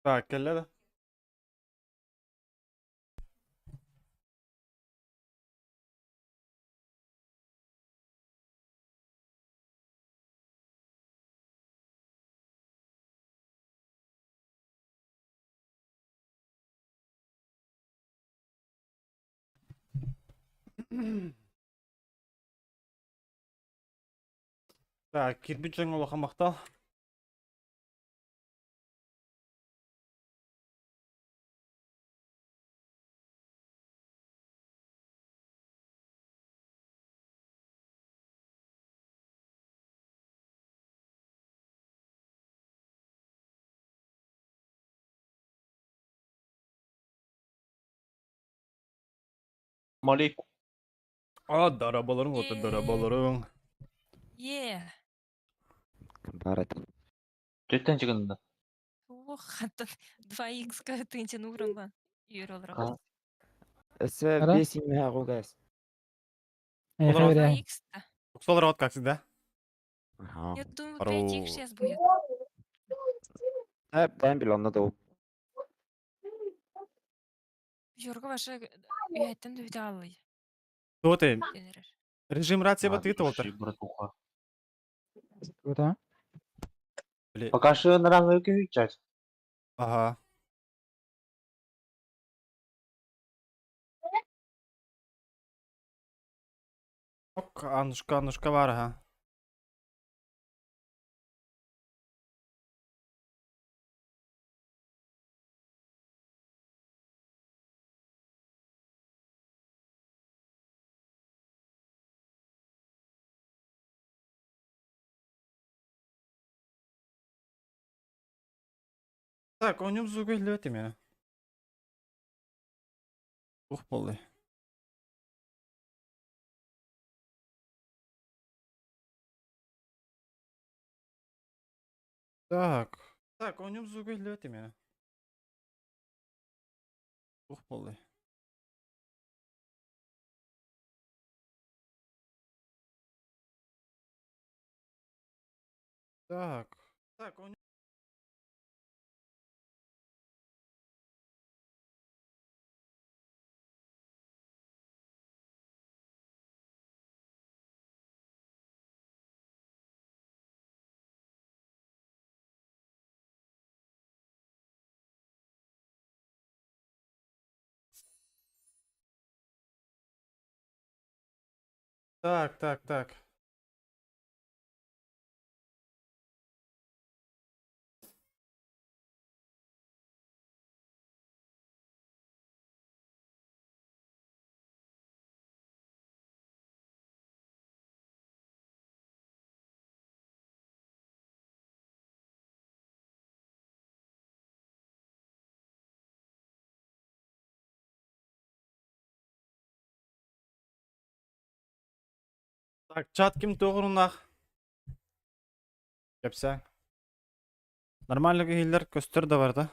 Так, кэллэ да? Так, кирбит дьоҥҥо улахан махтал. Малейку. А, дарабаларың вот дарабаларың. Е. Барат. Төттен чыгынна. Ох, хаттан 2х тынчын урынлан. Үйөр олорор. Өссө Ара? 5 имэһэ гас. Олорор. 2х да. Уксалар вот как всегда. Ага. Я думаю, 5х сейчас будет. Э, бэм билонна доо. Жорго ваша үйәттен дүйтә алый. Кто ты? Денерер. Режим рация батыйт олтыр. Братуха. Куда? Бли. Пока что на равной чать. Ага. Ок, Аннушка, Аннушка бар, ага. Так, он звук илбэт меня. Ух, полы. Так. Так, он звук илбэт меня. Ух, полы. Так. Так, он. Так, так, так. Так, чат ким тоғырунах? Кепсәң. Нормально кehiller көстөр да бар да.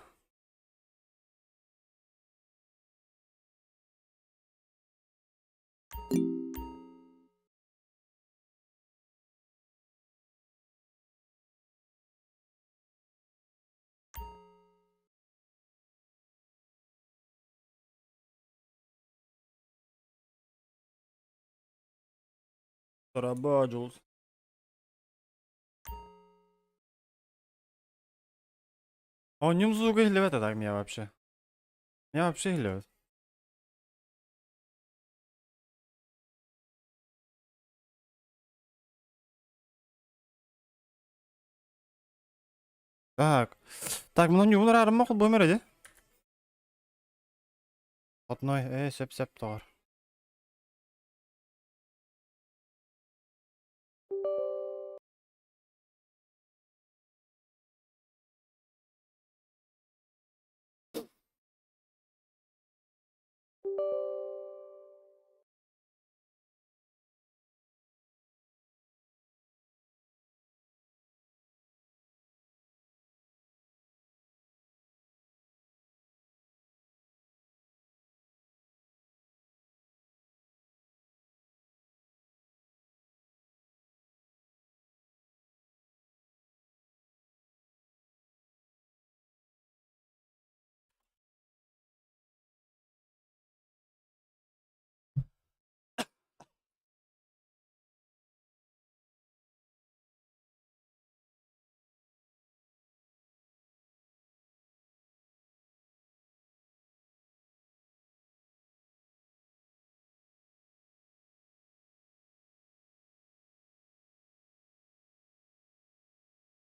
Тараба, Джулс. Онюм звук иһиллибэт так меня вообще. Меня вообще иһиллибэт. Так. Так, мына ньюбун араарымма хол бу эди. Одной, сөп-сөп тоҕор.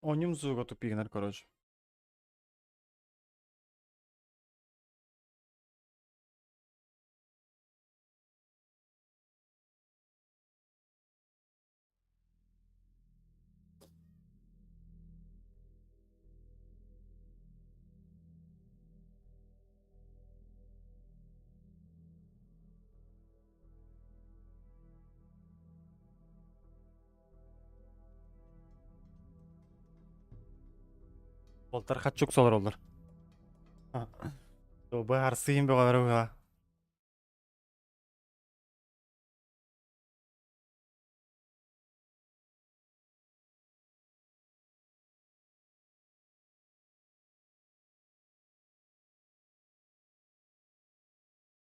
Оонньуум звуга тупигинар, короче. Уолтар хаччык олороллор. Быһаарсыйын бөҕөлөрө быһа.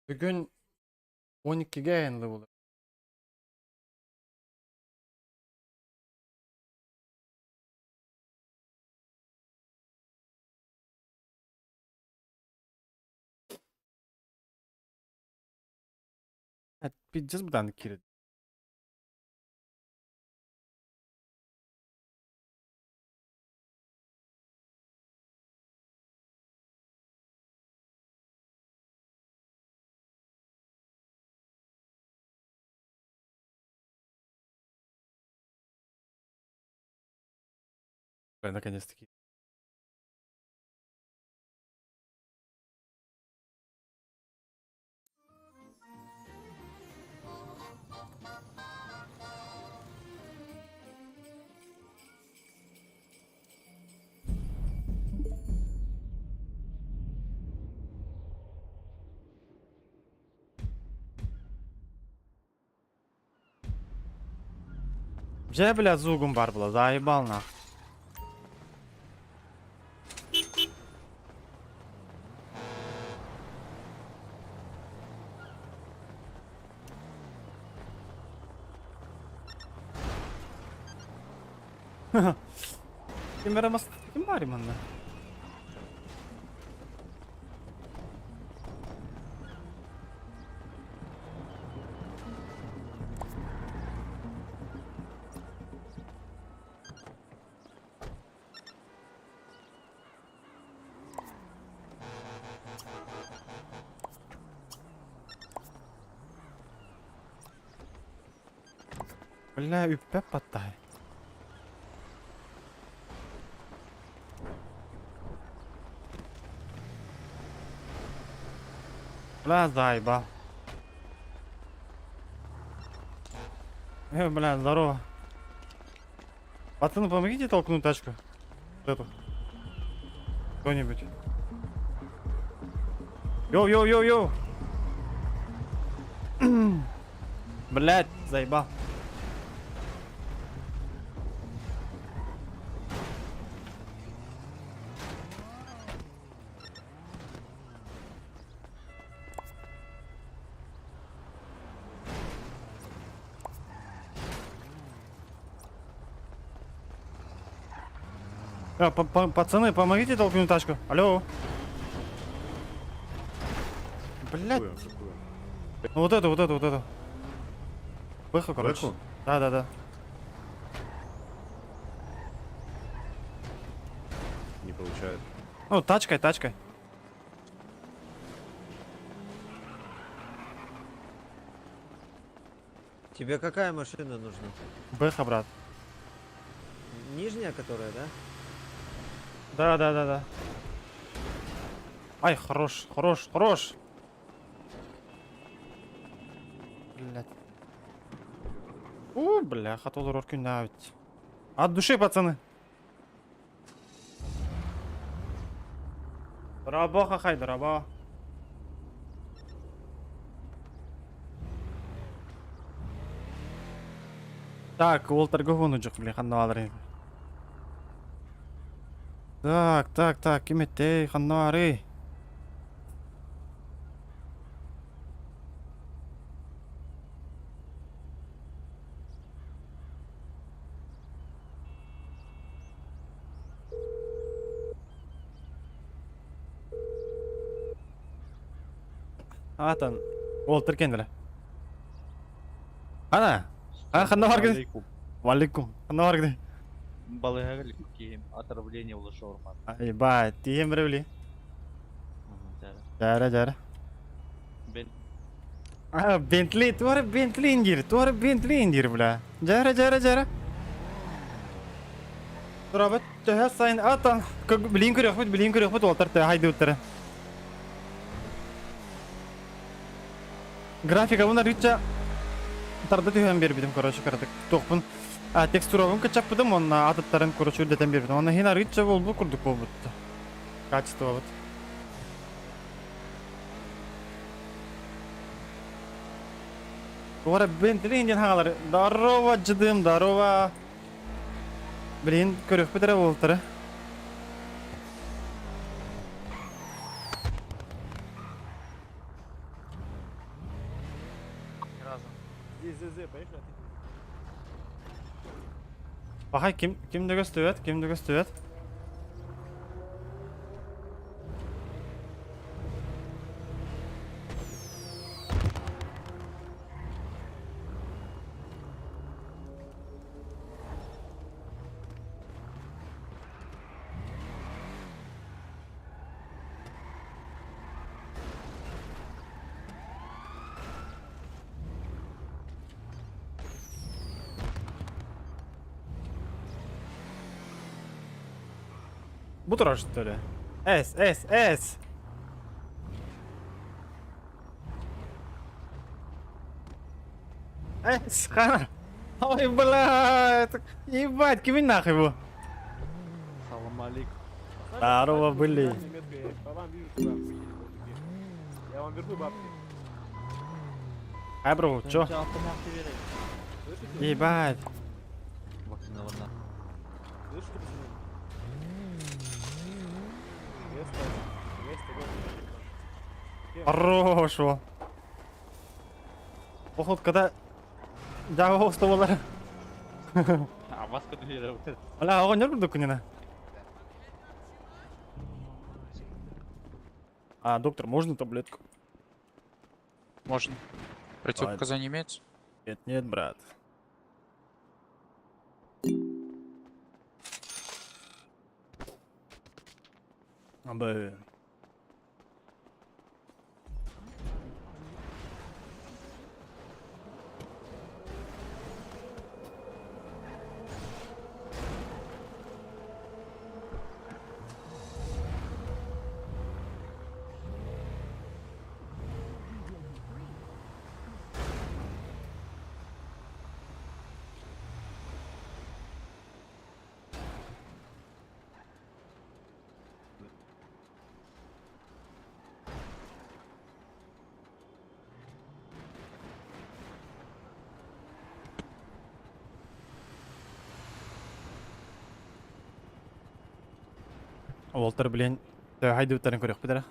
Бүгүн 12-ге айанлы болар. Пиздец бытаан киирет. Наконец-таки. Дьэ, бля, звугум бар была, заебал нах. Ким эрэ мас ким баар манна? Бля, үппэп баттаһай. Бля, заебал. Бля, здорово. Пацаны, помогите толкнуть тачку. Вот эту. Кто-нибудь. Йоу-йоу-йоу-йоу. Блять, заебал. Пацаны, помогите толкнуть тачку. Алло. Блять. Какую? Какую? Ну вот эту, вот эту, вот эту. Бэху, короче. Бэху? Да, да, да. Не получает. Ну, тачкой, тачкой. Тебе какая машина нужна? Бэха, брат. Нижняя, которая, да? Да, да, да, да. Ай, хорош, хорош, хорош. Блять. У, бля, хатолор күннээбит. От души, пацаны. Дорообо, хахай, дорообо. Так, уолтарга хонужук, бля, ханна бааларын. Так, так, так, ким этэй, ханна баарый? Аатан, уолтар кэннилэ. Ана, а ханна баргын? Алейкум. Валикум. Ханна баргын? Балыыһаҕа киһим отравление ула шаурма. Ебать, тиийэн бэрэ били. Дьээрэ, дьээрэ. Бен А, Бентли, туора Бентли индир, туора Бентли индир, бля. Дьээрэ, дьээрэ, дьээрэ. Турабыт төһө сайын ата, билин көрүөхпүт, билин көрүөхпүт уолтар төһө хайдыбыттара. Графикабын арыычча тарда түһэн биэрбитим, короче, кыратык. Туохпун а, текстурабын кычаппытым уонна атыттарын, короче, үрдэтэн биэрбитим. Онно иһин арыычча буолбут курдук буолбут. Качествобыт. Туора Бентли диэн хаҥалар. Здорово, дьыдым, здорово. Блин, көрүөхпүт эрэ буолтара. Бахай ким ким да көстүбэт, ким да көстүбэт. Бу турар что ли? С, С, С! С, хана! Ой, блядь! Ебать, кимин нахуй бу? Салам алейкум. Здорово, были. Я вам верну бабки. Ай, бро, чё? Ебать. Вакциналарна. Слышите, пацаны? Место, место, Хорошо. Походу, когда... Дагы болар. А маска дулера. Бля, оҕонньор курдук күнүнэ. А, доктор, можно таблетку? Можно. Противопоказания имеются? Нет, нет, брат. Блин. Уолтар, блин, хайдыбыттарын көрүөхпүт эрэ.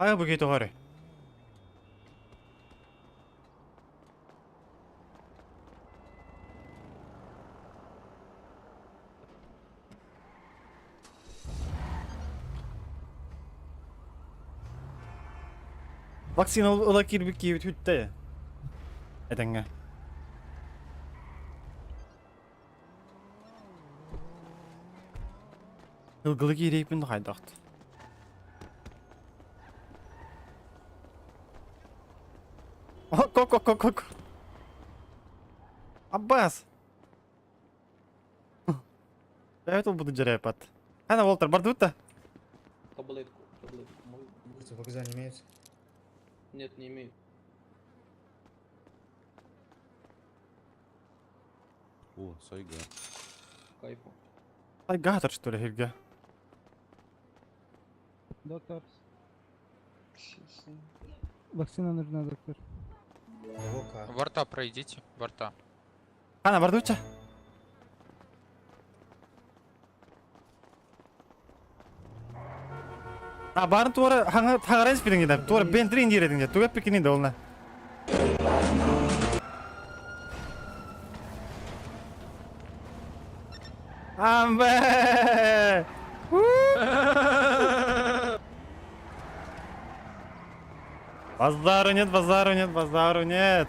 Хайа бу киһи тоҕо Вакцина ыла киирбит киһибит бүттэ. Этэҥҥэ. Ылгылы киирейпин хайдахт. Ок, ок, ок, ок. Аббас. Это буду дьарайпат. Ана Волтер, бардыбыт Таблетку, таблетку. Можно? Противопоказания имеются? Нет, не имею. О, сайга. Кайфу. Сайгатор, что ли, Хильга? Доктор. Вакцина нужна, доктор. Борта пройдите, борта. Ана, бардыбытча. А барын туора хаҥаран испитиҥ туора бентрин диэретиҥ туга пикини да олна. Амбе! Базару нет, базару нет, базару нет.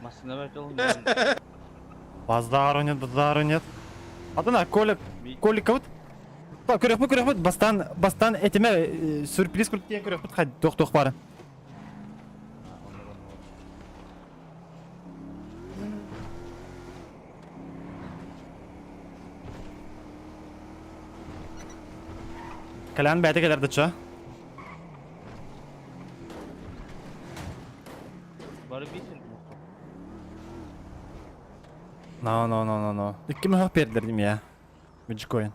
Массыына бэрт Базару нет, базару нет. Атына, Коля, Коликовыт. Көрөхпүт, көрөхпүт, бастан, бастан этиме сюрприз курдук диэн көрөхпүт, хай, туох-туох бары. Кэлэн бэйэтэ кэлэр дыча. Бары бисин. No, no, no, no, no. Икки мөһөх бердилер дим я. Биджкоин.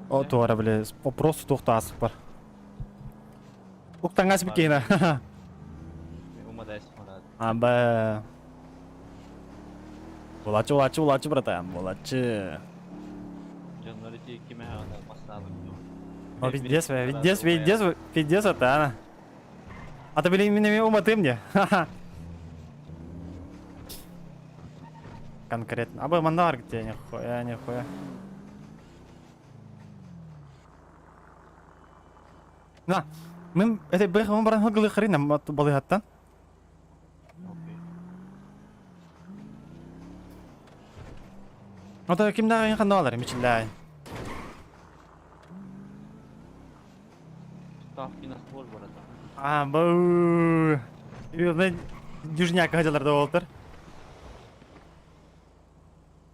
О, туара, бля, вопрос туохта асып бар. Уктаңас бикейна. Аба. Булачы, булачы, булачы, братан, булачы. О, пиздец, пиздец, пиздец, пиздец, это она. А то, блин, меня уматы мне. Конкретно. Аба мандар где, нихуя, нихуя. На, мы это бэх мы баран хагылы хрена балыгаттан. Ота кимдәге ханна алар мичилләй. Ставки на ствол, братан. А, бу. Мен южняк хаҗаларда болтыр.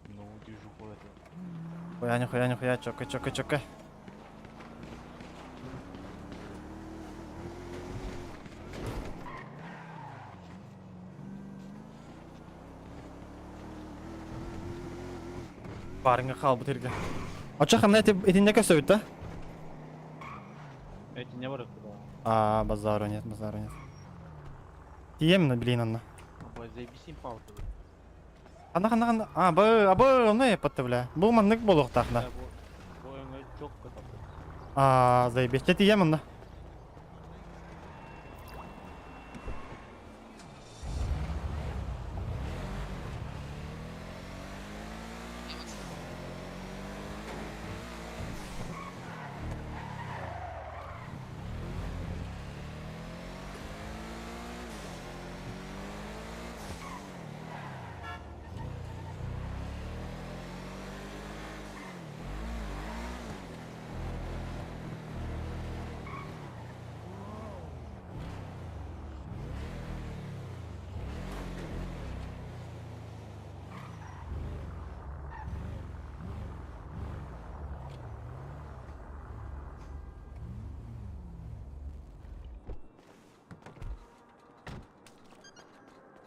Ну, движуху это. Хуя, нихуя, нихуя, чока, чока, чока. Барыңа қалбы терге. Ача хамна этинне көсөбүт да? Эти не бар куда. А, базару нет, базару нет. Тием, блин, анна. Абай, заебись им паузу. Ана хана хана. А, бы, абы, оны епатты, бля. Бу маннык болук тахна. А, заебись. Тием, анна.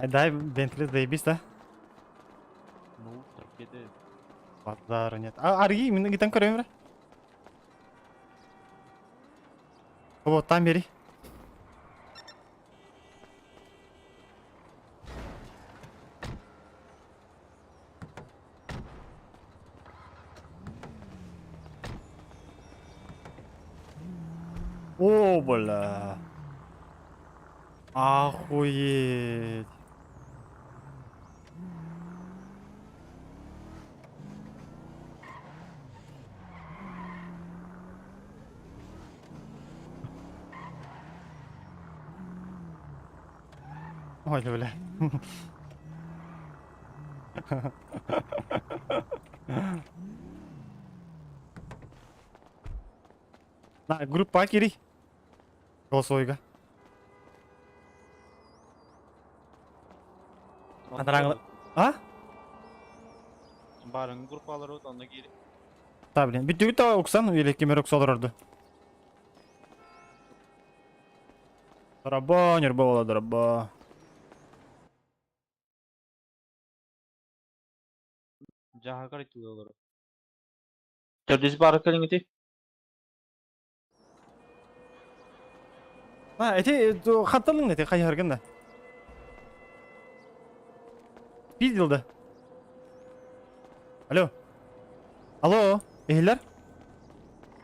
Дай Бентли заебись, да? Ну, торпеды. Базара нет. А, арги, именно гитан көрөм бре. Вот, там бери. О, бля. Охуеть. Ой, бля. На, группа кири. Голосовойга. Анараңла. А? Барын группалар от, онна кири. Та, блин. Бүттүгүт та уксан или кемер уксалар орду. Дораба, нерба бола, дораба. Жаха карай тулалар. Төрдүс бары калиңити. А, эти хатталың эти хайаргын да. Пиздил да. Алло. Алло, эхилер?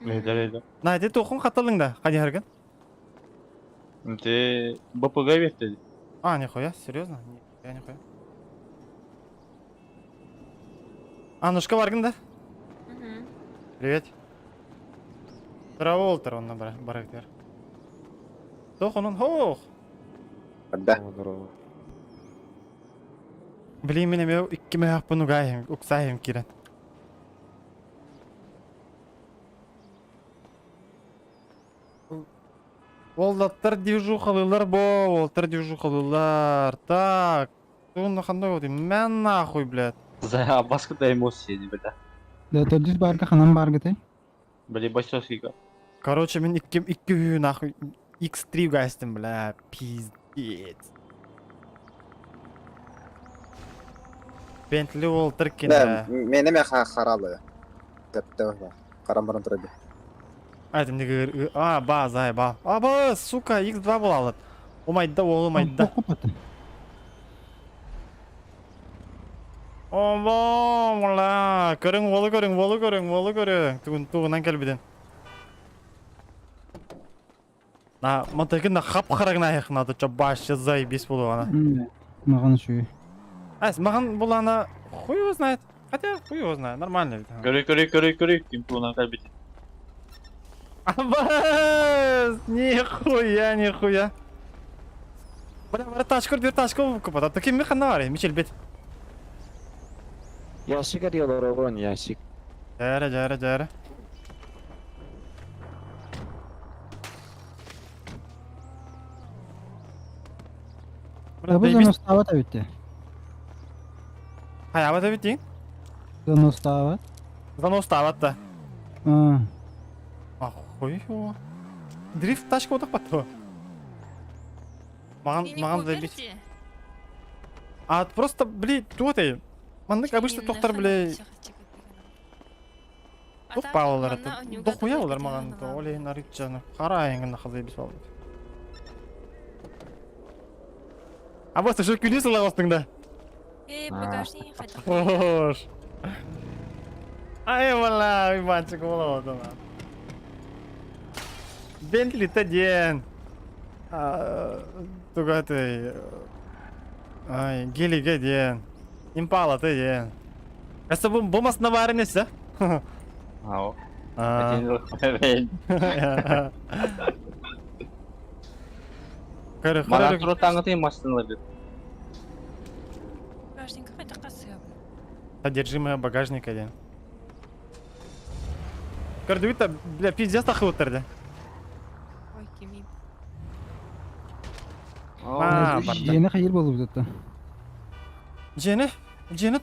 Эхилер, эхилер. На, эти тухун хатталың да, хайаргын. Ты БПГ берди. А, нихуя, серьезно? Я нихуя. Аннушка баргын да? Мгм. Привет. Траволтер онно барыктар. Тох онон хоох. Да. Здорово. Блин, мин эмиэ икки мөһөхпүн угаайым, уксаайым киирэн. Уоллаттар движухалыылар бо, уолаттар движухалыылар. Так, тугун ханна вот мэн нахуй, блядь. За баскыта эмоции, бля. Да, төрдүс барга ханан баргытай? Бля, бойцовский. Короче, мин икки икки үһү нахуй X3 угайстым, бля, пиздец. Бентли уолтар Да, кине. мене ме харалы. Тепте харам баран турады. Айтым неге а ба зай ба. А ба, сука, X2 буолалыт. Умайда ол умайда. Оба, мала. Көрүң, уолу көрүң, уолу көрүң, уолу көрүң. Тугун тугунан кэлбитин. На, мантайкын на хап харагына аяқнады, чабашы заебись болуғана. Маған үші. Ай, маған бұл ана хуй его знает. Хотя хуй его знает, нормально ведь. Көрүй, көрүй, көрүй, көрүй. Ким туунан кэлбит. Абас! Нихуя, нихуя. Бля, бара тачка, бер тачка купат. А таким механа бар, Мичел бет. Ящик арыялар вон ящик. Жара, жара, жара. Бля, Бу заебись. заностава битте. Хайаба да битин. Заностава. Заностава да. А, Охуй его. Дрифт тачка отақ батты. Маған, Ты не маған заебись. купите? А просто, бли, туотай. Маннык обычно тохтар, бля, Тух паалар это. Дохуя олар маған то. Оле нарычаны. Харайыңын хазай бис алды. А вот уже күлесің лағастың да. Эй, багажник хотел. Хош. Ай, бала, Иванчик, бола вот она. Бентли ден. Туга ты. Ай, гелиге ден. Импала ты ден. Әсі бұл болмасына бары несі? Ау. А. Көрі, Мана көрі. туру таңы машиналар бит. Багажник хотел касып. Содержимое багажника ден. Көрдүгүт бля, пиздец тахып да. Ой, кими. А, барды. Жені қайыр болып жатты. Жени, жени,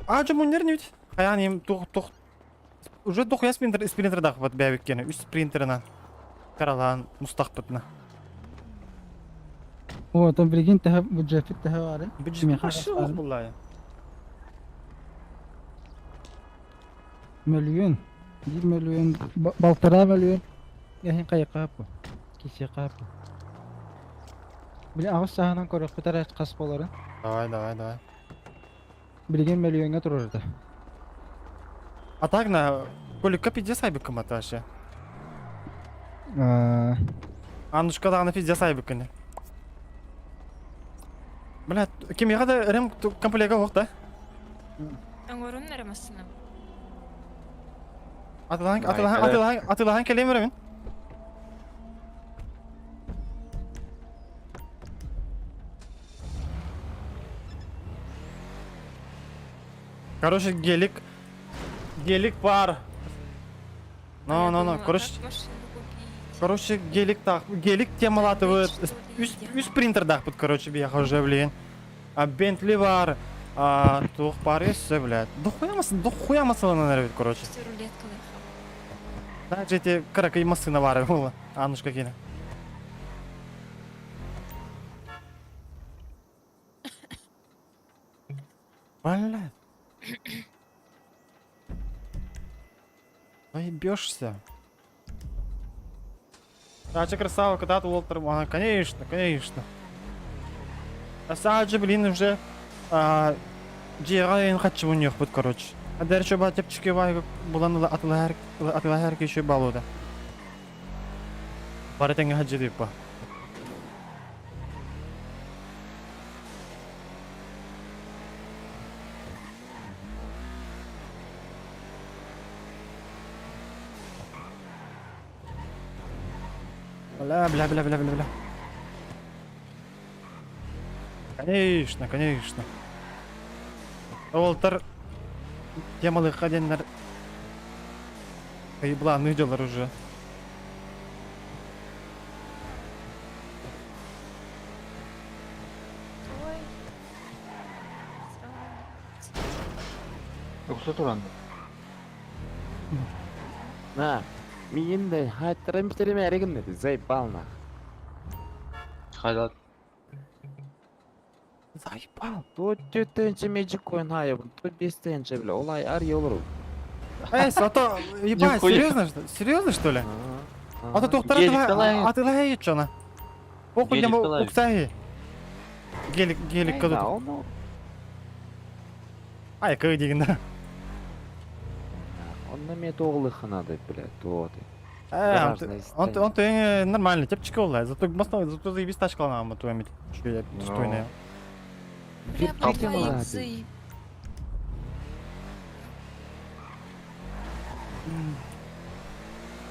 а жо мунер не бит? Хаян им тух тух уже дохуя спринтер спринтер дах вот бәбиккене үс спринтерына. Каралан мустахпытна. О, там прикинь, тәһә бюджет тәһә бар. Бюджет вообще лох булла. Миллион. 1 миллион, балтара миллион. Яһин кайыкка бу. Кисе кап. Биле агыс саһанан көрөк битер кас боларын. Давай, давай, давай. Билген миллионга турар да. А так на колика пиздец айбыкым это вообще. А, Аннушка да на пиздец айбыкын. Бля, ким яга рем комплега ох да? Аңорун нарамасына. Атылахан атылахан атылахан атылахан келем мен. Короче, гелик. Гелик бар. Но, но, но, короче, короче, гелик так, гелик темалатывает. Үс, үс принтер дах, короче, я уже, блин. А Бентли бар, а тух бар есе, блядь. Дохуя мас, дохуя масаланы нарвит, короче. Рулетка Да, эти каракай масына бар было. Аннушка кина. Блядь. Наебешься. Тача красава, когда ты Уолтер... А, конечно, конечно. А саджи, блин, уже... А, Джига хочу у них вот, короче. А дальше ба тепчики вай булан атылар атылар еще балуда. Барытыңа хаджи деп па. Бля, бля, бля, бля, бля, бля. Конечно, конечно. Уолтар темалыхха диэннэр былаанныы дьаллар уже. Ой. Сраный. Yoksa туранды. На, миин да хаттарым битерим эригин заебал нах. Хайда. Заебал. То тетенче magic coin хайабын, то бестенче бля, олай ар yolur. Эй, а то, ебать, Нихуя. серьезно, что? Серьезно, что ли? А то тухтара Гелик талай. атылай чона. Похуй Гелик дем талай. уксаи. Гелик, гелик каду. Оны Ай, кы деген да. Онна ме тоғылы бля, то ты. Э, Гаражная он стоит. он ты нормальный, типчик олай. Зато баста, зато заебись тачка нам то иметь. Что я достойная. Бля, Как по ты 2 молодец. иксы.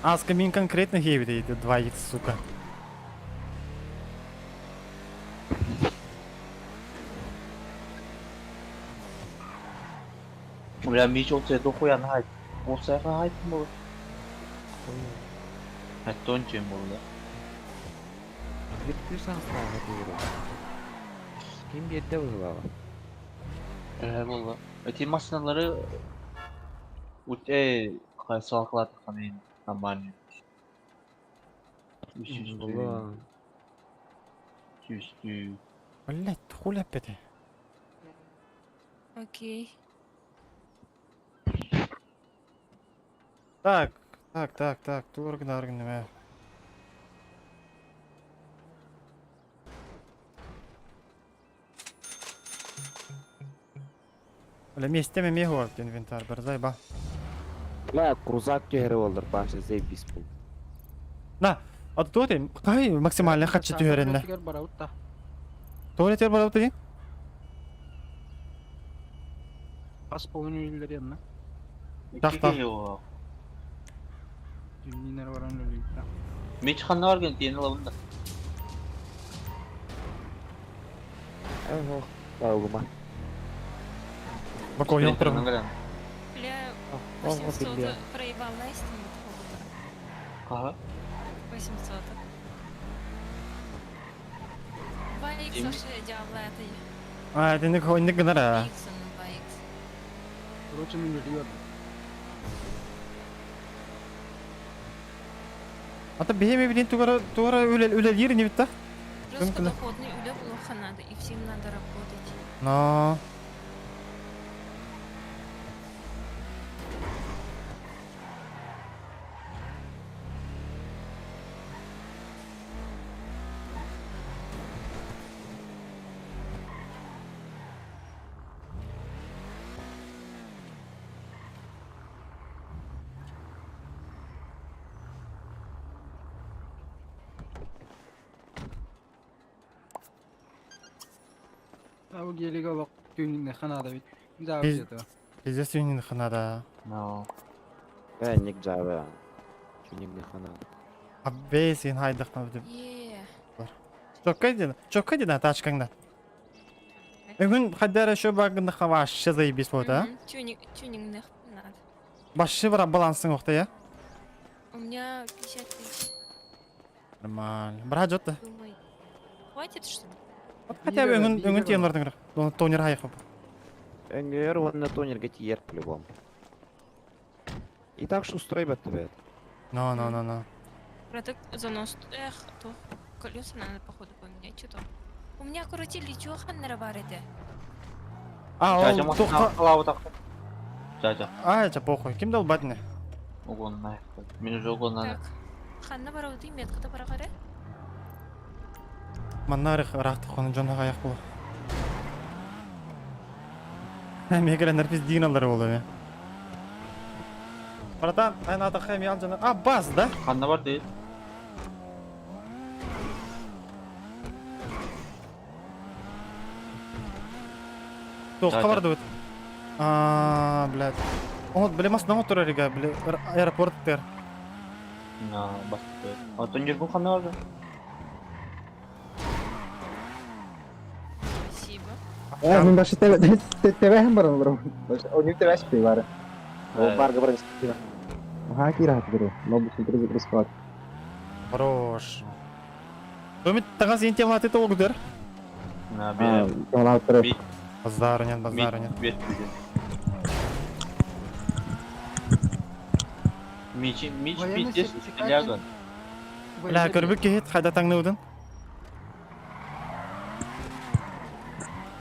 А, с камин конкретно гейбит эти 2 икс, сука. Бля, мич olsa дохуя хайт. Olsa хайт mı? Hatta ончен болды. Бир шанс diyorum. Kim birde buzulaba. Э, болды. Эти машиналары Ут э салқылады қанайын нормально. Үстү. Була. Үстү. Блять, хули опять. Окей. Так, так, так, так, тург нарг неме. Бля, местеме мегу инвентарь, бір зайба. Бля, крузак түйері олдыр, башы заебись был. На, а то ты, кай максимально хочу түйеренне. Бараутта. Туалет бар ты? Ас половину үлелерин. Так, так. Дүннер баран үлелер. Мич ханна бар ген тиен алабында. Ох, бауыма. Бако yok Бля, О, 800 бля. проебал Настя, Ага. 800. 2 икс Тим. вообще дьявола это. А, это не не гнара. Икс, 2 икс. Короче, мен үлелер. А то беме билин тугара тугара үлел үлел не битта. Жестко Куда? доходный үле плохо надо, и всем надо работать. Но. А бу гелиге олох түйүнүн ханада бит. Биз- Жаап Пиздец сүйүнүн ханада. Но. Э, ник жабы. Чуник не хана. А бейсин хайдахна деп. Е. Чокка дин, чокка дин тачкаңда. Бүгүн хаддара еще багында вообще заебись вот, а? Мгм. Тюнинг, тюнинг нах надо. Башы бар балансың окта, я? У меня 50 тысяч. Нормально. Бра жотты. Думай. Хватит, что ли? Вот хотя бы өңүн өңүн тиен бар. Тонер хайык. Өңгөр онна тонерге тиер по-любому. И так что устрой бат тебе. Но, но, но, но. Продукт занос. Эх, то колеса надо походу поменять. Что там? У меня крутили чё ханнера бар это? А, Жажа ол машина тоқта. алабы так. Жажа. А, это похуй. Ким дал батне? Угон на. Мен уже угон на. Так. Ханна барауды меткада барагары. Маннарых рахты хоны жона аяк болу. Мегеленер биз дигин алар болду эми. Братан, айн ата хэми ал жана. А, бас, да? Ханна бар дейт. Тоққа Да, барды бит. А, блядь. О, бле, мас на турар ига, бле, аэропорт тер. На, басты. А то не ханажа. Спасибо. Э, мин башы тебе баран бро. О, не тебе спи бар. О, бар говорит. Ага, кира хатыру. Но бу синтез рисковать. Хорош. Өміт тағас ең темлаты толгудыр. На, А, бер. темлатыры. Базару нет, базару нет. Бер Мич, мич, Военный пиздец, сертификат ляган. Бля, көрбік кехет, қайда таңныудың?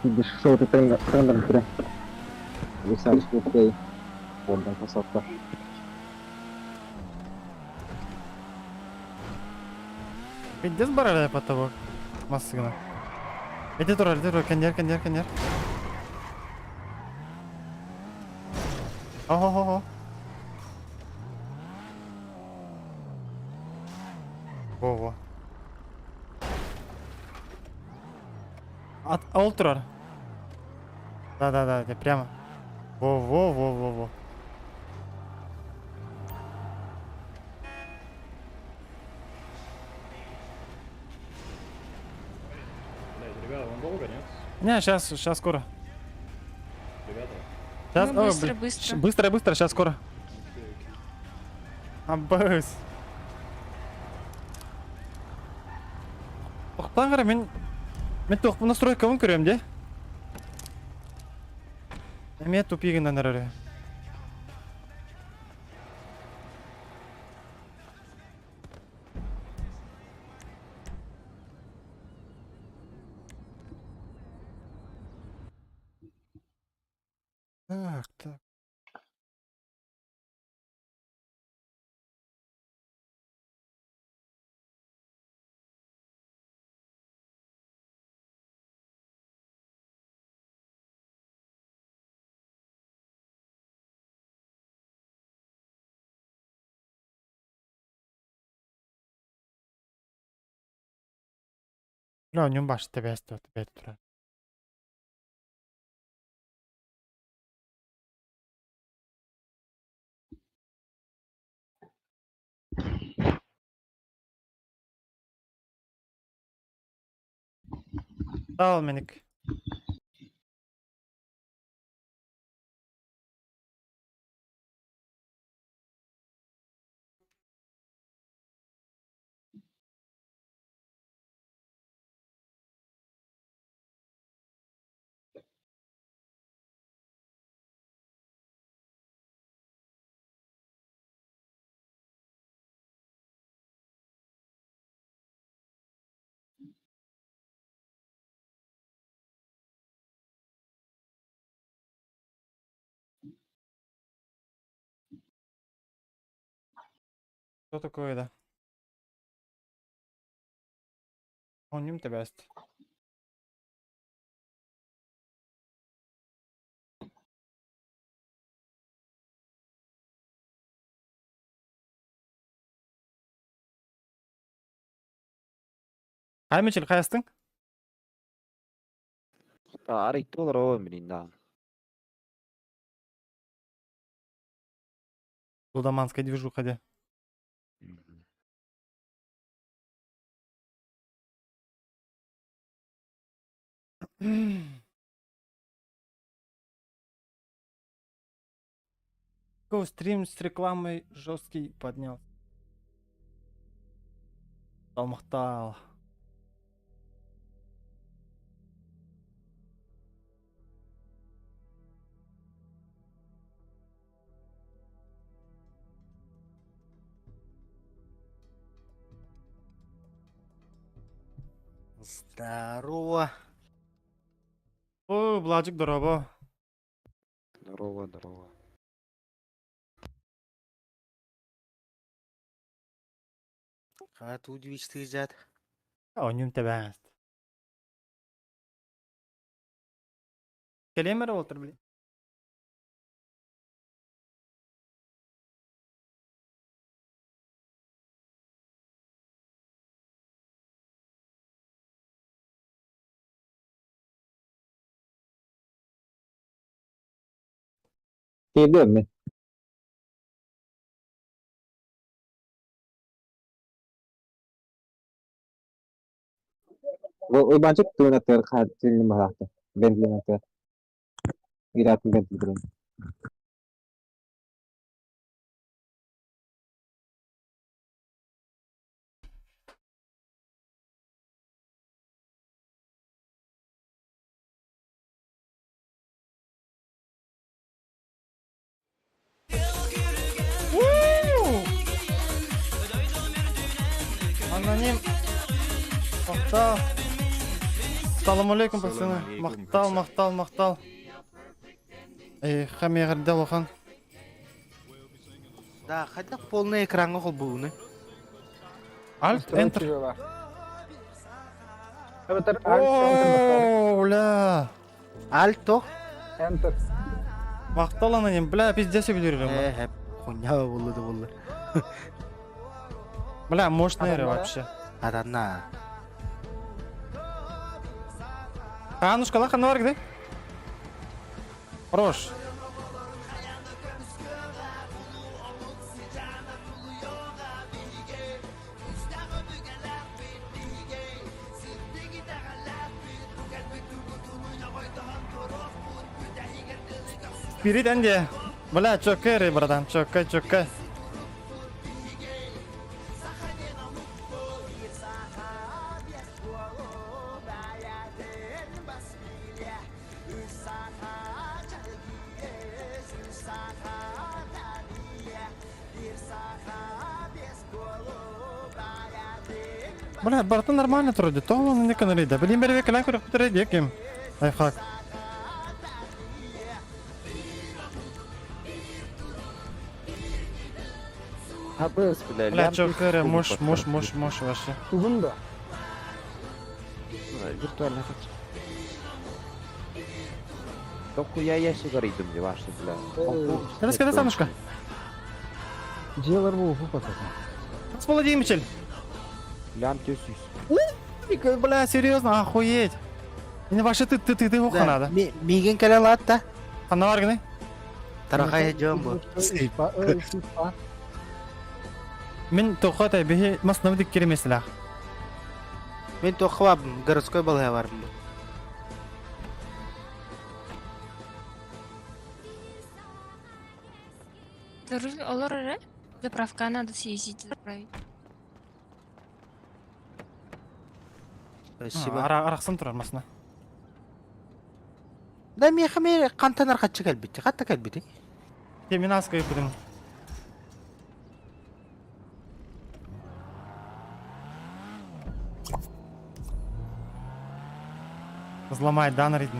Диш шоу ты трендер тре. Висам скупей. Ондан красотка. Пиздец бар әлі потолок. Массыгына. Эти тур, эти тур, кендер, кендер, кендер. Охо-хо-хо. Во-во. От, ол турар. Да-да-да, прямо. Во-во-во-во-во. Ребята, вам долго, нет? Не, сейчас, сейчас скоро. Ребята. Сейчас, Ну, ой, быстро, блин. быстро. Быстро, быстро, сейчас скоро. Абыс. Тоқтан қара, мен тоқ настройкабын көрем де. Эме тупигінен әрі. Так, так. Бля, нем баш тебе тебе тура. Sağ ol Menik. Что такое, да? Он нем тебя есть. Қай мечел қаястың? Арый доллар о блин, да. Лудоманская движуха де. Го стрим с рекламой жесткий поднял. Алмақтал. Здорово. О, Бладжик, здорово. Здорово, здорово. А тут 260. О, нем тебя. Келемер олтыр, блин. Киирдем мен. Уйбаанчык тугун аттыгар хааччыллым баһаахта. Бентлин аттыгар. Иратын Бентли Аноним. Махтал. Салам алейкум, пацаны. Махтал, махтал, махтал. Эй, хамегерде улахан. Да, хотя полный экраҥҥа холбууну. Alt Enter. О, бля. Альто. Enter. Махтал аноним, бля, пиздец сөбүлүүрүм. Э, хуйня буллу да буллу. Бля, мощный вообще. Аданна. Анушка, ханна бар где? Хорош. Спирит энди. Бля, чоккай, братан, чоккай, чоккай. Бля, барыта нормально турар дии. Тоҕо оннук гынарый да? Билин бэрбэ кэлэн көрөхпүт эрэ диэким. Лайфхак. Абыс, бля, Бля, лям чоккай эрэ, тысяч муж, муж, кубов муж, муж вообще. Тугун да. Виртуально хочу. Дохуя ящик горит мне ваши, бля. Раскадай, Санушка. Дьиэлэр буолуоху патата. С Владимировичем. Лям тюсюсь. Бля, серьезно, охуеть. Не вообще ты ты ты ты ухо надо. Миигин кэлэ лаатта. Ханна баргыный? Тарахай дьон бу. Мин тоқотай биһи маснабы диккеремеслях. Мин туохха бабым, городской балыһа барым бу. За руль олор эрэ. Заправка надо съездить заправить. Спасибо. Арахсан турар масна. Да миэхэ мээр хантан архаччы кэлбит, хатта кэлбити. Теминаска ыппытым. Взломай дан ритм.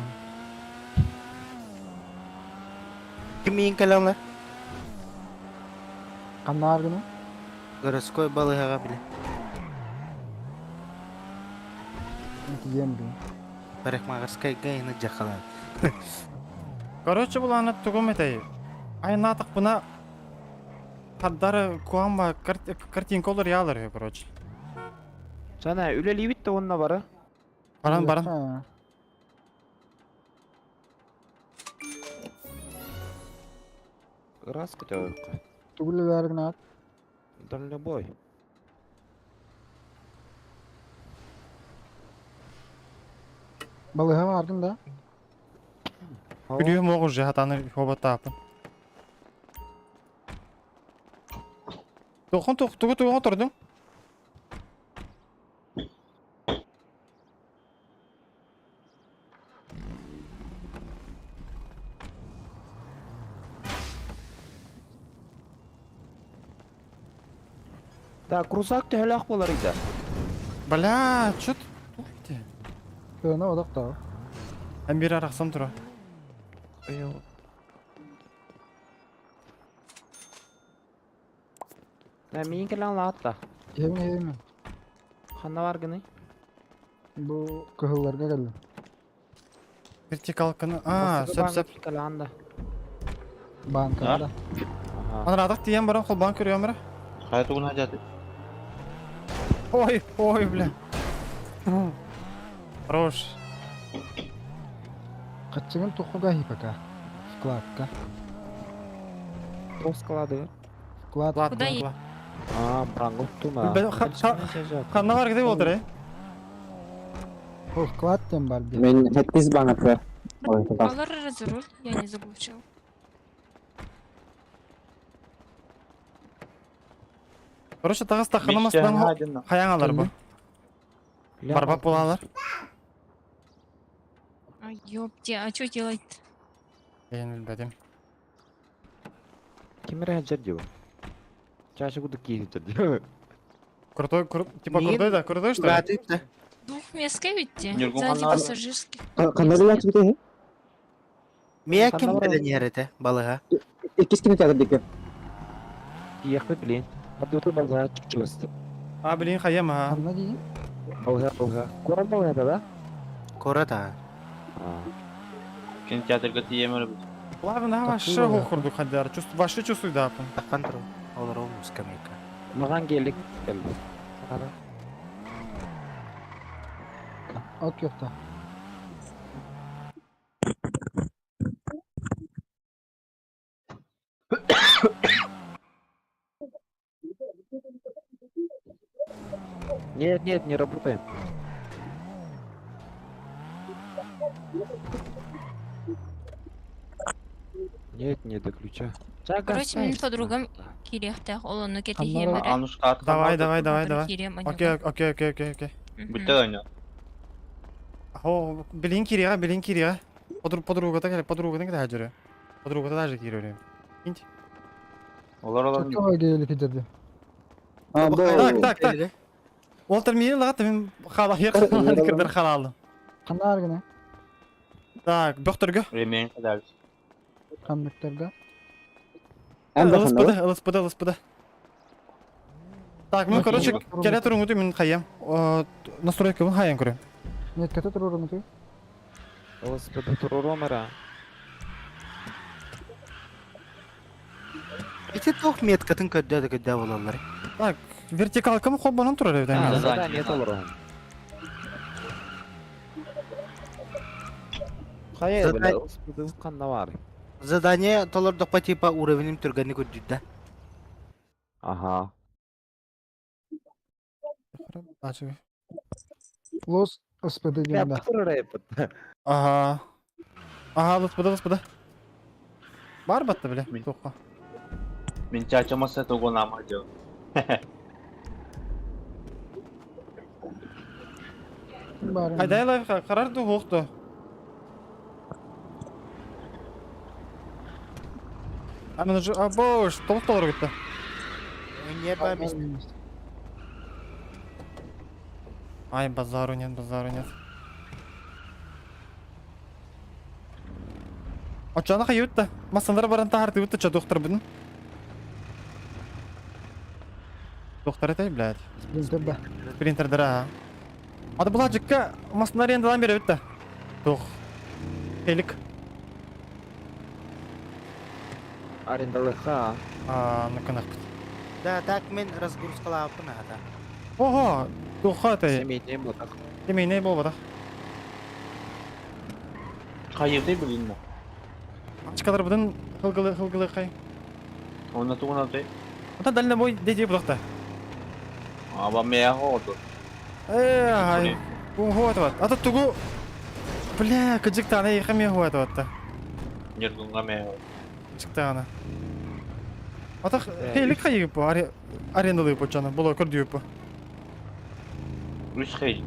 Ким миин кэлэн Ханна аргыны? Городской балыһаҕа бile. Тиийэн бин. Парикмахерскайга ины дьахалан. Короче, буланы тугум этэй. Айнаатахпына хардары куамба картинка олор ялар короче. Сана, үлэлиибит да уонна бары. Баран баран. Ыраас көтөҕүөххэ. Тугу гынаат? Дальнобой. Балыһа бааргын да? Күлүһүм оҕу же хатаны хобатаапын. Тохон тугу тугу отордуң? Да, крузак төһөлөөх буолар ыйда? Бля, чё ты? Кыана одох таа. Эн бир арахсам тура. Да, миин кэлэн лаатта. Иһэбин иһэбин. Ханна баргыный? Бу кыһылларга кэллим. Вертикалканы. А, сөп сөп. Кэлэн да. Банкада да. Анаратах тиийэн баран холбоон көрүөм эрэ. Хайа тугун хадьаты? Ой, ой, бля. Хорош. Хаччыгын тухуга хипака. Вкладка. Тоқ склады. Вклад. Вклад, Куда вклад. А, брангыл тума. Ханна бар где болдыр, э? Ол вклад тем бар дии. Мен хэттис баҥатыгар. Алар за руль, я не заглушил. Короче, таҕыс таххана мастан хайаң алар бу. Барбап буолалар. А ёпте, а что делать? Бэйэн билбэтим. Ким эрэ сылдьар дии бу? Чаша курдук киһи сылдьар дии. Крутой, типа крутой да, крутой что ли? Двухместка ведь те? Ньургун Сзади ханна пассажирских. Ханна билээччибит Мия Ханна ким барар? кэлэн иһэр этэ балыга. Иккис кинотеатр диэки. Тиийэхпит билин. Ардыгытын балыга чугас. А, блин, хайам, а. Ханна дии? Балыга, балыга. Куорат балыгата да? Куорат аа. А. Кинотеатрга тиийэм эрэ Главное, вообще Такую, да. курдук хадар. Вообще чувствую, да. Таххан туру. Олорор скамейка. Маҕан гелик кэлбит. Ара. От юхта. Нет, нет, не работаем. Нет, не до ключа. Короче, мин подругам кириэхтээх, ол онно Ханна кэтэһиэм эрэ. Анушка Давай, давай, давай, давай. Кириэм Окей, окей, окей, окей, окей. Бүттэ да О, билин кирига, билин кирига. Подруга так, подруга так даже. Подруга даже кирига. Инт. Олар олар. Чоккоҕо гелик киирдэ. А, бу. Так, так, так. Уолтер миин лаҕат мин хаала кырдыр халаалым. Ханна аргына? Так, бөхтөргө. Ремень кадабыз. Ханныктарга. Эн да ханна. ЛСПД, ЛСПД, ЛСПД. Так, ну, короче, кэлэ туруҥуту мин хайам. Настройкабын хайан көрөм. Метката туруорумутуй. ЛСПД туруорум эрэ. Ити туох меткатын көрдөө да көрдөө буолаллар. Так, вертикалкам холбонон турар эбит. А, эми. задание толорон. Хайа, бля, ЛСПД ханна баар. Задание толордоххо типа уровеним түргэнник үрдүүр да. Ага. Лос СПД Бля, диэн да. туруорайбыт. Ага. Ага, ЛСПД, ЛСПД. Бар батта, бля, Мин. тоққа. Мин чачамаса тугунама дьон. Бар. Хайдай лайф қарар ду хоқты. А мен уже, а бош, толық толыр кетті. Не ба мис. Ай, базару нет, базару нет. Очана хайютта. Масандар баран тахар тыбытта ча доктор будун. Доктор это, блядь. Спринтер да. Принтер дара. Ада була жикка масандар ендалан бере битта. Тох. Элик. Арендалыха. А, ну канах. Да, так мен разгрузкалааппын аата. Ого, тоха ты. Семейный ботах. Семейный бол бата. Хайырды билин Ачкалар будун хылгылы хылгылы кай. Онна тугунаты. Ата дальнобой деди булакта. Аба мея ходу. Э, ай. Ого, это Ата тугу. Бля, кыжыктана ехаме хуа это Ньургунга мея. Кыжыктана. Ата хейлик хайы бу арендалы бу жана була көрдү бу. Үч хей.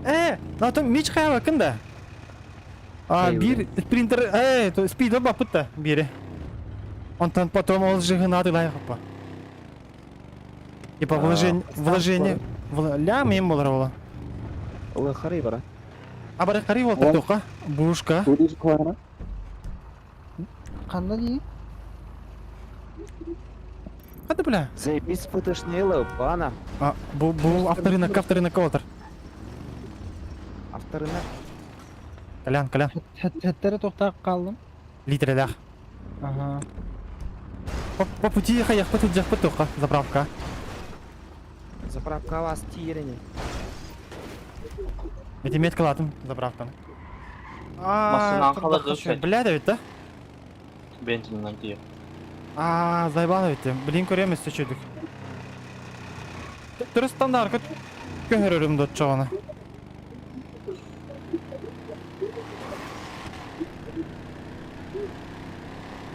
Э, на том мич хайа кында. А, бир спринтер, э, то спидо бапытта бире. Онтон потом ол жыгынады лайық па. Типа вложение, вложение, лям им болар ола. Ол харый бара. А бары қарай ол тоқа, бушка. Турист куарна. Ханна дии? Қады бля? Заебись фотошнела, пана. А, бу, бу авторынок, авторынок олтыр. Авторынок. Колян, Колян. Хэттере тохтаак калдым. Литрелях. Ага. По пути хаях по тут по тоқа, заправка. Заправка вас тирене. Эти метка латым, заправка. Масынан қалады өсет. Бля, да ведь, да? Бензиннан тиер. А, заебало ведь. Блин, көреміз сөчөдүк. Түрі стандарт көһөрөрүм дот чоғына.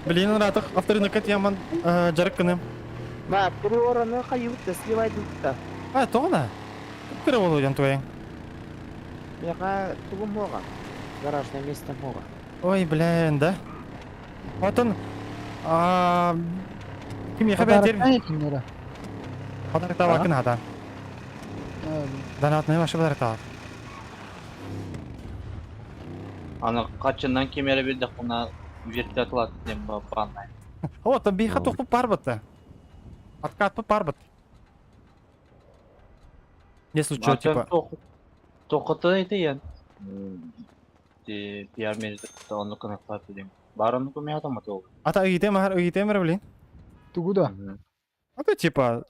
Блин, ыраатах авторынокка тиэман дьарык гыным. Ма, приораны хайыбыт сливайдыбыт. А, тоҕо да? Кыра болуйан туйаң. Меха тугум мога. Гаражное место мога. Ой, блин, да? Отон кимиэхэ бэйдер подарок хата. Донатный ваши подарок. Аны качындан кемере бирдек кына вертолет диэн бааннай. О, там биха тухпу парбатта. Откат по парбат. Если что, типа. Тохото итиен. Ти пиар менеджер онну кынаттап дедим. Бар онну көмө атамат ол. Ата ыйтем, ыйтем, блин. Тугу да. А то типа.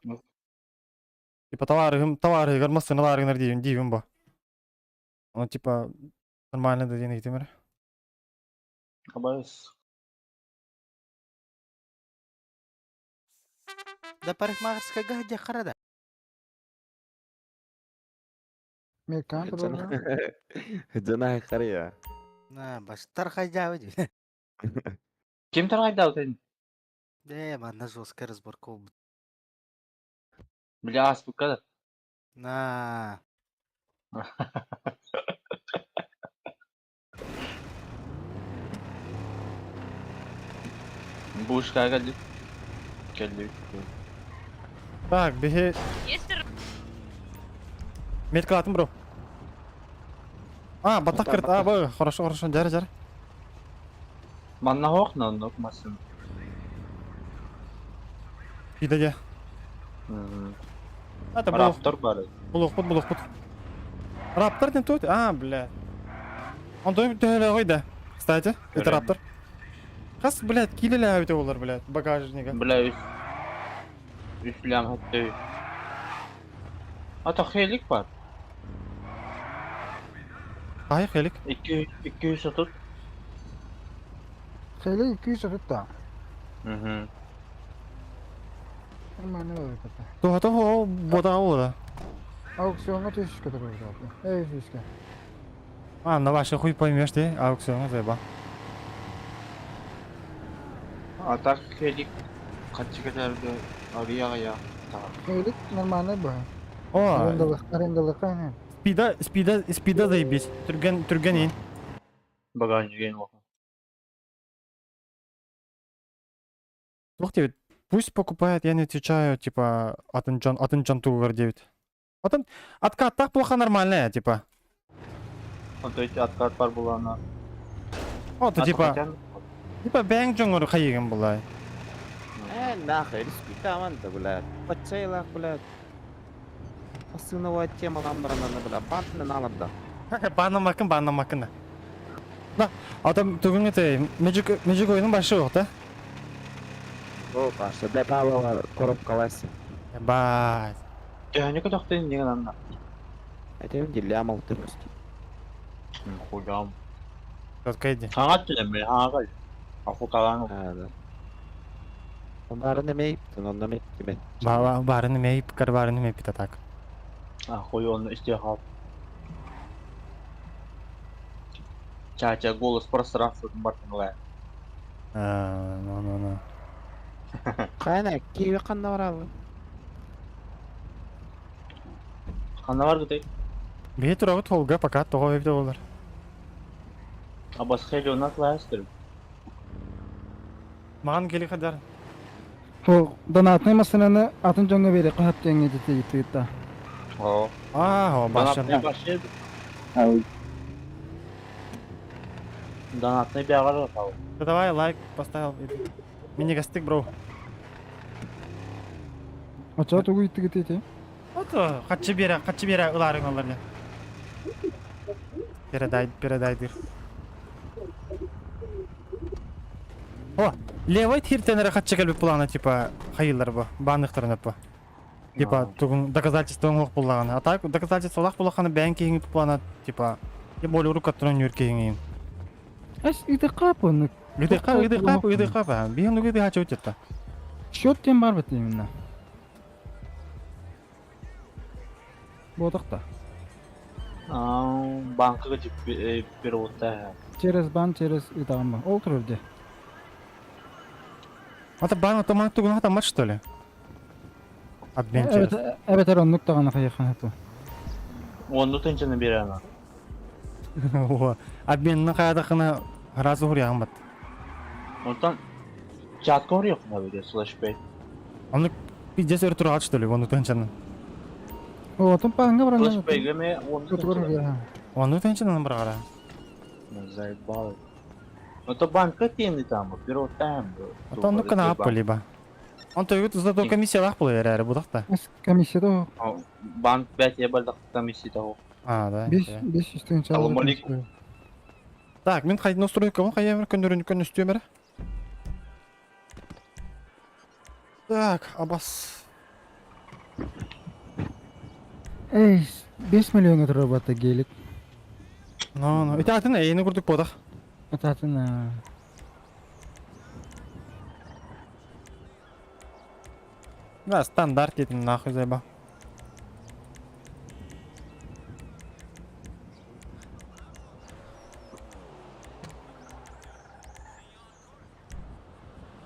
Типа товары, товары, гармасыналар дейм, дейм бо. Ну типа нормально да ден ыйтем. Абайс. Да парикмахерская гадя харада. Меркант Жана хария. На, баштар хайдавы. Ким таргайда отын? Де, манна жесткая разборка. Бля, аспукада. На. Бушка келди. Келди. Так, бихи Есть меткалатым, бро. А, батак кырт, а, бо, хорошо, хорошо, жар, жар. Манна хок на нок масын. Иде. Это был Раптор бар. Булук бут, булук бут. Раптор не тут? А, бля. Он той төһөлө койда. Кстати, это раптор. Кас, блядь, килеле өтө болар, блядь, багажника. Бля, үс. Үс лям хатты. Ата хелик бар. Ай, хелик. 2 230. Хелик 230 да. Мгм. Нормально это. Туха то бода ола. Аукционга түшүшкө турар. Эй, түшүшкө. А, на ваше хуй поймешь ты, аукционга заеба. А так хелик качы кетерди. Арияга я. Хелик нормально бу. О, Арендалык, арендалык аны. спида, спида, спида заебись. Түрген, түрген ин. Багажник ген Ух ты, пусть покупает, я не отвечаю, типа, атын Джон, атын Джон Тугар 9. Атын, откат так плохо нормальная, типа. То есть откат бар булана. О, то типа, типа бэнг жоңор хайыгын булай. Э, нахуй, респектаман да, блядь. Подчайлах, блядь. Посыновая тема ламбаранана, бля. Бантны наларда. Банамакын, банамакын. Да, а там тугун это Magic Magic ойынын башы yok да? О, башы, бля, баба, коробка лайсы. Ебать. Төһөнү көтөхтөн деген анна. Это лямал ты просто. Хуям. Четко иди. Хаңат түнем бе, хаңа Аху калан. А, да. Барын эмей, онна эмей, тиме. Баба барын эмей, пикар барын эмей пита так. Ахуй он исте хал. Чача голос пространства бартын А, ну ну ну. Кайна, киви канда баралы. Хана бар гытай. Бие турабы толга пока того evde олар. Абас хеле онна кластер. Маған келі хадар. О, донатный машинаны атын жоңго бере кахат теңге жете да. О. А, о, башы. Донатный башы. Донатный бягар тау. Да давай лайк поставил. Мини гастык, бро. Ача тугу иттиги тете. Вот, хатчы бере, хатчы бере ыларың олар не. Передай, передай дыр. О, левый тиртенере хатчы келбит буланы, типа, хайылар бу, банныктарын өппө. Типа, тугун доказательство оңлок буллаганы. А так, доказательство лах буллаганы бәйн кейин плана, типа, я более рука туран юр кейин. Ас иде капы. Үдэ ка, үдэ кап, үдэ кап, биһин үдэ хачы өтетта. Счет тем бар бит именно. Бодакта. А, банкага дип переводта. Через бан, через итамба. Ол турар де. Ата баан отоман тугун хатаммат что ли? Обмен через. Эбэтэр оннук даҕаны хайыххана ту. Онну тынчаны берана. Обменны хайадахына сразу хуруяҕын бат. Онтон чатка оруйоххуна били слэшпэй. Оннук пиздец өр тураҕат что ли, онну тыһынчанан. Отун пааҥҥа баран. Слэшпэйгэ ме онну тыһынчанан. Онну тыһынчанан бараҕара. Заебал. Ну то банка тиэнди там, первый тайм. Ото оннук гына аап либо. Онто үгүт зато комиссиялаах буолар эрээри будах та. Комиссия да. Банк 5 я бардах комиссия того. А, да. 5 500 Салам алейкум. Так, мин хайдын настройкабын хайа көннөрүн көннөстүөм эрэ. Так, абас. Эй, 5 миллионга турар бата гелик. Ну, ну, ити атын эйини курдук буотах. Атын Да, стандарт диэтин нахуй заеба.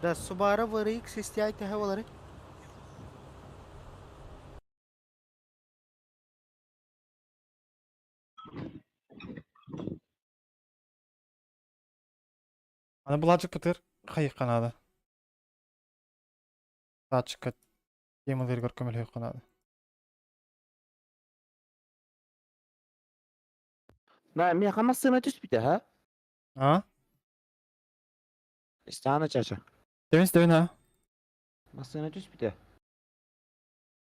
Да, Subaru VRX STI төһө буоларый? Аны былаачык пытыр хайыхха наада. Таачыкка темаларыгар көмөлөһүөххэ наада. На, миэхэ массыына түспүтэ, ха? А? Истаана чача. Тэбин тэбин ha. Массыына түспүтэ.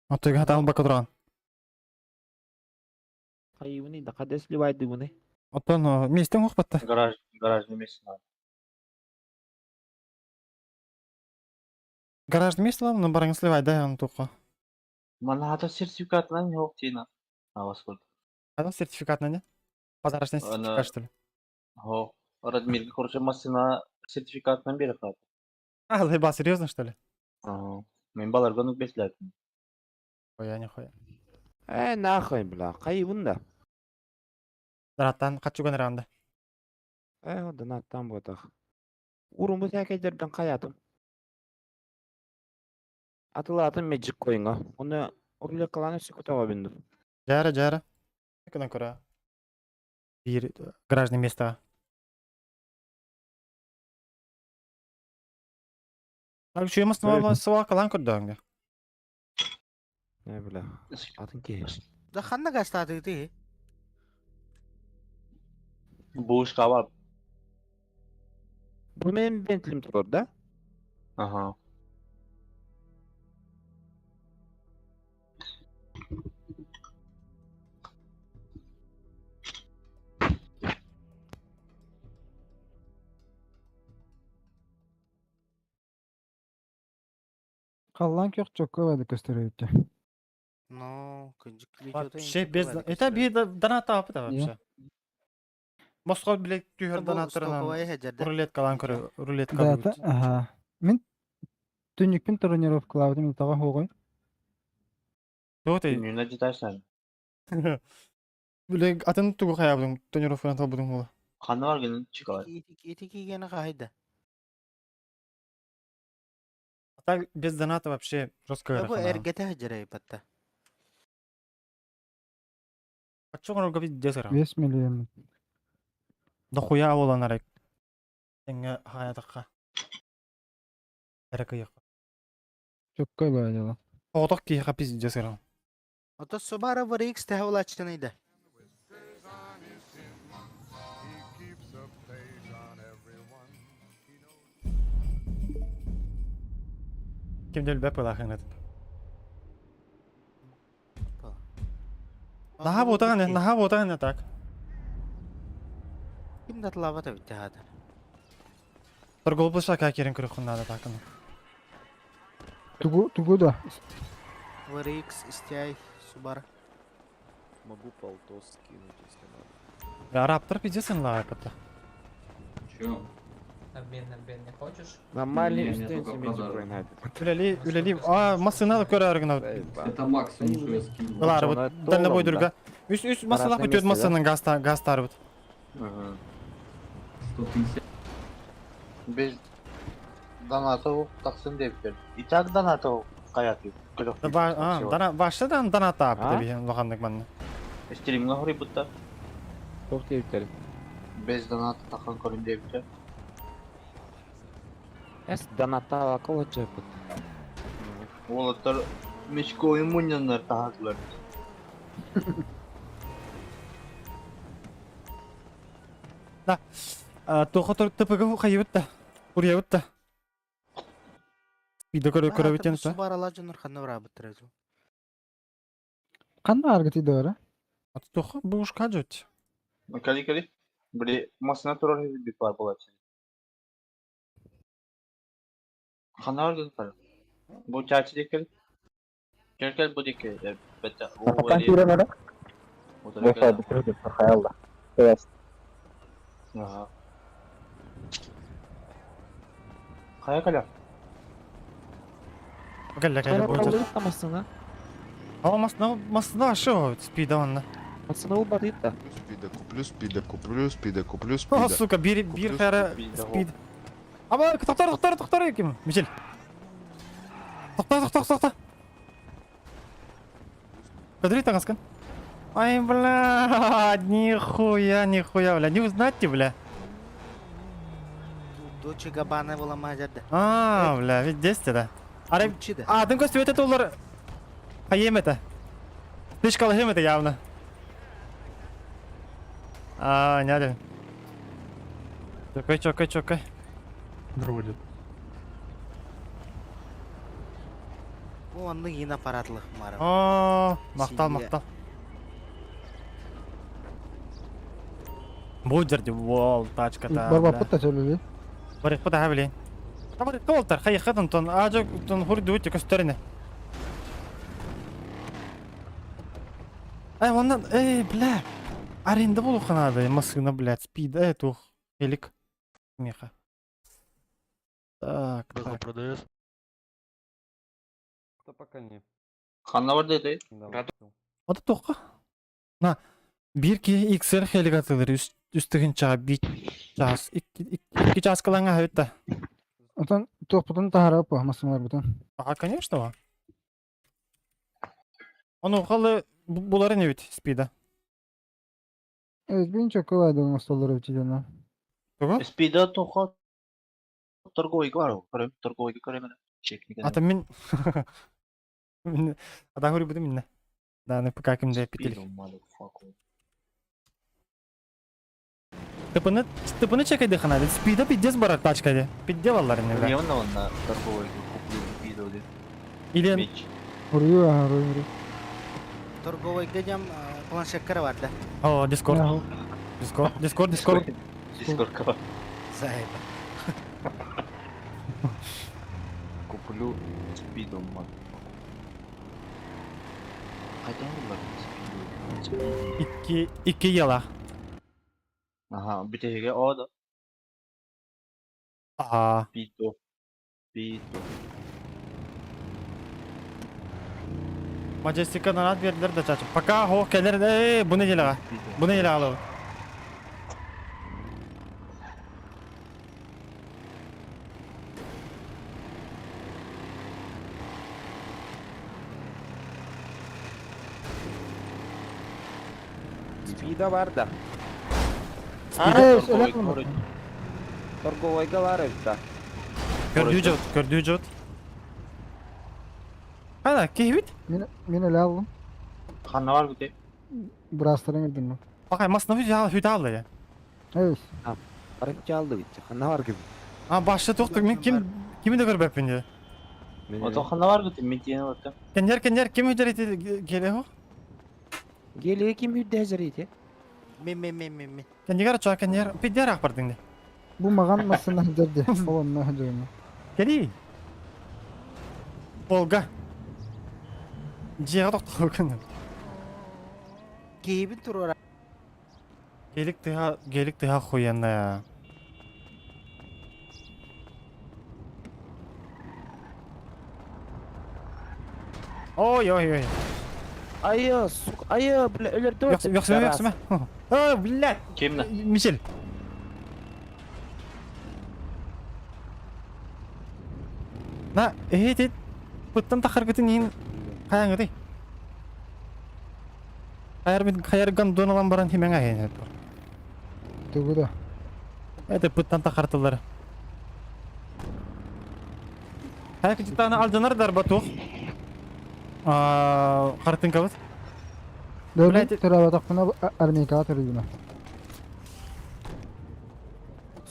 Оттуга хатаан бакка туран. Хайыбыный да хадес ливайдыбыный. Оттон миэстең охпатта. Гараж, гаражный место надо. Гаражный место ладно, барыңыз сливай да, он туққа. Манна сертификатынан yok тина. А во сколько? Адам сертификат не? Подарочный Аны- сертификат, что ли? Хо. Радмир, короче, машина сертификатынан берет. А, заеба, серьезно, что ли? Ага. Мен баларга нүк бесләтим. Ой, я нихуя. Э, нахуй, бля, хайыбын да. Дараттан качуган ранда. Э, донаттан буотах. Урун бу сәкәйдерден хаятым. Атылаатын Magic coin'га. Оны рулеткаланы өссө биндим. Жара, жара. Кынан көрө. Бир гаражный место. Так, что я снова свалка көрдөңгө. Э, бля, атын ки. Да ханна гастаты ты? Бушка бар. Бу менин Bentley'м турар да? Ага. Халлан көх чокко бады көстөрөйүттэ. Ну, кынжык Вообще без... Это би доната опыта вообще. Москва билет түйөр донаттарынан рулеткалан көрө, рулетка. Да, та, ага. Мен түнүкпүн тренировкалабытым тага хугой. Тугу ты? Күнүнө жетасың. Биле атын тугу хаябдың, тренировканы табудың була. Каны бар генен чыгалар. Ити кийгени кайда? А так без доната вообще жестко. Бу эргете жарай батта. А чё он говорит десера? 5 миллион. Дохуя болан арай. Теңге хаятакка. Эрек Чокко бады дела. Оток ки хапиз десера. Ото Subaru VRX төһө булачыныйда? Ким дел беп лахын это. Наха ботаган, наха ботаган так. Ким датлабата битте хатыр. Торгол площадка керен көрөх надо так. Тугу тугу да. VRX STI Subaru. Могу полтос скинуть, если надо. Да, раптор пиздец лайк это. Чё? Обмен, обмен не хочешь? Нормальный Не, мне үстен только Magic подарок. coin айтып. Үлели, үлели. А, машина көрөр гына. Это максимум, что я скинул. Лар, вот дальнобой дурга. Үс үс машина Гаражное өтөт место, да? машинанын газ газ тарбыт. Ага. 100 тысяч. Без Донатов тахсын диэбиттэр. И так донатов хайатыы А, дана башта доната апты улаханнык манна. Стримҥа хоруйбуттар. Туох диэбиттэр? Без доната тахан көрүн диэбиттэр. Эс доната колочепут. Уолаттар мечкойун мунньаннар таһаатылар. Да. Туха ТПГ хайыбыт да. Урьябыт да. Видео көрө көрөбүтен та. Субарала дьоннор ханна бараабыттар эту. Ханна аргыты дора? А туха бу уж кажуть. Кали кали. Били машина турар бит бар буолааччы. Ханна баргын Бу чаачы диэки Кел кел бу диэки бэтэ Атакан киирэн эрэ. Хайалла. Тэбэс. Ага. Хайа кэлэ? Кэллэ кэллэ бу. Масына. А масына масына шо спида онна. Масына убатыт да. Спида, куплю спида, куплю спида, куплю О, спида. сука, бир бир хара спид. Аба, тохтор, тохтор, тохтор ким? Мишель. Тохто, тохто, тохто. Подри тагаскан. Ай, бля, нихуя, нихуя, бля, не узнать бля. Доче Габбана була мадерде. А, бля, ведь 10 да. Ара, а, дым көстүбөт это олар. Хайем это. Слишком это явно. А, не надо. Чокай, чокай, чокай. Здорово, дед. Бу онны гин аппаратлык мара. О, мактал, мактал. Бу жерде вол, тачка-та. Барба пытта сөйлөбү. Барык пыта блин. Табар толтар, хай хатын тон, ажы тон хурду өтө көстөрүнө. Ай, оннан, эй, бля. Аренда болуха надо, машина, блядь, спид, тух, велик. Меха. Так, так. продаешь? Да пока не. Ханна бар деди. Ата тоққа. На, бир ки XR хелик атылыр, үстігін чаға бит час, икки час кылаңа хөтті. Отон туохпутун таһара по масыналар бутун. Ага, конечно, ва. Оны халы булары не бит спида. Evet, бин чоколад оңостолор өтүдөн. Тугу? Спида тоха торговый бар. Көрөм, торговый көрөм. Чек. Ата мен Мен ата хори буту минне. Да, не пока ким де питил. Тыпыны тыпыны чекай хана. Спида пиздец бар тачка де. Пизде баллар не бля. Не онна торговый куплю спида де. Или Меч. Урую, ага, урую. Торговый дедям планшеттер бар да. О, Дискорд. Дискорд, Дискорд, Дискорд. Дискорд бар. Зайба. Куплю спиду, Кайдан булар спиду? Икки икки яла. Ага, битеге о да. Ага. Спидо. Спидо. Majestic'a нарад бердилер да чачып. Пока хо келер э бу неделяга. Бу неделяга алып. Спида бар да. Эй, өлөк Торговойга бар да. Көрдүү жот, көрдүү жот. Ана, кейбит? Мен мен эле алдым. Ханна бар бите. Бурастарын кирдим. Бакай, масына хүт хүт алды я. Evet. Барып алды бит. Ханна бар ким? А, башы тоқтық, мен ким кими де көрбөппүн де. Ото ханна бар бите, мен тиен баттым. Кенер, кенер, ким хүдер келе хо? Геле ким хүдде хазыр Мен мен мен мен мен. Кенер ча кенер, пидер акпардың де. Бу маган масына дерди. Ол онна дерди. Кели. Волга. Жега тоқтық күн. Кейбин турара. Гелик тыга, гелик тыга хуянная. Ой, ой, ой. Айы, сука, айы, бля, өлөрдү. Яхшы, яхшы, О, блядь. Кимни? Мишель. На, эһи пыттан тахаргытын иһин хайаңыты. Хайар бит хайар гондон алан баран химең аһын. Тугу да. Это пыттан тахартылар. Хайа кытытааны алдьанар дарба туох. Хартыҥкабыт. Дөрүн төрөөбөтөхпүнэ армейкаҕа төрүүбүнэ.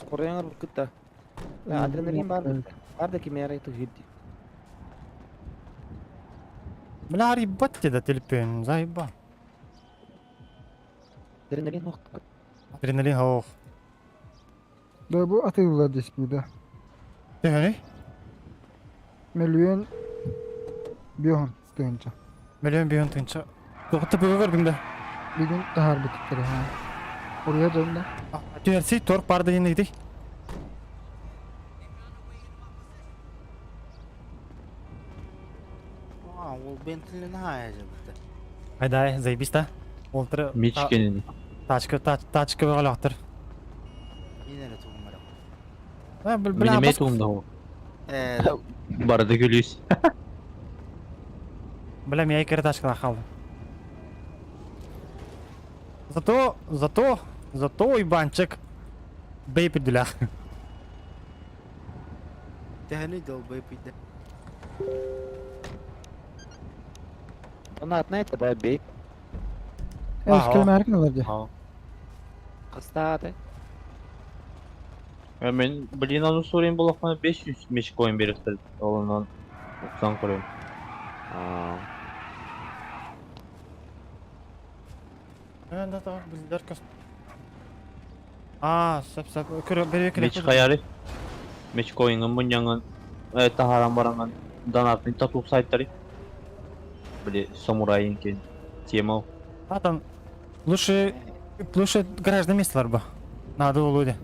Скорыйаҥар кытта. Адреналин бар бар да кимээрэй тыһыырди. Бля, ебать тебя телепен, заеба. Адреналин ох. Адреналин ох. Да бу атыылар диспида. Төһөнүй? Мөлүйүөн биоһун тыһыынча. Мөлүйүөн биоһун тыһыынча. Тоҕо бүгүн көрдүҥ да? Бүгүн таһаарбыттар ha. Уруйа дьон да. Түһэрсий торг бар да диэн ыйытый. А, ол Бентли наһаа эжебитэ. Айдай, заебись да. Олтыры Мичкенин. Тачка, тачка бөҕөлөөхтөр. Мин эрэ тугум эрэ. А, бля, Мин эмиэ тугум да ол. Э, Барды күлүүс. Бля, мен кері тачкалар қалды. Зато, зато, зато Иванчик бейп дүлях. Төһөнүй долбай пүйдэ. Она одна это да бей. Эскелмәркин олар дии. Хастааты. Я мен блин аны сорайын болохмана 500 мешкоин бериптер. Олонон уксан көрөм. Да, да, bizler kös. А, сөп, сөп. Көрө, бери Меч хаяры. Мешкоингын муньяңын тахаран баранган донатный тату сайттары. Били самурайын кен тема. А там лучше, лучше гаражное место бар Надо Володя.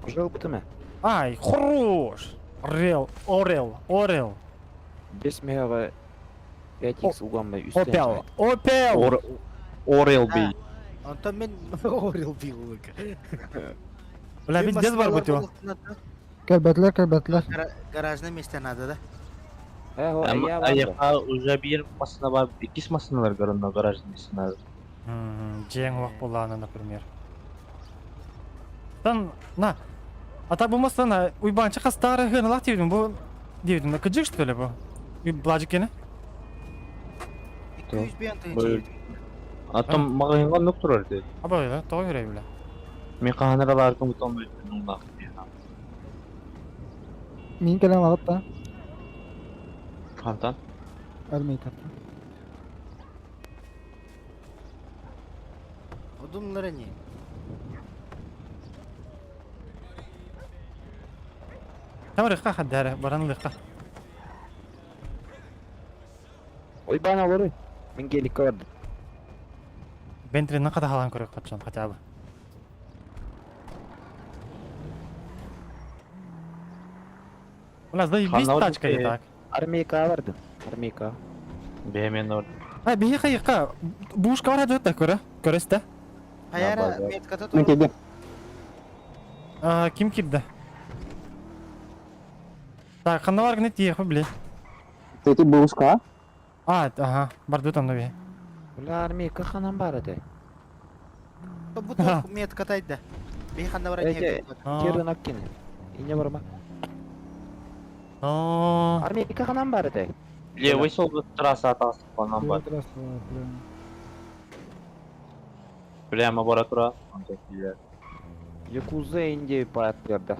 Уже опытыме. Ай, хорош! Орел, орел, орел. Бес мега 5x угаммай үстен. Опел, опел! Орел бей. Онтон мен Орел бей улык. Бля, бит дез бар бутю. Кэлбэтилэр, кэлбэтилэр. Гаражное место надо, да? Аяка уже бир масына бар, иккис масыналар гарында гаражный место надо. Жең уақ боланы, например. Тан, на. А так болмаса, на, уйбанчы қастары хыналақ дейдім, бұл дейдім, кыжық что ли бұл? Бладжикені? 200 бен тыһынча. А там магазинга нөк турар ди. Абай да, тоғы жүрей бля. Мен каханаралар кым том нуна. Мин кэлэн алып да. Хантан. Армейкаттан. Одумлары не? Там рыққа хаддары, баран рыққа. Ой бана олору. Мен геликке бардым. Бентриннің қата халан көрек қатшан, хотя бы. У нас заебись тачка и так. Армейка бардым. Армейка. Бемен ор. А, бейі қайыққа. Бушка бар жөтті көрі. Көресті. Хаяра метката Мен тур. келдім. Ким кирді? Так, қанда бар гінет ехі, біле. Ты бушка? А, ага, барды там бе. Бля, армейка ханан бар эте. Бу тур метката айда. Бей ханда бар Эте, Кирин аккин. Ине барма. Армейка ханан бар эте. Левый сол трасса атасы банан бар. Прямо бара тура. Якуза инде паятырда.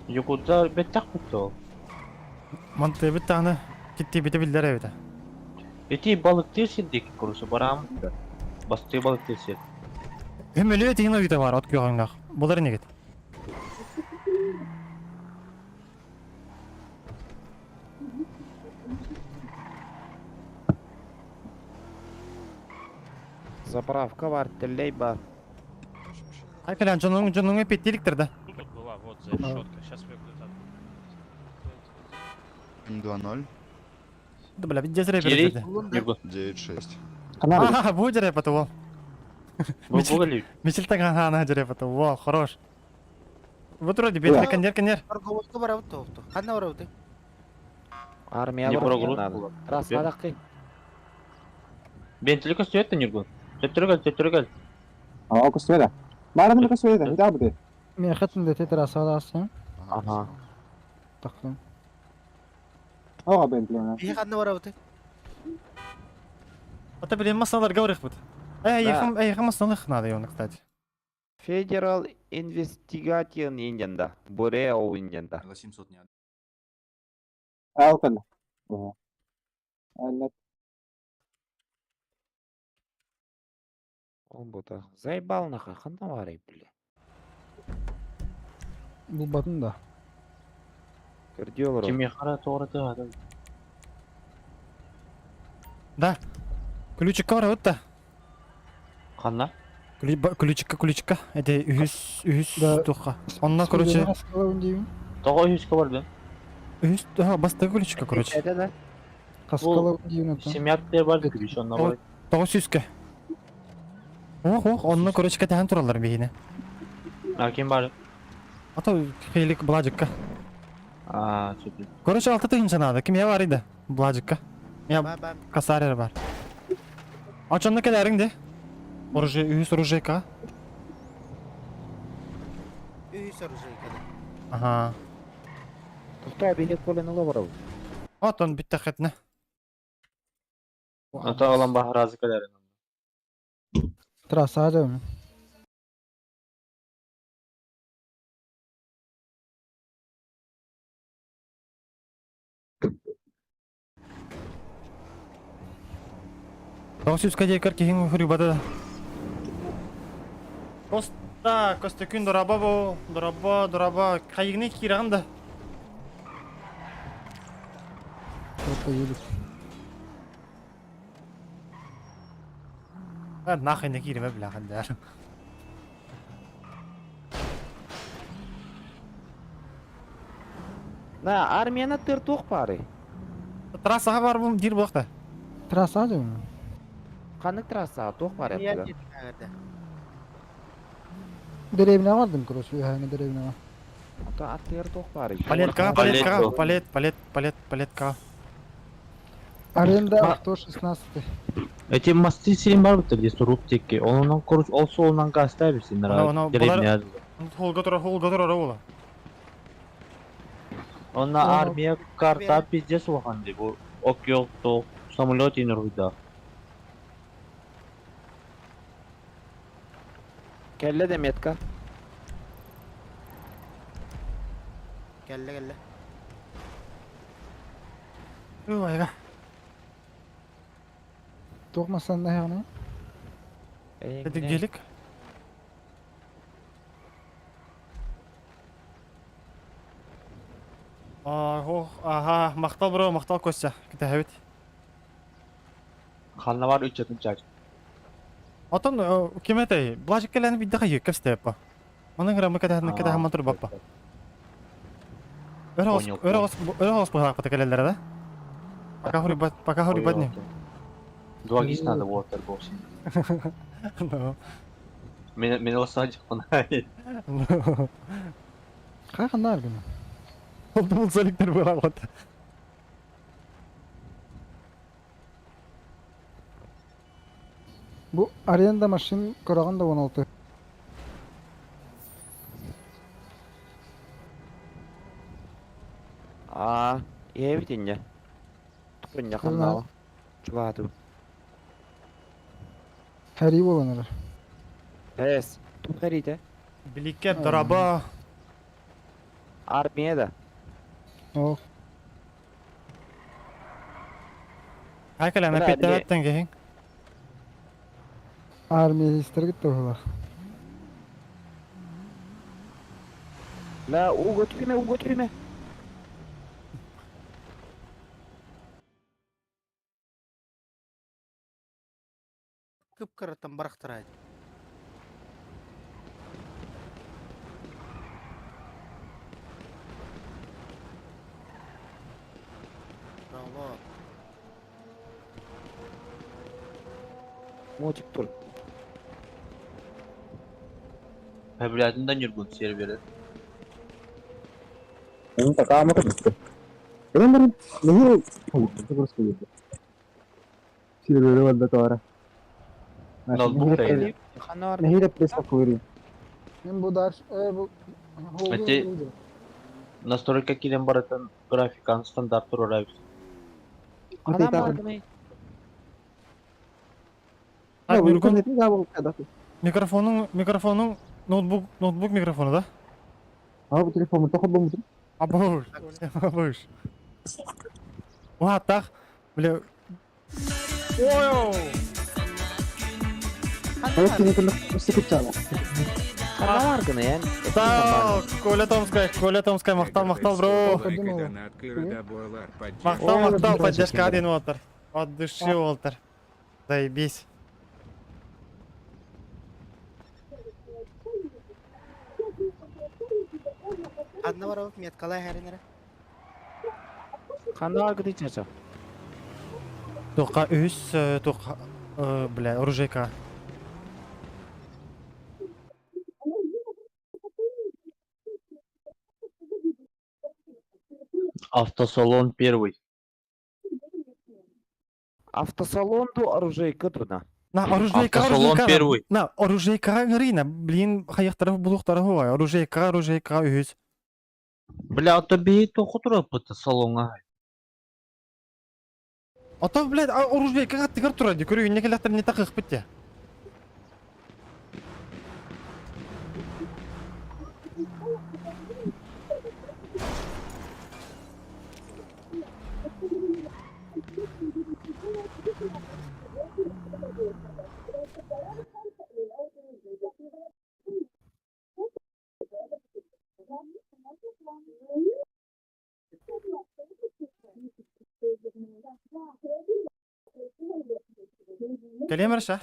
Якуза беттак бутты. Манты бит таны китти бите билдер эбите. Эти балык терсин деки курусу барам. Басты балык терсин. Өмөлө тигин ойыта бар от күйгөңнөх. Булар негет? Заправка бар, теллей бар. Ай кэлэн жонуң жонуң эпеттиликтер да. Тут была, вот за решетка. Сейчас выйдут. 2-0. Да бля, бит жезре берди. 9-6. А, бу жере паты ол. Бу бугали. Мичил таган хана жере паты. Во, хорош. Вот вроде бентли кондер кондер. Торговойга барабыт тоохту. Ханна барабыт? Армия Не бар прогруз надо. була. Раз, адакы. Бентли көстүөт Ньургун. Төттөрү кел, төттөрү кел. Аа, көстүбэдэ. Баарына көстүбэдэ. Хитаа бу. Мен хатын да тетраса аласың. Ага. Тақсын. Ага бентли. Биһи ханна барабыт? Это блин масалар говорих бут. Эй, Да. ехам, эй, ехам основных надо, он, кстати. Federal Investigation Indiанда. Bureau Indiанда. 800 не Алтын. Ага. Анна Ол бута. Заебал нахуй, ханна барай, бля. Бұл батын да. Көрдү Кими хара тоғра тыгады. Да. Ключик бар вот да. Ханна? Ключика, ключика. Это үһүс, үһүс Да. туха. Онна, короче, Тоҕо үһүскэ бардым. үһүс, ага, баста ключика, короче. Это да. Қасқала деймін. Семьятты бар ключ онна бар. Тоҕус сүүскэ. Ох, ох, онно, короче, кэтэһэн тураллар биһине. А ким бар? Ата хейлик бладжикка. А, сөпү. Короче, алты тыһынча надо. Ким я бар иде? Бладжикка. Я Ба ба. косарь бар. Ачанны кэлэриң де. Оружие, үһүс оружейка. Үһүс оружейкада. Ага. Тохтой билет колен олоров. Вот он битте хэтне. Ата алан бахаразы кэлэрин. Трасса деймін. Тоҕус сүүскэ диэкэр киһиҥ хурибата. Коста, Коста күн дораба бу, дораба, дораба. Хайыгны кирагын да. Кто-то едет. А, нахуй не кириме бляхан дэр. На, армияны тыр туох бары. Трассаға бар бу дир булакта. Трасса деймін. Канык трасса туох бар Я это. деді. Деревня бардым, короче, үйәңі деревняға. Ата аттыр туох бары. Палетка, палетка, палет, палет, палет, палетка. Аренда авто 16. Эти мосты сирин бар бит где суруп текке. Онун короче, ол солунан гаста бирсин. Ана, ана, булар- Холга тура, холга тура була. Онна армия карта пиздец улахан ди. Бу ок yok то самолет инер хуйда. Келле де метка. Кэллэ кэллэ. Ой, Тоқмасан да яғны. Это гелик. Ох, ага, мактал бро, мактал Костя. Ките хәбит. Ханна бар үч жатын чач. Отон ким этэй? Блажик келени бидде хайы кепсте апа. Оның грамы кете кете хаман тур баппа. Понял, Өрө өрө ос бу хакта келелер да. Пока хури бат, пока хури бат не. Два гис надо вот торговцы. Ну. Мен мен осадик хунай. Ну. Қайқанда аргыны? Ол бул соликтер була вот. Бұл аренда машин көраған да 16. А, я бит инде. Тупыння ханнау. Чугату. Хәри боланыр. Эс, туп харите. Биликке дораба. Армия да. Ох, Хай келени Бля, петтен кехин. армия истер кетті олар. Ла, уго түме, уго түме. Кып-кыраттан барахтарай. Браво. Мотик тур. Хәбилятында Нюргун сервері. Ну, такая мы как Кэлэн баран, нэһиилэ Сирleri var da Ноутбук тайны. Ханар. Нэһиилэ приставка вырю. Мен бу дар бу Эти настройка кирен барытын графикан стандарт турар. Хана маргыны. Так, Нюргун, микрофонун, микрофонун, ноутбук, ноутбук микрофону, да? А бу телефон тохот бомбу. Абыш, абыш. Уа, так, бля. Ой! Hayır seni kırlık sıkıp çağla. Хана маргыны эн. Так, Коля Томская, Коля Томская, махтал, махтал, бро. Махтал, махтал, поддержка один Уолтер. От души, Уолтер. Заебись. Ханна бар алып меткалай хәринер. Хана маргыны чача. Тоқа үс, тоқа, бля, оружейка. Автосалон первый. Автосалон ду оружейка туда. На, оружейка, Автосалон оружейка. первый. На, оружейка рина. Блин, хаяқтары булуқтары хуай. Оружейка, оружейка, үс. Бля, а то бей то хутура пыты салонга. А то, блядь, оружейка тыгар турады. Көрү, не келақтар не тақық бітті. Кэлиэм эрэ?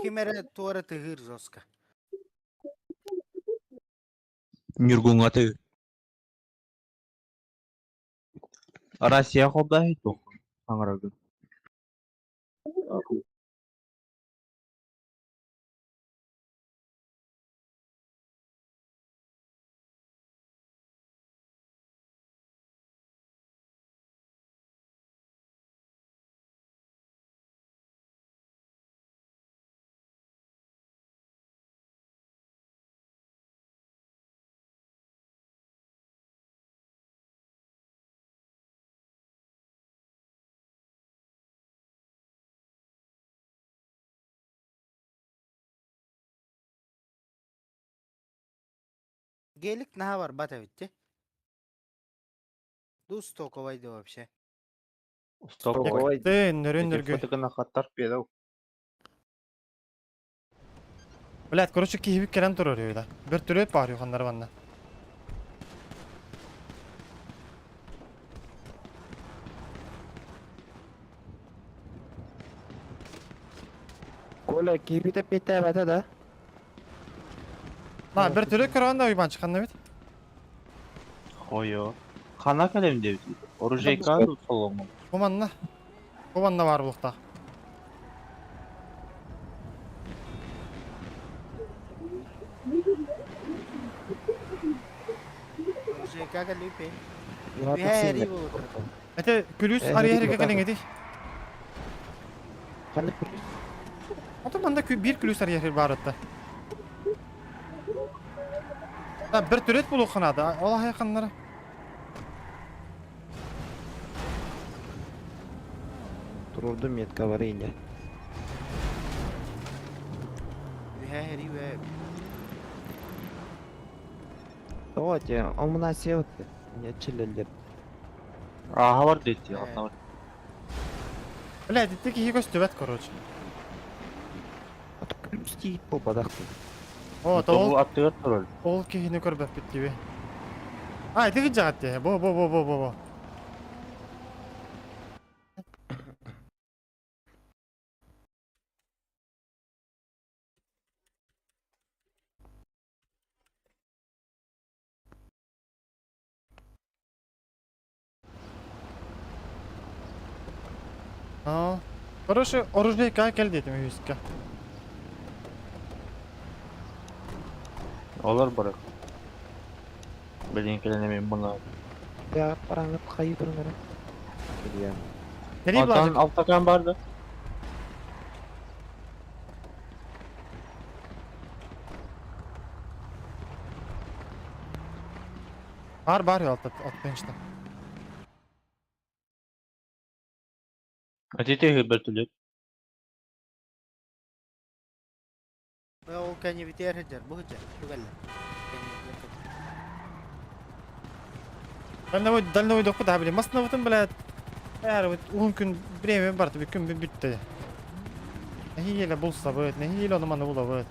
Кимере туара тыгыр жестко. Нюргунга ты. Россия холда хиту. Аңрагы. Гелик наha бар бата битти. Ду стоковайды вообще. Стоковой. Ты, нөрен нөргө. Фотогына хаттар педау. Блядь, короче, киһибит кэлэн турар үһү да. Бер түрөт баар юханнар банна. Коля кибите пете бата да. На, бер түрөт көрөн да уйбан чыккан бит. Хойо. Хана калем деп. Оружейка салонга. Бу манна. Бу манна бар булукта. Уже как липе. Юха Хәри булыр. Это күлүс арыйы кэлиҥ эти. Хана күлүс. Ото манда бир күлүс арыйы бар атта. Да, бер түрөт булукханада. Ол хайканнары. Турурду метка бар инде. Хәри вә. Давайте, он мына сеут. Не чилелер. Аха бар дейт. Ата бар. Блядь, ити киһи көстүбэт, короче. Ото күлүс тиит бу бадакты. О, то ол аттыгар турар. ол киһини көрбөппүт диби. А, ити жаат дии. Бо бо бо бо бо бо. А, короче, оружейка кел дедим үйүскө. Олор барык. Билин кэлэн эмин буна. Я параңыт хайы турун эрэ. Кэлиэн. Nereye Антон bulacak? Altakan bardı. Бар бар altta altta işte. Атите хыбертүлүк. Ол кәне битер хәҗәр, бу хәҗәр. Түгәлле. Дальновой дальновой докку да биле. Масына бутын блядь. Әр вот 10 күн время бар бит күн бүтте. Нәһиеле булса бит, нәһиеле аны маны була бит.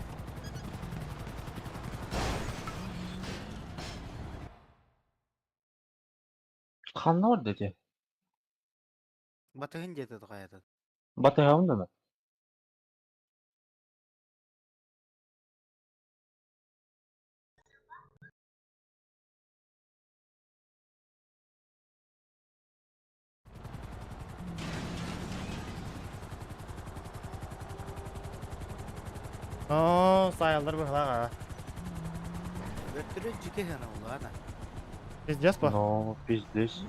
Ханна бар дети. Батыгын дете тоқаятын. Батыгамын да. О, сайалдар бу хлага. Бөртүрө жеке хана улана. Пиздец по. Ну, пиздец.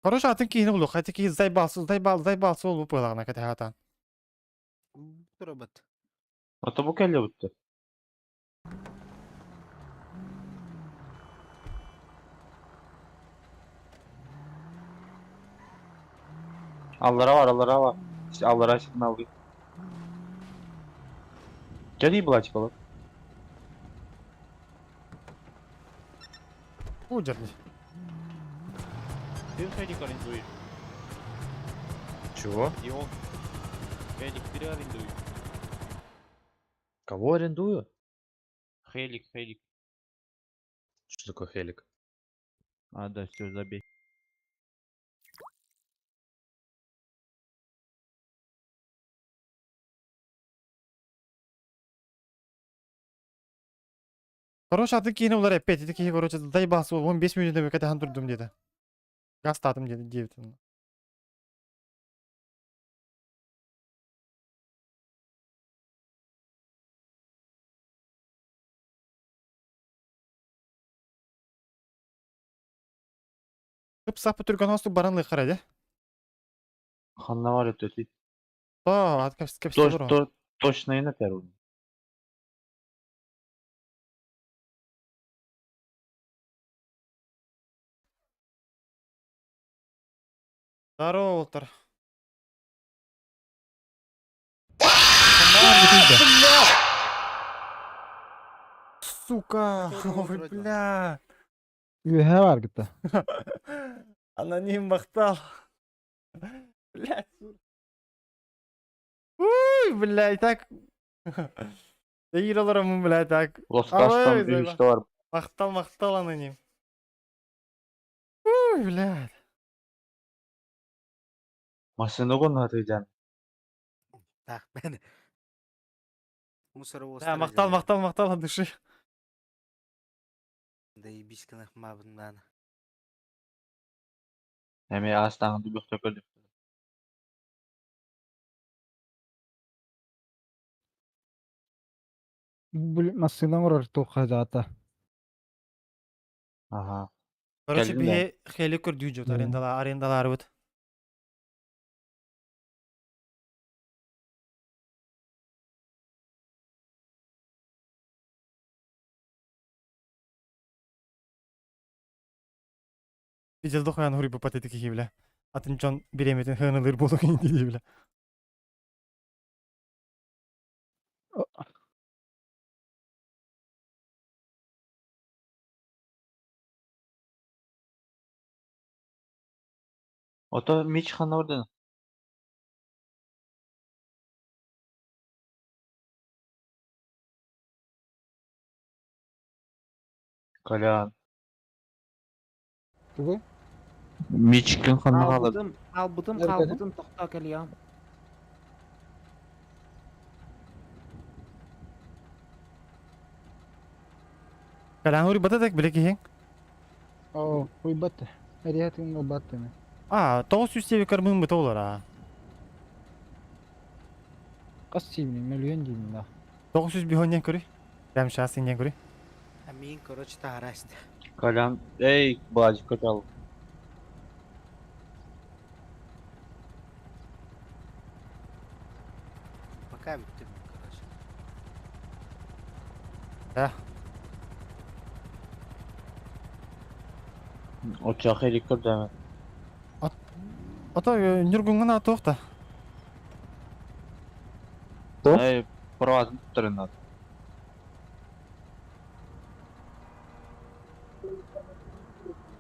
Короче, атын кийини булу. Хати ки зайбалсы, зайбал, зайбалсы ол бу пылагына кете хатан. Робот. Ото бу келе бутты. Аллара var, аллара var. İşte аллара şimdi aldı. Gel iyi булачык олар. Бу жерде. Ты Хелик арендуешь. Чего? И он. Хелик, ты арендуешь. Кого арендую? Хелик, Хелик. Что такое хелик? А, да, все, забей. Короче, атын кийини булар опять. Эти короче, зайбалсы ол 15 минут кете хан турдум деди. Газ татым деди, девять. Кып сапы түргөн хосту баранлы карады. Ханна var ötesi. То, ат кепс кепс Тош, то, точно и на первом. Здорово, Олтер. Сука, ой, бля. Үһә бар гитте. Аноним мактал. Блядь. Уй, блядь, так. Дейір блядь, так. Los Ой, Кастом зайба. 3 var. Мактал, мактал аноним. Уй, блядь. Машина гон атыйдан. Так, мен. Мусор Да, мактал, мактал, мактал от души. Да и бисканах мабындан. Эми астаңды бөхтө көрдүк. Бу машина орор тоққа жата. Ага. Короче, Келдим да. бие хели көрдүү жот арендала, арендалары бут. Видел дохуян хури бу патетики бля. Атын чон биреметин хынылыр болу инди бля. Ото мич ханна орден. Колян. Тугу? Мичкин ханна калды. Албытым, албытым, Nerede? албытым, тохто кэлиям. Колян хури бататек биле кихин. О, уйбатты. Эриятин убатты. А, тоғыз жүз себекер мың бит олар а. Қас сиибин, мөлүйөн диибин да. 900 бихоннен көрүй. Прямо сейчас иннен көрүй. Амин, короче, таһараст. Колян, эй, Бладик, котел. Пока бүттүм, короче. Да. Оча хелик көрдеме. Ото нүргүнгүн атуохта. Тоқ? Эй, проводын туттарын надо.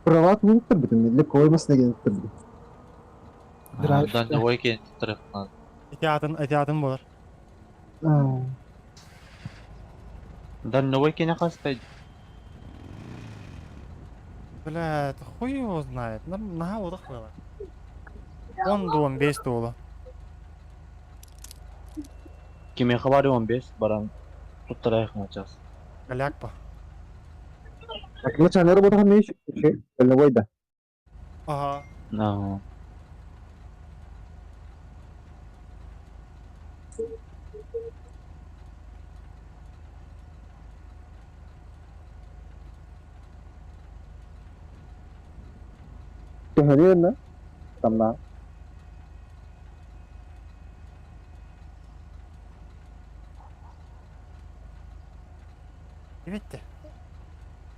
Провод не туттарбытым, для коймасына келіп туттарбытым. Драйв. Дальневой кен туттарых надо. Эти атын, эти атын болар. Дальневой кен хастай. Бля, это хуй его знает. На удах было. Он дом бес тула. Киме хабары 15 баран туттарайық начас. Голяк па. Так, ну что, работа не еще, дальнобой, да. Ага. Ага. Төһөрүөн Тамна. Привет.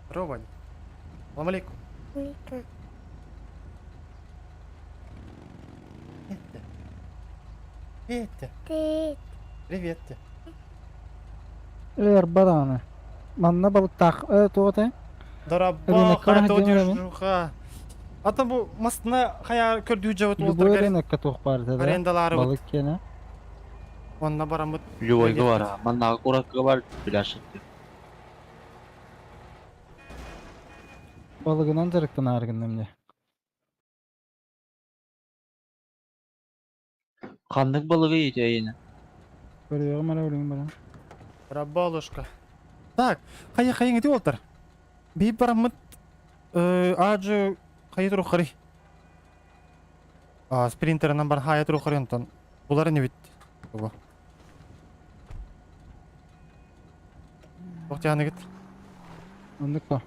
Здорово. Салам алейкум. Привет. Привет. Привет. Эр бараны. Манна балыктаах туота. Дорабо Рынок хайта карадын одержуха. Ата бу мастына хая көрдүү жабыт Любой олтыр. рынокка туох бар да. Арендалары бут. Балык кене. Онна барамыт. Любой бар. Манна куракка бар пляж. Балыгынан жарыктан аргын эмне. Ханнык балыгы ете Көрүөгүм ара өлүгүм бара. Рабалушка. Так, хая хая ити олтыр. Би барамыт ажы хая туру хари. А спринтерынан бар хая туру хари онтон. Булар не бит. Бу. Тоқтияны гит. Ондук па.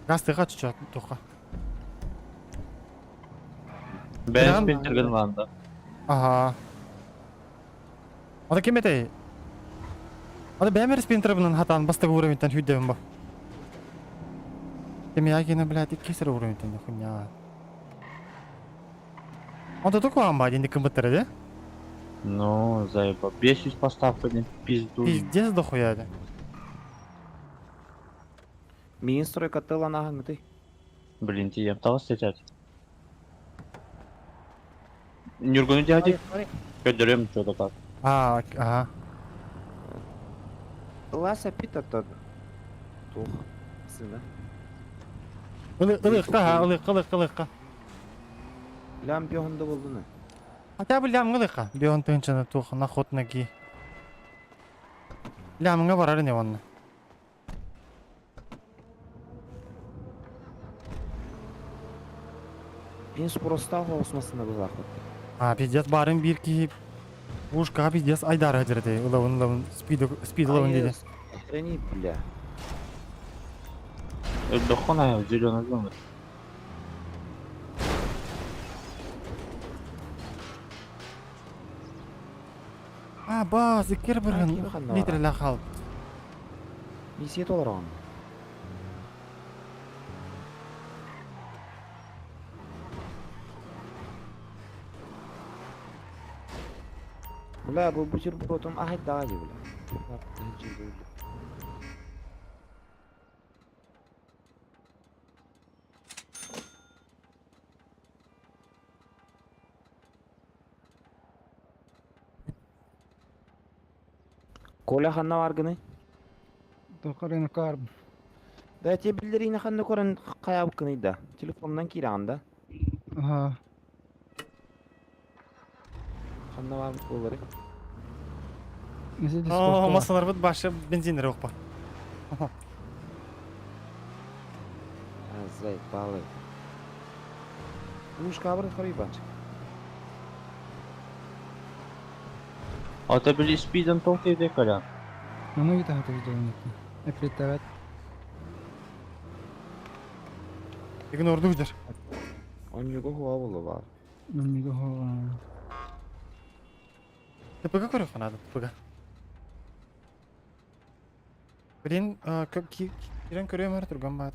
Газ тыга чучат тоқа. Бен спринтерген ланда. Ага. Ада кем этей? Ада бәмер спринтер бунан хатан бастыгы уровеньтен хүддебин ба. Эми ягина, блядь, иккисер уровеньтен хуйня. Анда току амба динди кымбыттыр де? Ну, заеба. 500 поставка не пизду. Пиздец дохуя де. Мин стройка тыла нагыңды. Блин, ти ем тағыс сетят. Нюргуну дяди? Көдөрөм что-то так. А, ага. Ласа пита тад. Тух. Сына. Ылык, ха, ылык, ылык, ылык. Лям бьонда болдуны. Хотя бы лям ылык. Бион тынчаны тух на ход ноги. Лямыңа барар не онны. Мин спроста осмасына бузахыт. А, пиздец, барын бир ки Ушка пиздец айдар хадирде. Ылавын, ылавын, спид, спид ылавын деди. Охрени, бля. Дохона зеленый зона. А, бас, иккер А, бирген ким ханна литрле хал. Мисия доллар он. Бля, бу бутербродом ахай дали, бля. Коля ханна варгыны? Тоқ рынокка бар. Да те билдерини ханна көрөн каябыккыны да. Телефондан кираганда. Ага. Ханна бар болары. Неси О, дискордта. масалар бут башы бензинер окпа. Азай, балы. Мушка бар хорибанчик. Ата били спиден тоқ дейді Колян. Ону гитаха тыгдылын Эприттебет. Игнорду жер. Онньуга хуа буолла баар. Намига хова. ТПГ көрө фанады, ТПГ. Блин, кирен көрөм ар турган бат.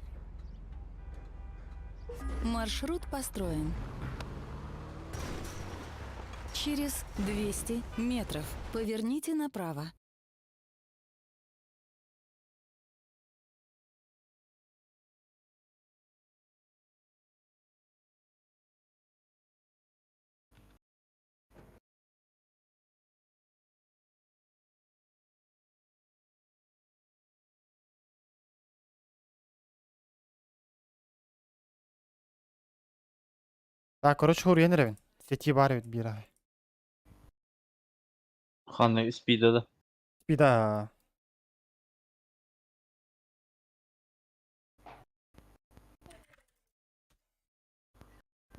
Маршрут построен. Через 200 метров поверните направо. Так, короче, хуруйан эребин. Сети бар эбит биир аҕай. Ханна спида да. Спида.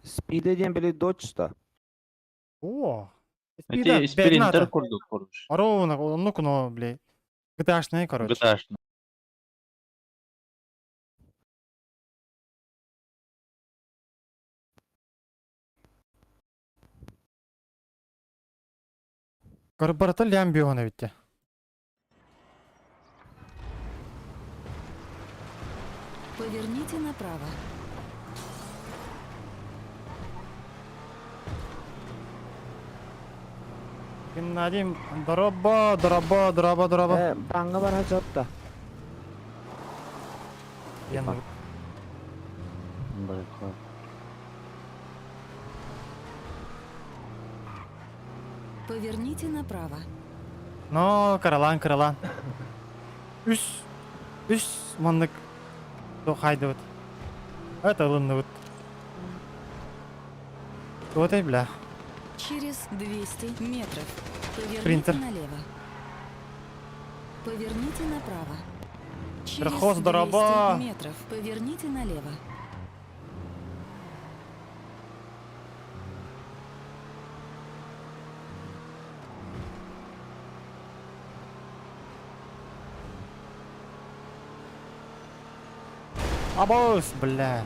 Спиде диэн били дочь-то. О! Спида, Эти спринтер бедната. курдук куруш. Ровно, оннук, но, бля. ГТАшный, короче. ГТАшный. Корпората лям биона битте. Поверните направо. Геннадий, дороба, дороба, дороба, дороба. Э, баҥҥа бара дьотта. Ян- Поверните направо. Но, каралан, каралан. Үс, үс маннык хайдыбыт. Это ылынныбыт. Вот и бля. Через 200 метров поверните Принтер. налево. Поверните направо. Через Верхоз 200 дороба. метров поверните налево. Абос, бля.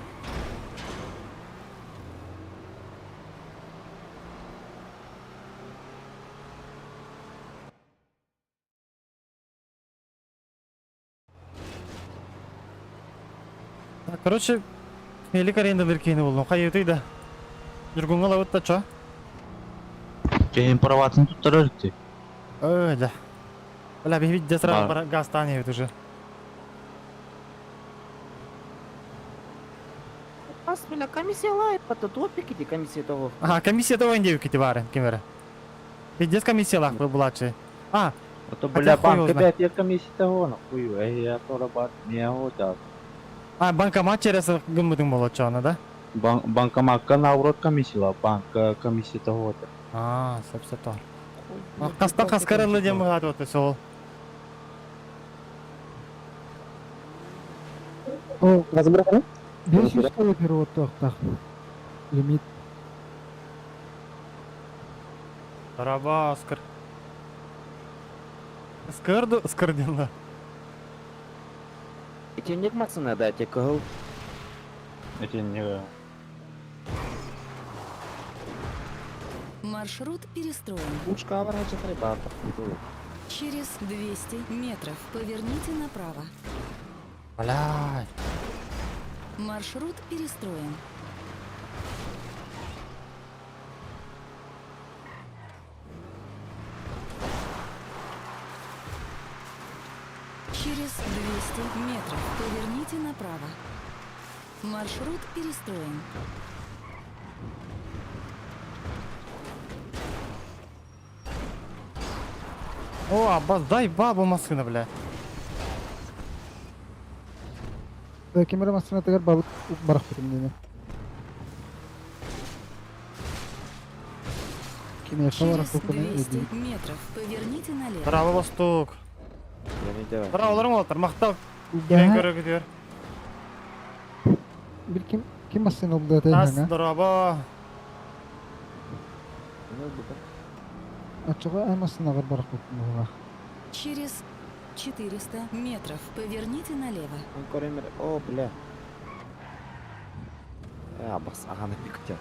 Так, короче, Мелик аренда дыркейні болдым. Қай да. Жүргүнгө лабыт та чо? Кейин праватын туттарар ти. Ой, да. Бля, бихбит десра Бар. газ танет уже. Ас, бля, комиссия лайт, пата топики, комиссия того. Ага, комиссия того индивики кити бары, кемере. Пиздец комиссия лах булачы. А, А то Хотя бля хуй его банка знает. бәт комиссия того нахуй. Эй, я тора бар. Не да. а банкомат через гыммытың болот чоно, да? Бан банкоматка наоборот комиссия, банк комиссия того. А, сөп сөп тор. Каста каскарылы дем гат вот сол. О, Разбирай. 500 тал перевод тоқтақ. Лимит. Дороба, Оскар. Скырду, скырдила. Итинник масына да те кыһыл. Эти не Маршрут перестроен. Ушка бара дьотар баар. Через 200 метров поверните направо. Бля. Маршрут перестроен. Через 200 метров поверните направо. Маршрут перестроен. О, Аббас, дай бабу машина, бля. Кемере машина тегер балык барах битим Кеме Через 200 метров поверните налево. Браво, Восток. Я не делаю. Браво, оларың олтар, мақтау. Кирен көрө күтүөр. Бир ким ким машина oldu Тас, да дороба. Оччоҕо эн массыынаҕар барахпыппын быһыылаах. Через 400 метров поверните налево. О, бля. Бас ағаны бекітер.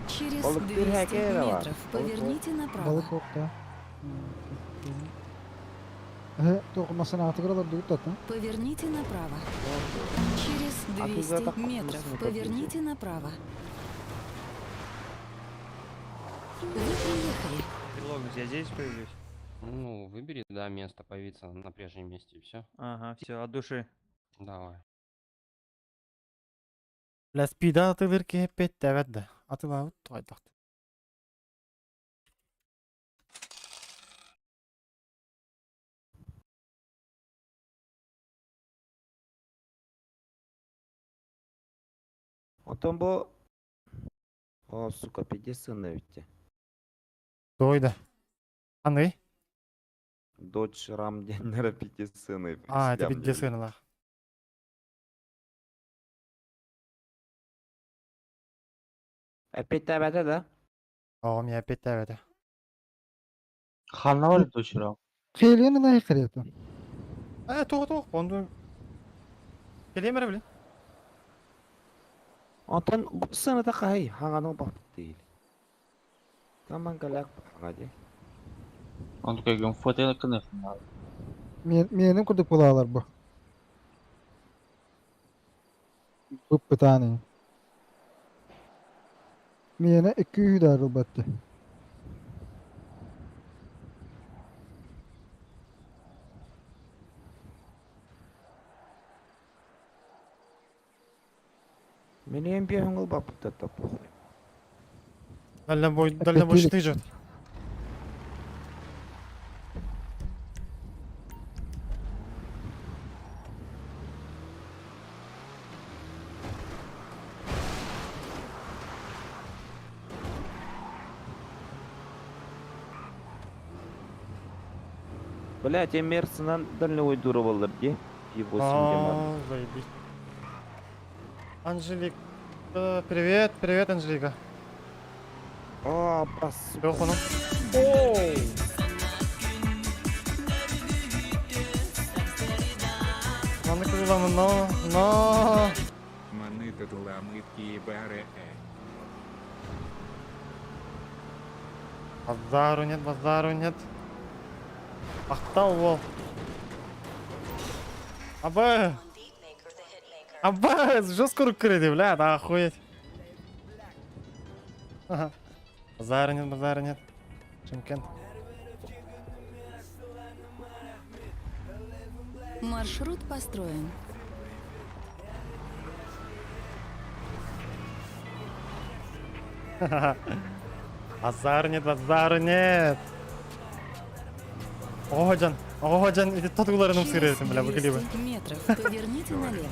Через Балык 200 тирһэкэ бар. метров поверните направо. Балык уохта. Эһэ, туох массыынаҕытыгар олордугут да Поверните направо. Через А ты за 200 так метров машину поверните направо. Вы приехали. Я здесь появлюсь? Ну, выбери, да, место появиться на прежнем месте и все. Ага, все, от души. Давай. Бля, спида атылыр ки пет да. Атылабыт тугайдахт. Онтон бу... О, сука, пиздец сына ведь. Дойда. Аны? Дочь Рам деннere пиздец сыны. А, это пиздец сыналах. Опять табата, да? О, меня опять это. Ханна бар дочь Рам. Хелен ылай кырыта. Э, тух тух, онду. Келем бре, блин. Онтон сыны да кай, хаңаның бап değil. Таман галак хаңа Он такой, говорит, фото кынып. Менин курдук булалар бу. Бу пытаны. Мені iki yüz ылбатты. Мени МП хаңыл бап та похуй. Дальнобой, дальнобойщик идет. Блять, я мерсынан дальнобой дура болар ди. P8 демар. А, заебись. Анжелика, привет, привет, Анжелика. О, бас. Йох, Маны кызыламы, но, но. Базару нет, базару нет. Ахтал вол. Абы! Абы, жестко рукрыли, бля, да охуеть. Ага. Базара нет, базара нет. Шымкент. Маршрут построен. Базар нет, базару нет. Ого, ого, Джан, иди тот гуларыным Через сырытым, бля, выгли бы. 200 метров поверните налево.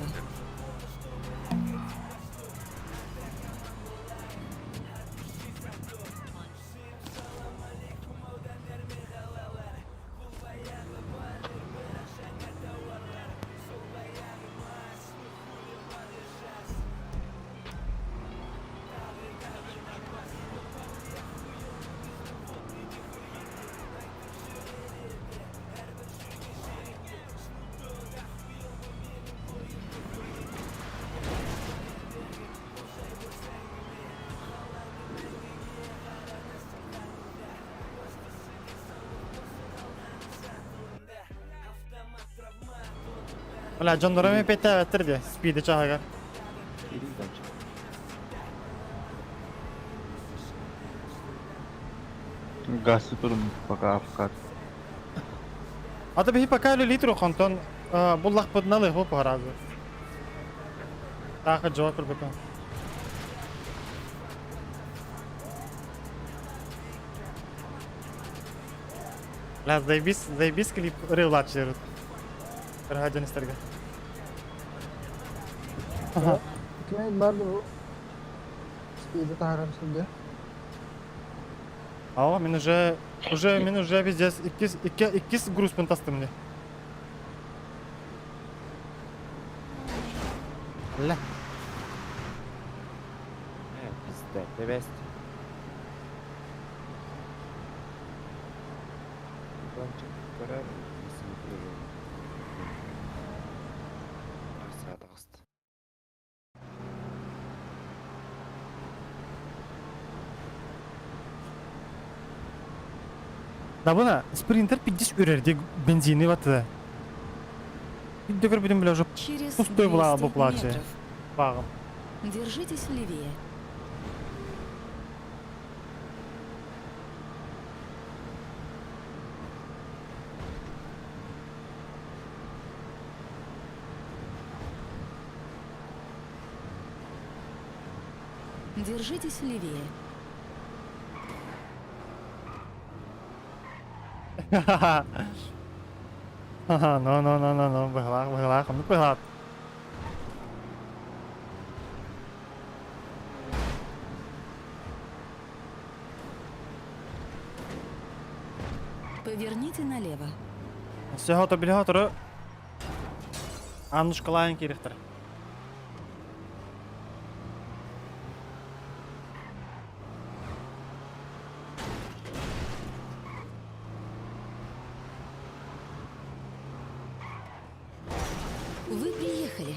Бля, Джон Дорами петте әттір де, спиді чағагар. Газ турум пока авкат. Ата бихи пока литру хонтон буллах подналы хо по разу. Таха Джокер бека. Бля, заебись, заебись клип рылачерут. Рахаджан истерге. Ага. Кime барды бу? Спиди таарам сылды. А, мен уже Уже мин уже пиздец иккис икки иккис грузпун тастым не. Ля. Пизда, тэбэст. Кончик көрөр, Саатаҕыста. Дабына спринтер пиздец үрэр бензини баты. Бидде көрбүтүм бля уже Через пустой была 200 бу плаче. метров. Багым. Держитесь левее. Держитесь левее. Ха-ха, ну ну ну ну ну быһылаах быһылаах оннук быһылаах. Поверните налево. Все хото били хотору Аннушкалаан киирихтэр. Вы приехали.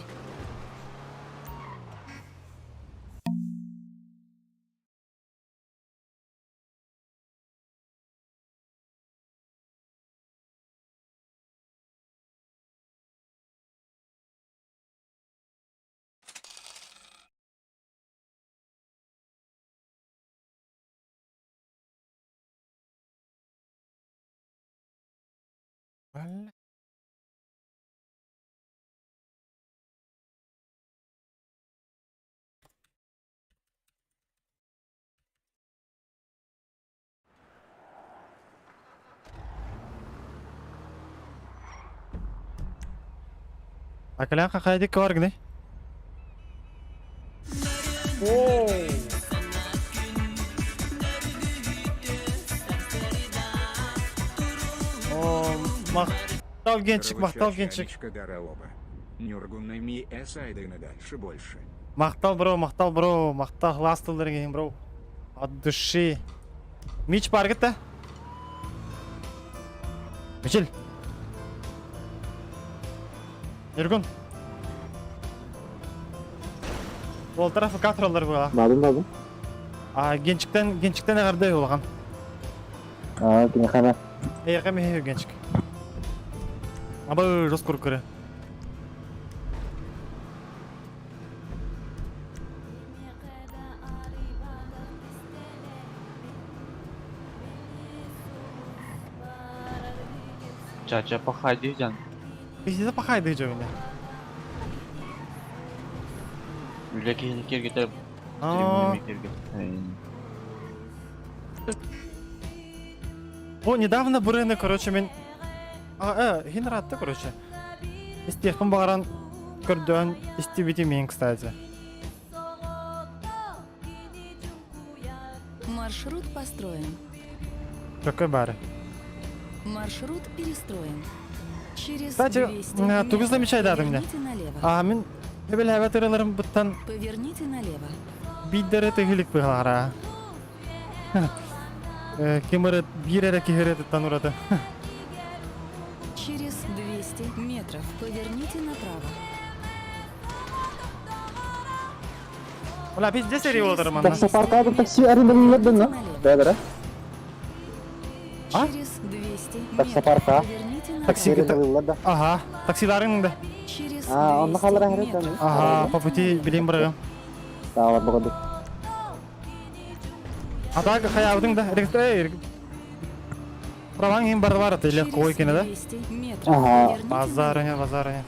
Бля. Акалян хахайдик кваргны. О, махтал генчик, махтал генчик. Дальше больше. Махтал, бро, махтал, бро, махтал глаз тылларыҥ бро. От души. Мич баргыта. Мичил. Нюргун. Ол тарафы катралар була. Бадым бадым. А генчиктен генчиктен эҕэрдэ улахан. Аа, кини хана. Эйэхэ миһи генчик. Абы жос куркуры. Чача пахайды жан. Пиздец пахайды жо меня. Үлэ киһини киргитер. Аа. О, недавно бұрыны, короче, мен... А, хин ратты, короче. Истиэхпин баҕаран көрдөөн истибити мен, кстати. Маршрут построен. Какой бары. Маршрут перестроен. Через Кстати, 200 тугу метров замечай даты мне. поверните налево. А, мен эбел хэбэтырыларым буттан Поверните налево. биддere тыгылик быһалара. Кимыры биир эрэ киһире туттан ураты. Через 200 метров поверните направо. Ола пиздец сери болотар манна. Таксопарка такси арендалыыллар да? Да, да. А? Через 200 метров Таксопарка. поверните направо. Такси Арендалыыллар да. Ага, таксиларың да. Через Аа, онно 200 халара хэрэг метров Ага, по пути билим барыгым. Таалар богоду. А так хаябдың да, эй, Праваң им бар бар или Через кой кине да? 200 метров Ага. поверните Базар налево. не, базар не.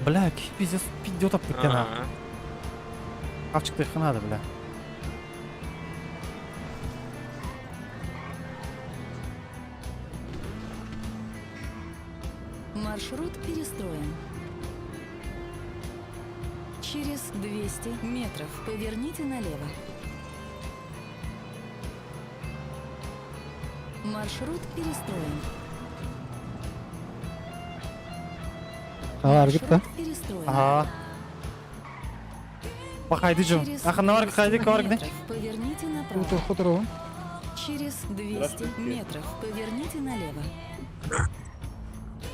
Бля, какие пиздец пидет аппетена. Хавчик ты надо, бля. Маршрут перестроен. Через 200 метров поверните налево. Маршрут перестроен. Хабар гитта. Маршрут перестроен. Ага. Бахайды жу. Через Аханавар 200 кайды кавар гне. метров поверните направо. Уту хутору. Через 200 метров поверните налево.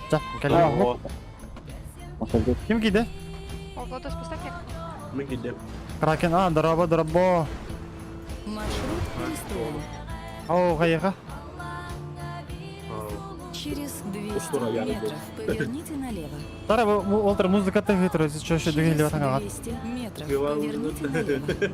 Жа, кел. Ким кийди? О, Владос, поставь я. Мы кидем. Кракен, а, дороба, дорабо. Маршрут перестроен. Ау, кайыга. Через 200 метров поверните налево. Тара, олтыр музыка тыгы туры, чөшө деген Через лебатан ага. 200 метров поверните налево.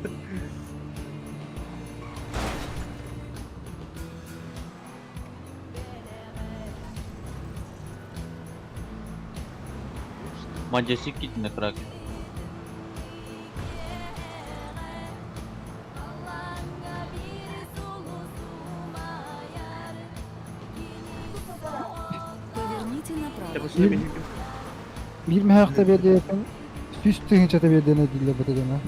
Маджесик кидин кракен. Поверните направо. Bir mehakta berdiyetin. Süs tühünçete berdiğine dille batacağım.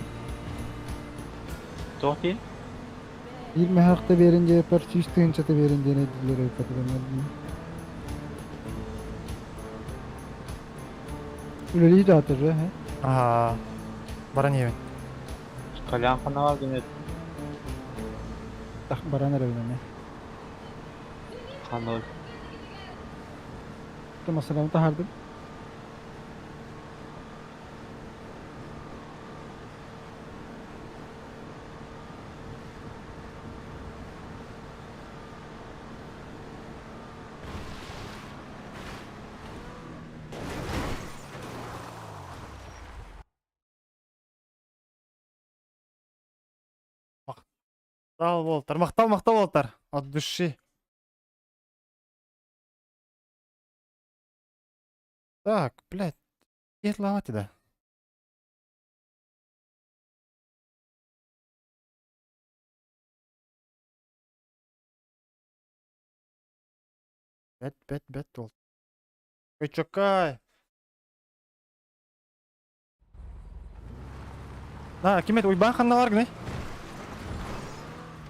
Tohti? Bir mehakta verince yapar, süs tühünçete verince ne dille batacağım. Үлели да атыр, he. Ага. Баран ебен. Калян ханавар гынет. Так баран арабына. Ханавар. Масалам тахардым. Мактал болтар, мактал, мактал болтар. От души. Так, блядь. Лавати да. Бет, бет, бет бол. Ой, чокай. На, кимет, уйбан ханналар гне.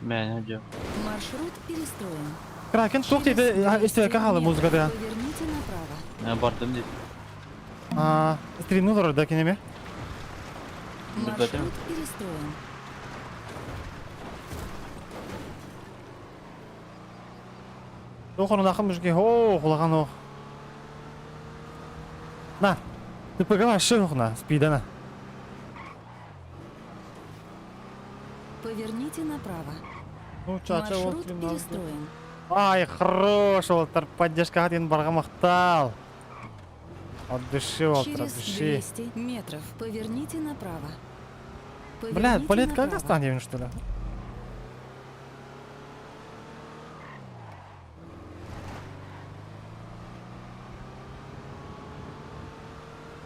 Мен жо. Маршрут перестроен. Кракен тух Через тебе, 200 исте кахалы музыка да. Поверните направо. Мен бардым дейт. А, стримну да кинеме. Маршрут перестроен. Тохону нахым мужики, о, хулаган ох. На, ты погала шихна, спидана. Поверните направо. Ну, чача, Маршрут перестроен. Ай, хорош, Волтер, поддержка один баргамахтал. От души, Волтер, от Через души. 200 метров поверните направо. Бля, Поверните полет как направо. останем, что ли?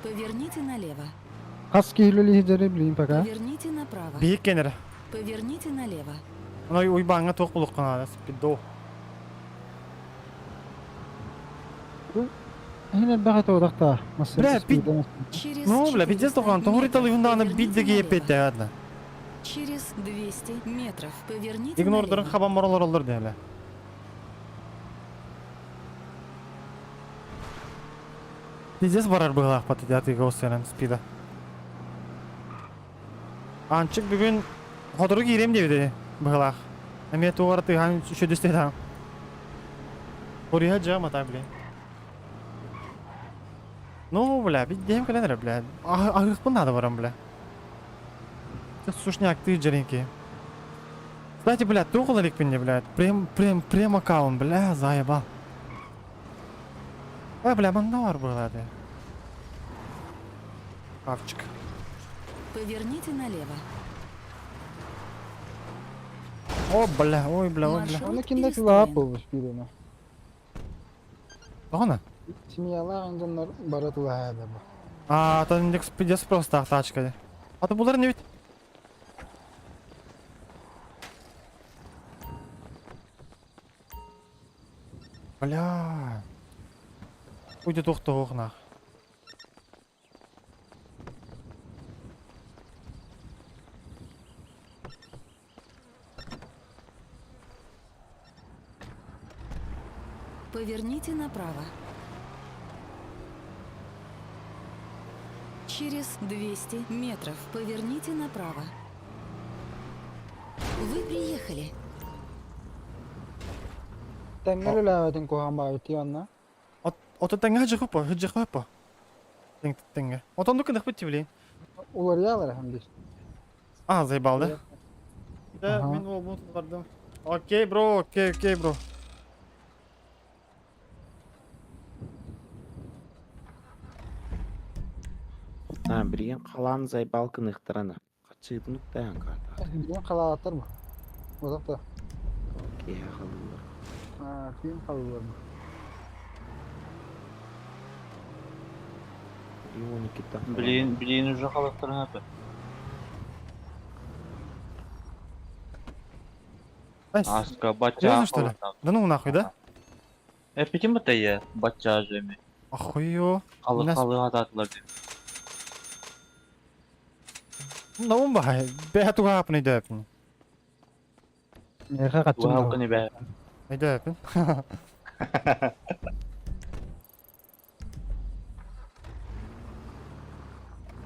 Поверните налево. Хаски үлели хиджари блин пока. Поверните направо. Бийик кенер. Поверните налево. Ана уйбаңа тоқ булук кана, спидо. Хинер бага тоодакта. Бля, пи- Через Ну, бля, пиздец 400 тоқан, тоңритал метров юнданы поверните биддеги налево. епетте, ладно. Через 200 метров поверните Игнордырын налево. хабан моралар олар дәле. Пиздец барар быгылах паты дяты госерен спида. Анчык бүгүн хотору киирем дебиди быгылах. Эме тугар тыган шөдөстө да. Ориха жама та, блин. Ну, бля, биддем каленер, бля. Агыхпын надо барам, бля. Сушняк, ты джеренки. Кстати, бля, тухал мне, блядь. Прем, прем, прем аккаунт, бля, заебал. Ой, бля, мандавар была, ты. Кавчик. Поверните налево. О, бля, ой, бля, ой, бля. Оны кинде кылап болуш бирена. Тоғына? Семьялар анжаннар бара тула бу. А, то индекс пиздец просто тачка. А то булар не ведь. Бля. Уйди тухта нах. Поверните направо. Через 200 метров поверните направо. Вы приехали. Тэҥҥэ үлэлээбэтин куһаҕан баҕайы онно. Ото тэҥҥэ сылдьыахпыт по, сылдьыахпыт по. Тэҥҥэ. Отоннук гыныахпыт дии билигин. Уларыйалар эһэм диир. А, заебал, да? Да, мин уолбун бардым. Окей, бро, окей, окей, бро. А, билигин халаан заебал гыныахтарана. Хаччыытын уктаан хаата. Билигин халааттар бу. Бодох да. Киэһэ халыыллар. Аа, түүн халыыллар бу. Блин, блин, уже халаттарын это. Аска, бача Серьезно, что ли? Да ну нахуй, да? Эппитим бата бачча жеми. Охуё. Халы халы хатаатылар диэн. Наум баһай, бэһэ туга хапын өйдөөпүн. Миэхэ хаччым Туга хапын бэ. Өйдөөпүн.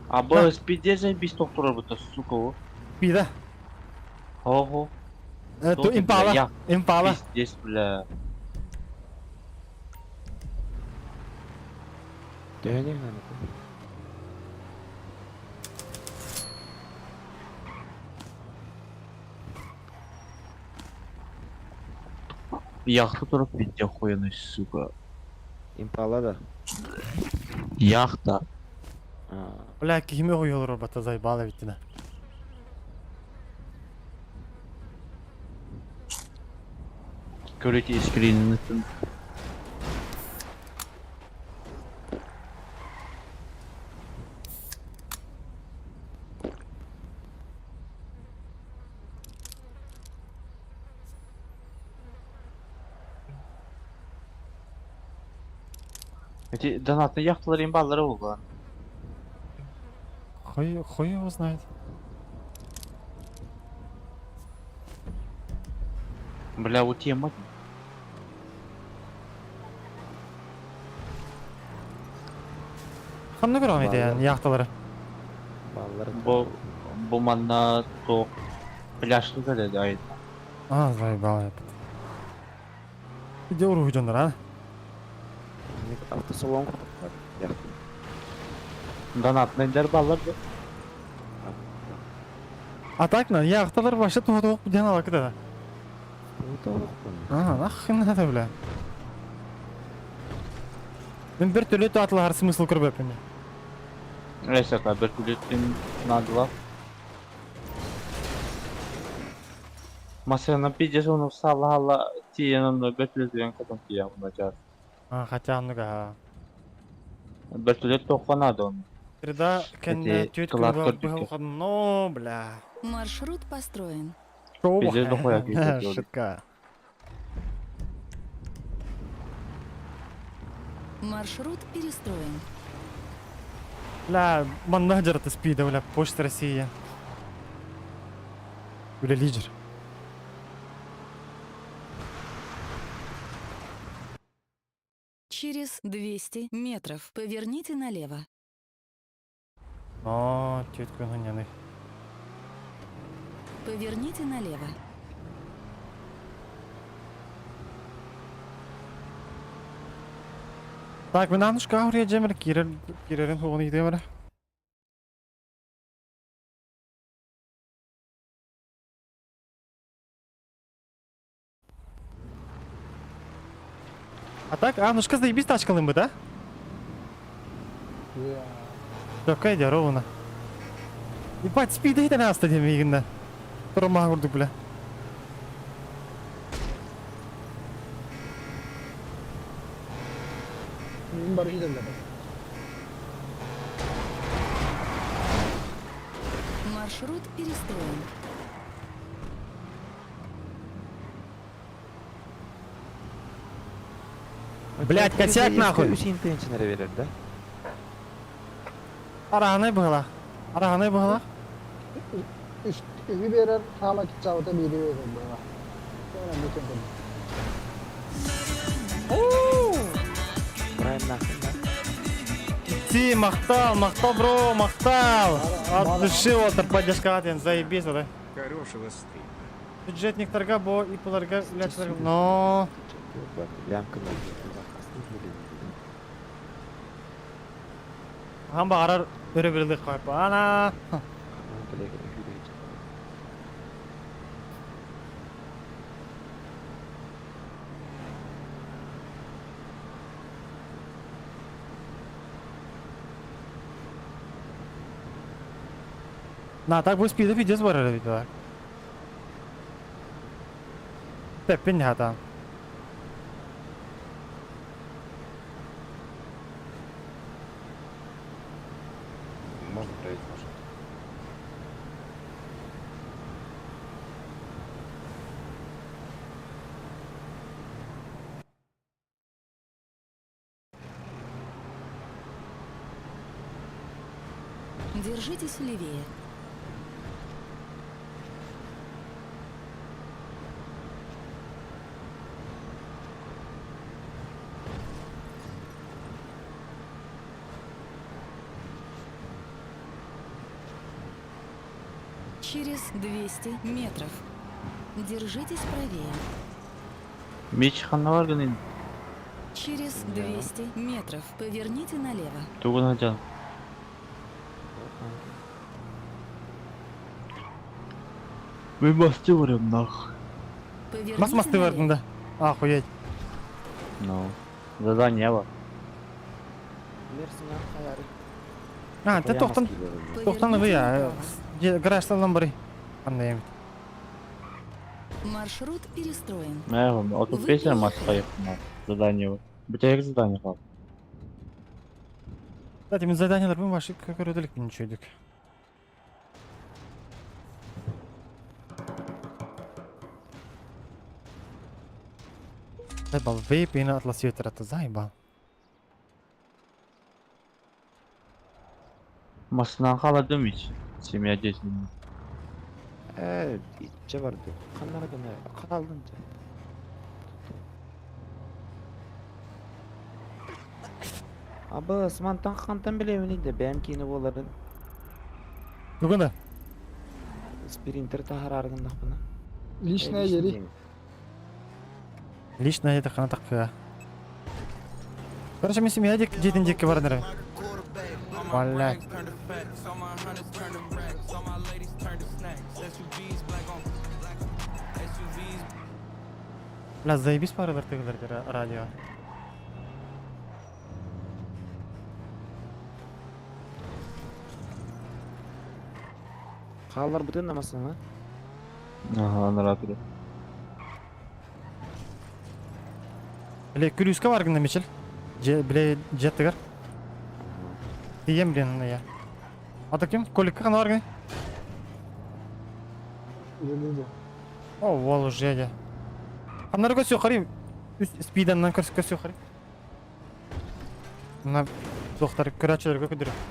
А бу спидеже бис тохторор бута, сука о. Пида. Хо-хо. Ту импала. Импала. Пиздец, бля. Төһөнү гынан Яхта туруп пизде охуенный, сука. Импала да. Яхта. Бля, кими ойолор бата заебала ведь да. Көрөтө скринин Эти донатные яхталар имбаллары булган. Хуй, хуй его знает. Бля, у тема. Ханна көрөҕүн ити яхталары? Бу бу манна то пляжлы да айт. А, заебал этот. Иди уруһу дьоннор, а? Автосалон Донатный баллар да. А так на, яхталар вообще туһа диэн алакы да. А, нахрен надо, бля. Мин бир төлөт атылар смысл көрбөппүн. Эсэка бир түлөттүн надыла. Масына пиздец оны сала ала тиен оны бир катон тиен уначар. А, хотя ну-ка. Бир түлөт тохханады оны. Среда кэннэ түөт күн но, бля. Маршрут построен. Шоу. Пиздец дохуя күйді. Шитка. Маршрут перестроен. Бля, манна жарты спида, бля, Почта России. Бля, лидер. Через 200 метров поверните налево. О, түөт күн ханьяны. Поверните налево. Так, мен анушка аурия жемер кирер кирерин хугун идемер. А так, Анушка заебись тачкалым бы, да? Такая иди ровно. Ебать, спиды это нас стадион Рома курдук, бля. Мин бар иде Маршрут перестроен. Блять, косяк нахуй. Үсін тенчинere берер да? Арағанай бұғыла. Арағанай бұғыла. Үгү берер, хаама китсабыта бири берер була. Сонан бөтен көн. Максим, махтал, махтал, бро, махтал! От души отыр поддержка диэн, заебись, да. Хорошего стрима. Бюджетниктарга бу ИПларга үләчиләргә но Хаһан баҕарар өрөбүллүк Ана. На, так бу спида пиздец барар эбит бар. Тэппин хата. Можно проверить машину. Держитесь левее. Через 200 метров. Держитесь правее. Мич ханна бар гынын. Через 200 метров. Поверните налево. Тугун хажан. Мен басты барам нах. Поверните Мас масты налево. бардың да. Охуеть. Ну. Задание бар. А, те тоқтан тоқтан Поверните я. направо. Гаражтан бары. Андай. Маршрут перестроен. Мә, отуп Вы песня приехали. маска Задание бар. Бүтәк задание кал. Кстати, мен заданиелер бу ваши көрөдөлүк ничөйдүк. Заебал, вейп и на атлас это заебал. Масынан каладым ич. Семья деятельная. Э, ичче барды. Каннара гына калдым жа. Абы, смантан хантан билемин иде, бәм кийини боларын. Бүгін да. Спринтер тахараргын нахпына. Личная ери. Лично это хана так. Короче, мен семья дик жетин дикке барыныр. Блять. Бля, заебись пары вертыглар радио. Хаалар бутын намасына. Ага, нара тур. Бля, күлүскө баргын мечел. Же, бля, жеттигер. Тием, блин, я. А так ким? Коликка кана баргын? О, вол уже я. Аннары көсө қарайым. Спиданнан көсө көсө қарайым. Мына доктор көрәчілерге көдүрүп.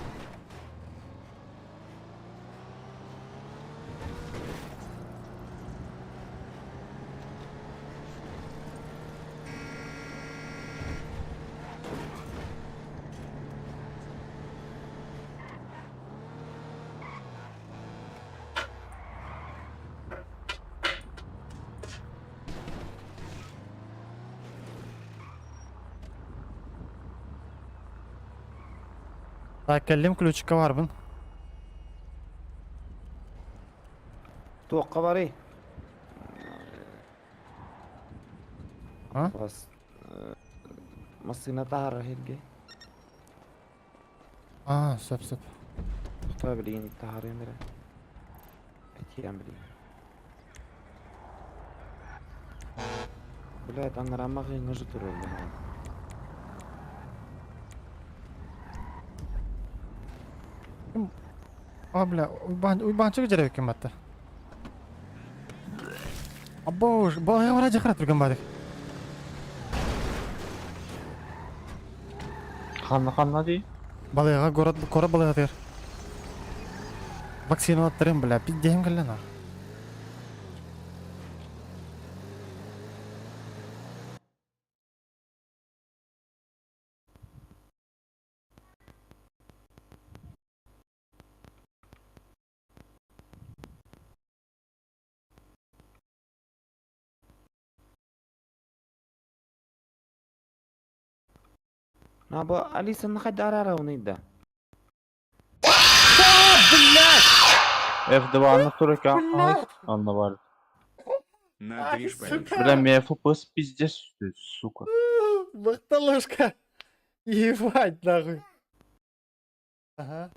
Так, кэллим ключика барбын. Туаққа барый. А? Бас. Масына тахара херге. А, сөп сөп. Тоқта билген тахара эмере. Этиям билген. Блядь, анарама гынгы турur. А, бля, уйбанчык жеребек кем батты. Або, балага бара жакырат турган бадык. Ханна ханна ди. Балага город кора балага тер. Вакцина аттырым, бля, пиздем келлена. На бу Алиса нахайда арара да. F2 на турка. Анна бар. На движ Сука. Бля, меня FPS пиздец, сука. Бахталушка. Ебать, нахуй. Ага.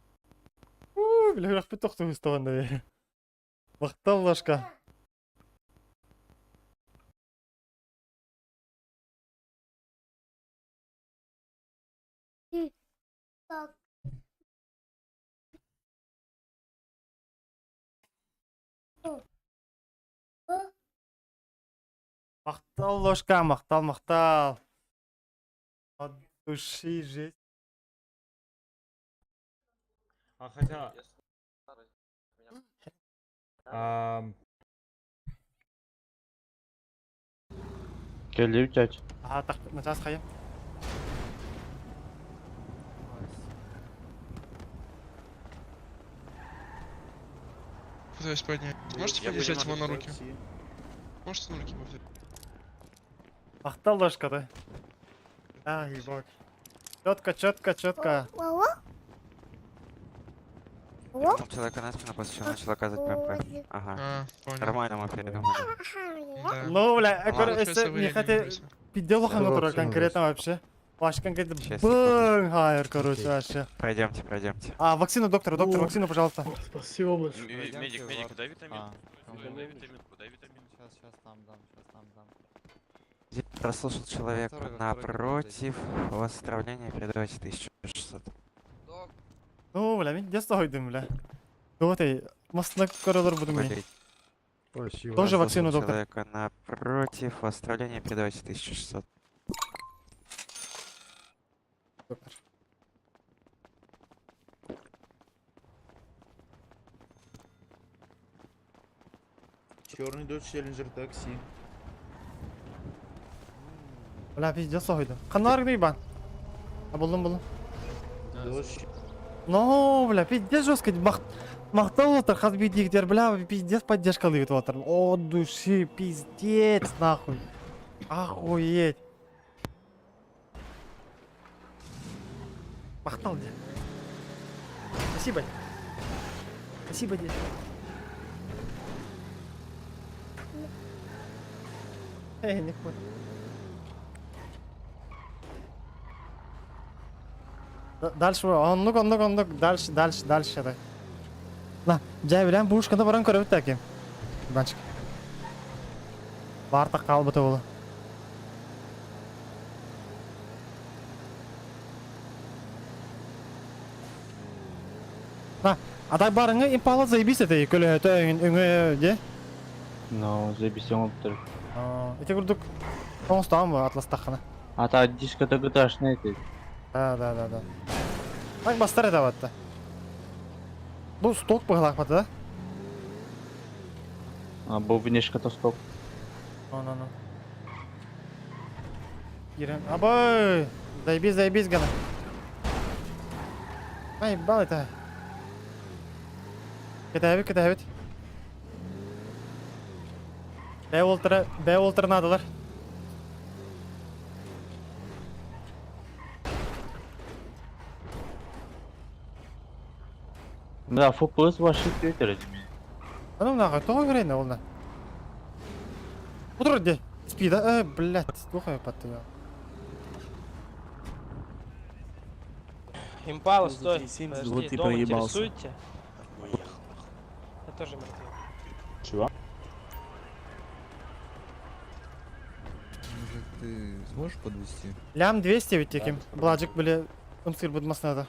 У, бля, рахмет тохту уставанда. Бахталушка. Махтал, ложка, махтал, махтал. От души жесть. А хотя... Келли тять. Ага, так, начас хайа. Пытаюсь поднять. Можете подержать его на руки? Можете на руки его взять? Махтал, ложка, да. А, ебать. Четко, четко, четко. Там человека на спину, после чего начал оказывать ПМП. Ага. А, понял. Нормально мы передумали. Да. Ну, бля, Ладно, если сейчас не время хотя выбросим. пиздел который конкретно вообще. Вообще конкретно Щас, бэнг, хайер, короче, вообще. Пройдемте, пройдемте. А, вакцину, доктор, доктор, вакцину, пожалуйста. Спасибо большое. Медик, медик, дай витамин. Дай витаминку, дай витамин. Сейчас, сейчас там дам, сейчас там дам. Прослушал человека напротив. У вас отравление, передавайте 1600. Ну, бля, мен детство хойдым, бля. Вот и мастына көрөлөр будум мен. Болеть. Спасибо. Тоже вакцину, Прослушал доктор. человека напротив. У вас отравление, передавайте 1600. Доктор. Черный дочь Челленджер такси. Бля, пиздец хойдым. Канар грибан. А булдум, булдум. Дочь. Ну, бля, пиздец жестко. Мах... Мактал отыр, хаз бейдиктер, бля, пиздец поддержка лыгит отыр. О, души, пиздец, нахуй. Охуеть. Махтал, дед. Спасибо. Спасибо, дед. Эй, не понял. Дальше, оннук, оннук, оннук, дальше, дальше, дальше. Да. На, жай билен бушканы баран көрөбүт таки. Банчик. Барта калбыты болу. На, а так барыңы импала заебись это көлө өңө де. Ну, заебись он тур. Эти курдук оңстан бу атлас тахана. А та диско ДГТшный ты. Да, да, да, да. Так бастар это батта. Бу сток быглак бата, да? А, бу внешка то стоп. Ну, ну, ну. Ирен. Абой! Заебись, заебись, гана. Ай, бал это. Кетәбит, кетәбит. Бә олтыра, бә олтырнадылар. Да, FPS вообще твиттер этими. А ну нахуй, того время олна. Утро где? Спида, блядь, слухай, паттыя. Импала, стой. Подожди, ты дом проебался. интересуете? Я тоже мертвый. Чего? Мужик, ты сможешь подвести? Лям 200 ведь таким. Бладжик, бля, умсыр будмас надо.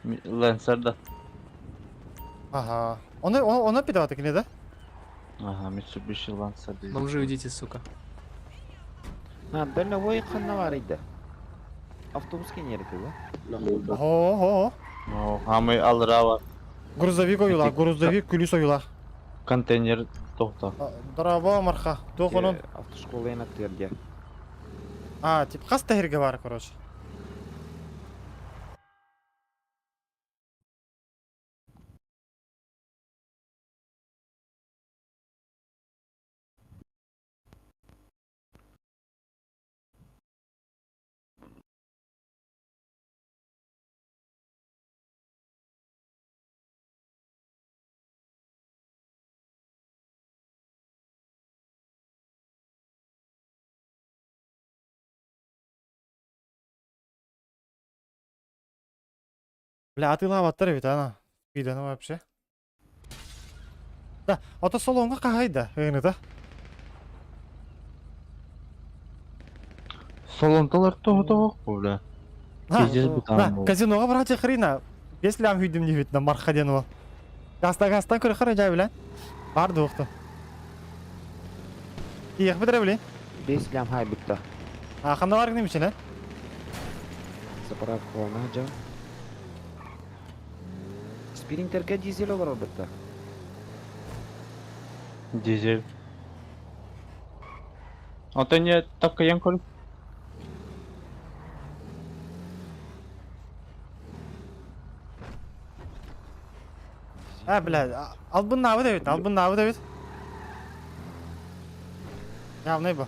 Лэнсер да. Ага. Он, он, он пидаватык, не да? Ага, Mitsubishi Lancer. дейт. Бомжи, уйдите, сука. На дальнобой ханна бар иде. Автобус кенерики да? Хо, хо. Ну, а мы алыра бар. Грузовик оюла, грузовик күлүс оюла. Контейнер тохта. Драво марха. Тохонун. Автошкола ена терде. А, тип хас тахирге бар, короче. Бля, атыылаабаттар эбит ана. Спиданы вообще. Да, ото салонга хаһайда, ыыныта. Салонталар тоҕо бля. Пиздец бутан Да, казиноға братья хрена. Бес лям хүйдім не на марха ден ол. Гаста гастан көрі қара жай білен. Барды оқты. Иек бітірі білен. 5 лям хай бутта. А, қандалар кінем ішін, ә? Заправка волна жа. Спиринтерге дизель олар бутта. Дизель. А то не так каян көр. А, бля, албын набы дебит, албын набы дебит. Явный бу.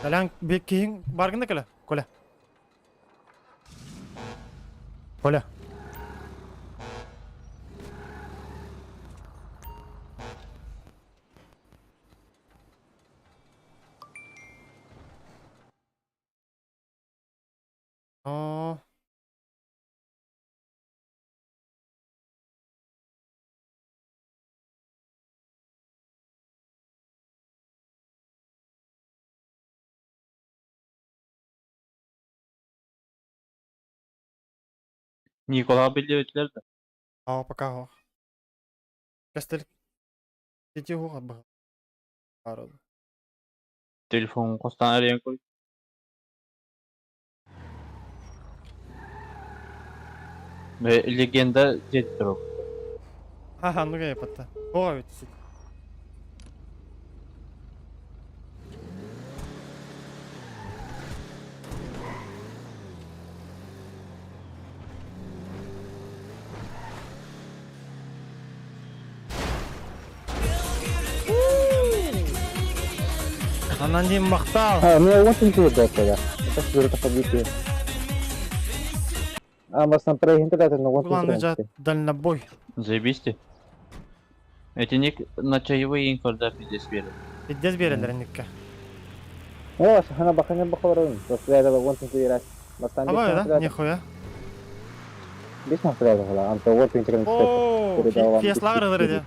Калян беккиһиҥ баргын да кэлэ, Коля. Коля. Оо. Никола биллибитлер да. Аа, пока хох. Кастел. Тити хуха бах. Арод. Телефон костан арыйан көр. Легенда деттер. Ха-ха, ну гей патта. О, ведь сит. Анан махтал. А, ну я вот не да, тогда. Это же это побитие. А, бас на прегинте но вот Главное жат дальнобой. Заебись ты. Эти ник на чаевые инкорда пиздец берет. Пиздец берелер никке. О, сахана бахана бахарун. После этого вон ты раз. Бастан Абай, да? Нихуя. Бис на прегинте, анто вот ты О, фиеслагры дырыды.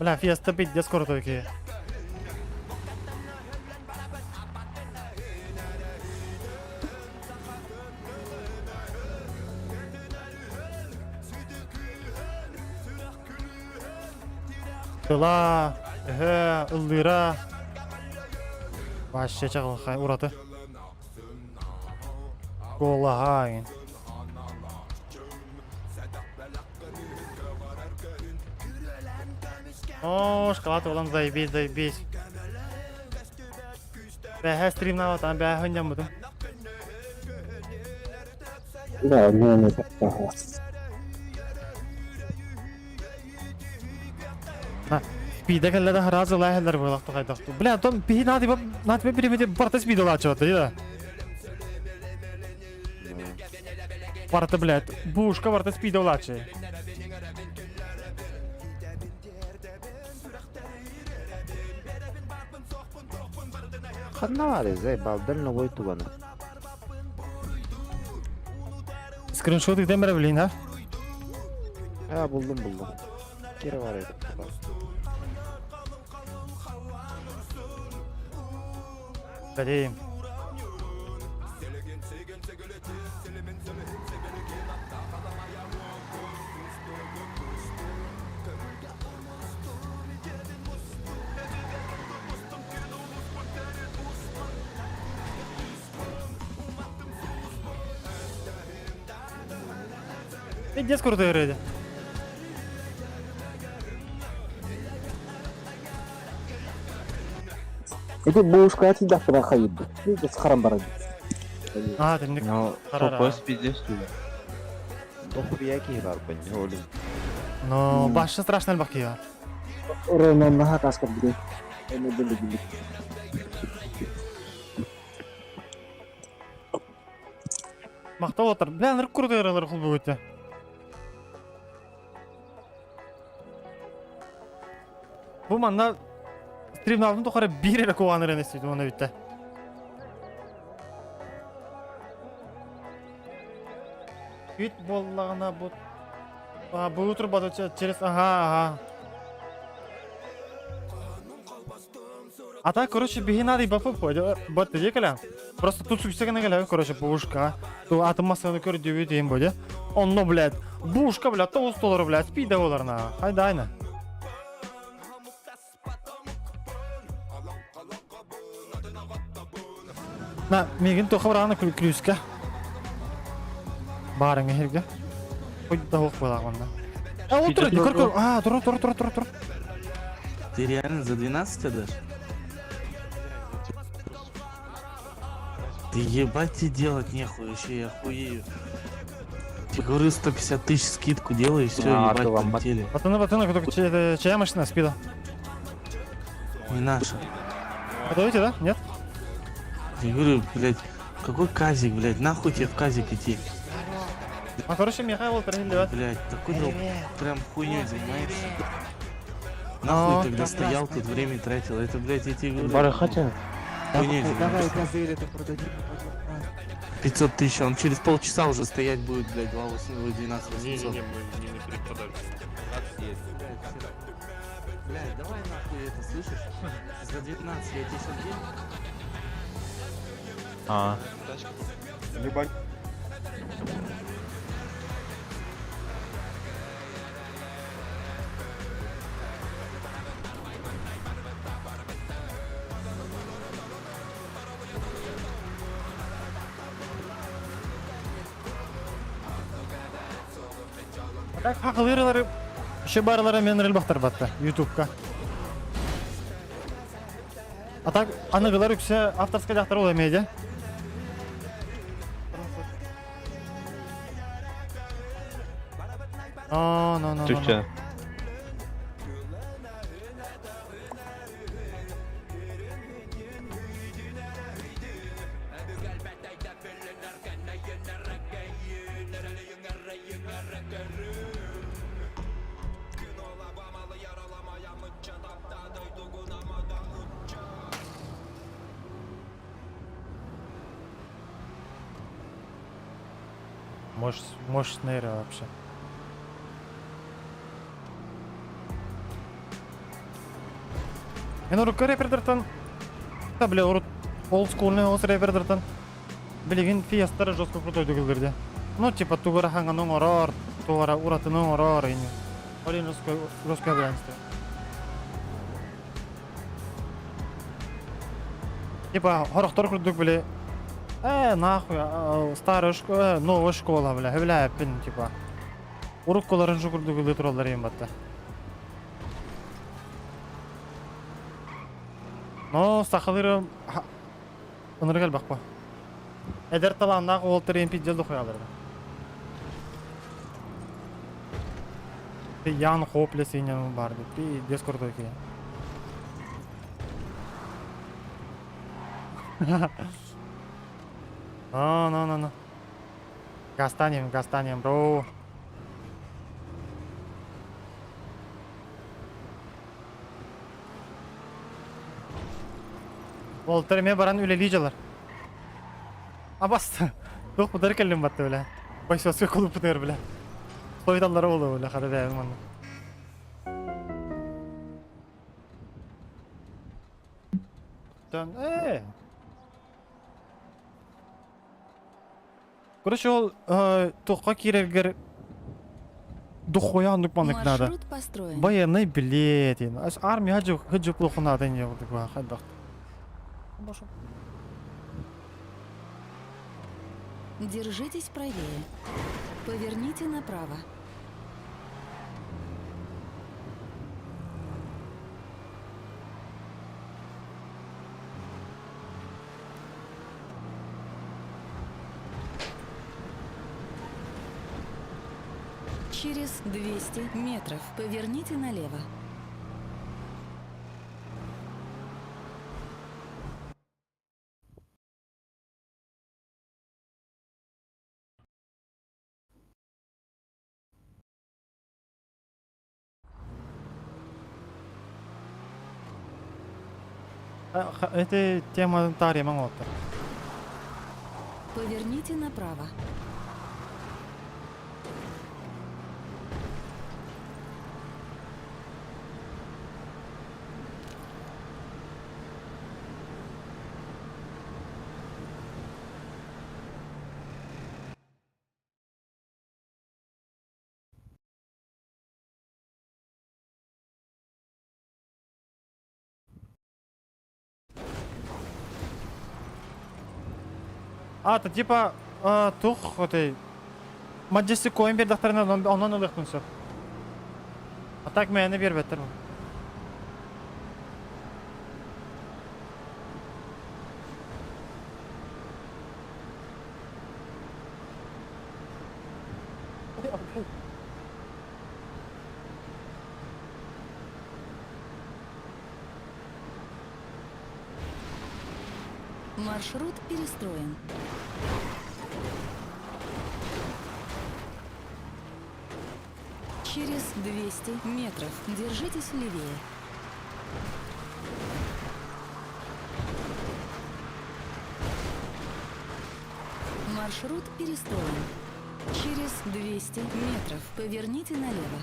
Бля, фиеста пиздец крутой ки. Тыла, эһэ, ыллыра. Вообще чагылхай ураты. Голлагайн. О, шоколад улам заебись, заебись. Бәһә стримна там бәһә хөннәм бутум. Да, не, не, Спида кэллэ да харазы лаһэллэр буолахта хайдахту. Бля, том пиһи наати бап наати биримете барта спида лаачыбата да. Барта, блядь, бушка барта спида лаачы. Ханна бар зай балдально бой тугана. Скриншот идем блин, а? А, булдум булдум. Кире бар эди. Блин. Пиздец крутой рейди. Ити буушка тиийдэхпинэ хайыыбыт. Харан баран. Аа, тинник. Ну, топос пиздец туда. Дохуя киһи бар бу, не олин. Но башы страшно элбэх киһи бар. Оройунан наһаа кааска биле. Эме били били. Мактап отыр. Бля, нырк курдыралар кул бүгүтэ. Бу манна стримналдын тухары биир эрэ кугаанырын эстибит уонна бүттэ. Үт буоллаҕына бу а, бу турбаты через ага ага. А так, короче, биһи надо и бафы бот декеля. Просто тут сүксегene келе, короче, бушка. Ту атым масаны көрдүбү дейм буде. Онно, блядь, бушка, блядь, 9 доллар, блядь, спиде болар на. Хайда айна. На, мигин тоха барана күлүскэ. Барыңа херге. Хоть да ох была онна. А, отур, көр көр. А, тур тур тур тур тур. Ты реально за 12 отдашь? Ты ебать тебе делать нехуй, вообще я охуею. Тебе говорю, 150 тысяч скидку делай, и все, А, ебать, то вам полетели. Пацаны, пацаны, только чья машина спида? Не наша. Готовите, да? Нет? Я говорю, блядь, какой казик, блядь, нахуй тебе в казик идти? А, короче, Михаил перелевать. Блядь, такой дол... прям хуйней занимаешься. Но. Нахуй тогда стоял, тут время тратил. Это, блядь, я тебе говорю. Бара хотя. Хуйней Давай занимаешься. газель это продадим. 500 тысяч, он через полчаса уже стоять будет, блядь, 2 8, 12 800. Не-не-не, мы не на перепродажу. Блядь, давай нахуй это, слышишь? За 19 я тебе сейчас денег А. Либо А так хақылырылары еще барылары мен релбахтар батты ютубка. А так аныгылар үксе авторская жақтар ол эмеде. Но, но, но, но, но. Түче. Мощь, мощный вообще. Мен урукка репердертан. Та бля, урут олдскульный ос репердертан. Билигин фиестары жестко крутой дөгүлдерде. Ну, типа тугара ханганың орор, тугара уратының орор ини. Олин жестко жестко глянцты. Типа хорохтор курдук биле. Нахуй, старая школа, новая школа, бля, бля, пин, типа. Уруккаларын жукурдук биле тураллар им батта. Но сахалыры ыныргал бакпа. Эдер таланнах ол терен пиздел дохуялар. Ян хопле синен барды. Пиздец крутой ки. Но, но, но, но. Гастанем, гастанем, бро. Ол тереме баран үлели жалар. Абасты. Туох будар келлим батты бля. Бойсоска клуб бутыр бля. Сойдаллары болу бля, хары бәйім оны. Тон. Короче, ол тоққа кирергер духуя нукманык надо. Маршрут построен. Военный билет. Аж армия хаджу хаджу плохо надо не вот такое хайдах. Держитесь правее. Поверните направо. Через 200 метров поверните налево. Эти тема таарыйамаҥ уолаттар. Поверните направо. А, то типа тух этой Majestic coin биэрдэхтэринэ онон ылыахпын сөп. А так мээнэ биэрбэттэр. Маршрут перестроен. Через 200 метров держитесь левее. Маршрут перестроен. Через 200 метров поверните налево.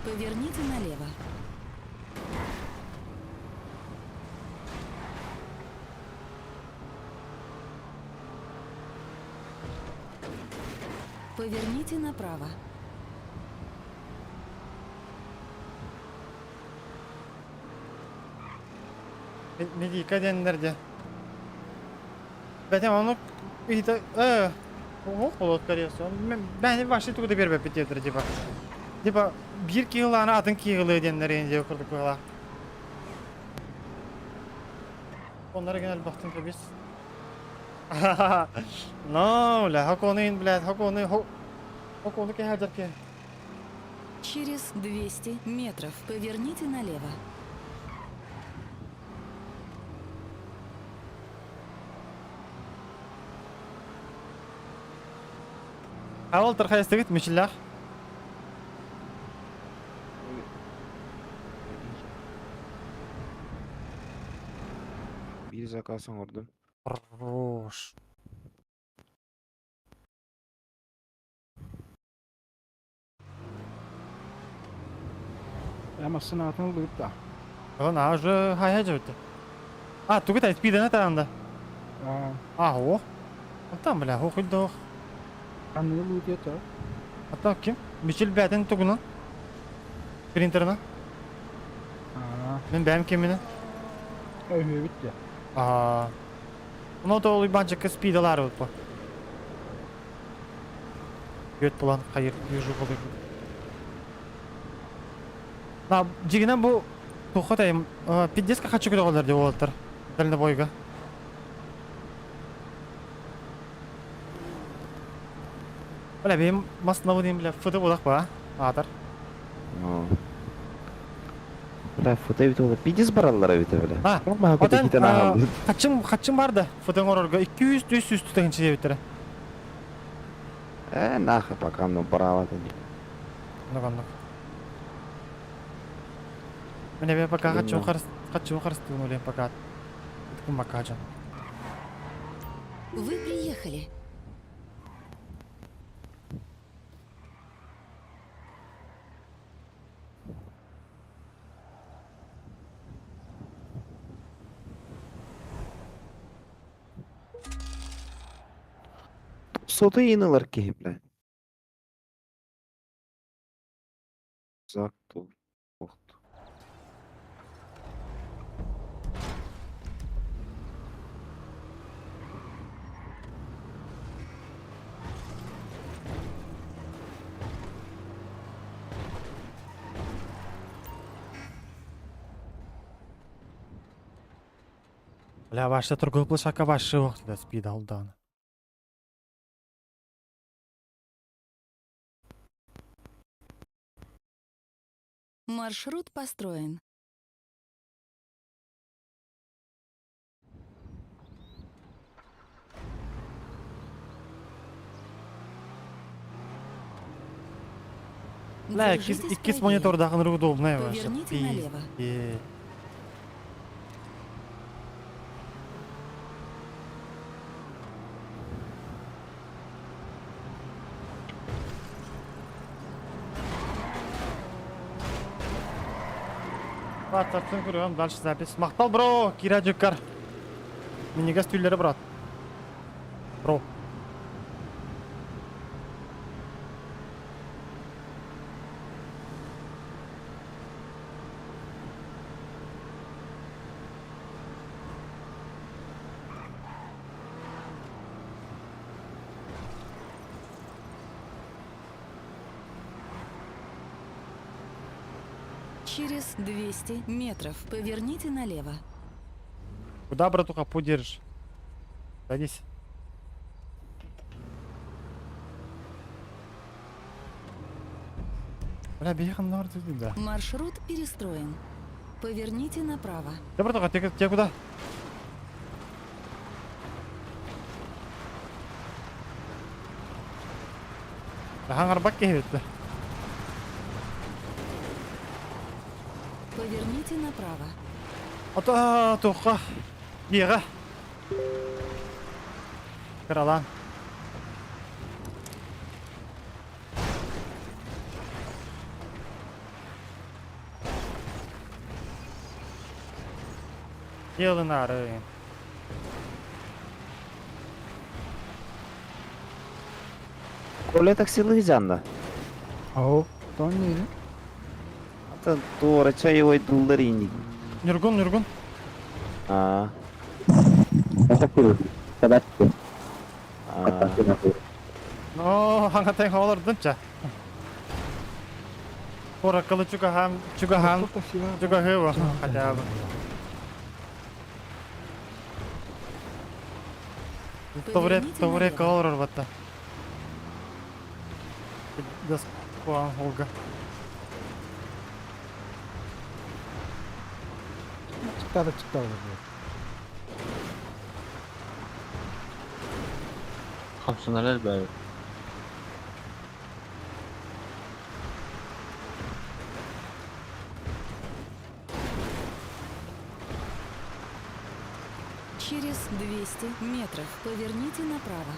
Поверните налево. Поверните направо. Медика диэннэр дьэ. Бэтим ону ыйыта э уһук болот скорее всего. Бэни вообще тугу да биэрбэппит диэтэр типа. Типа биир киһи атын киһи ылыа диэннэр диэн курдук быһалаах. Оннары генел бахтын кэбис. Но, бля, хоконы, блядь, хоконы, хоконы кэһэдэр ке. Через 200 метров поверните налево. Авал тархайстыгыт мичиллах. Биир заказ оҥордум. Хорош. Я массынаатын ылбыт да. Он уже хайа жөттө. А, тугу та спидена таранда. А, о. Там, бля, хохуйдох. Анны ылбыт это. А так ким? Мичил бәтен тугунан. Принтерна. Мен бәм кимине. Өйү битте. А. Оно то уйбанчыкка спидалар вот по. Göt булан хайыр южу болуй. На, жигинен бу тухотайым пиздецка хочу көтөҕөлөр деп уолаттар. Дальнобойга. Бля, бэйэм массыынабын иһин, бля, фото буолах ба, аатар. Бля, фото эбит ол пиздец бараллар эбит бля. А, отан хачым хачым бар да фото оҥорорго 200 300 тыһыынча диэбиттэрэ. Э, нахуй пока ну баравата не. Оннук оннук. Мен эбэ пока хачым харыс хачым харыстыын улем пока. Кумакка дьон. Вы приехали. Соты инылар киһи, бля. Зак туох. Бля, ваша торговая площадка ваша, ох, да, спид алдан. Маршрут построен. Бля, иккис, Держитесь иккис правее. монитордаах ынырык удобная вообще. Поверните налево. Пиздец. Тартын көрөм, дальше запись. Махтал, бро, Кира Дюкар. Минигас түүллэри, брат. Бро. Через 200 метров поверните налево. Куда, братуха, путь держишь? Садись. Бля, бейхан да. Маршрут перестроен. Поверните направо. Да, братуха, тебе, тебе куда? Хаңарбак киһибит. Поверните направо. Ата туха. Диэҕэ. Кыралаан. Дьыалынаары. Коля таксилы жанна. Ау, тон не Ата туора чай ой дуллар ини. Нюргун, Нюргун. Аа. Табачки. Аа. Оо, хаҥатай олордунча. Куораккалы чугаһаан, чугаһаан, чугаһыыба хотя бы. Товре, Поверните товре налево. олорор батта. Дас Олга. Чыктады, чыктады. Хамсынар бәрі. Через 200 метров поверните направо.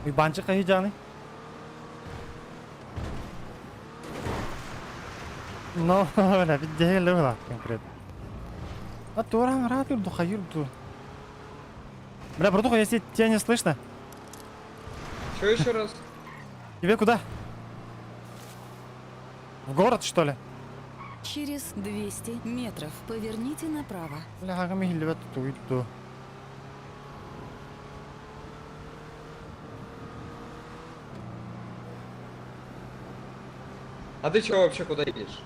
Уйбанчык кайы Но, бля, видели было конкретно. А туран рад юрду хаюрду. Бля, братуха, если тебя не слышно. Что еще раз? Тебе куда? В город, что ли? Через 200 метров поверните направо. Бля, ага, михилевет туйду. А ты чего вообще куда едешь?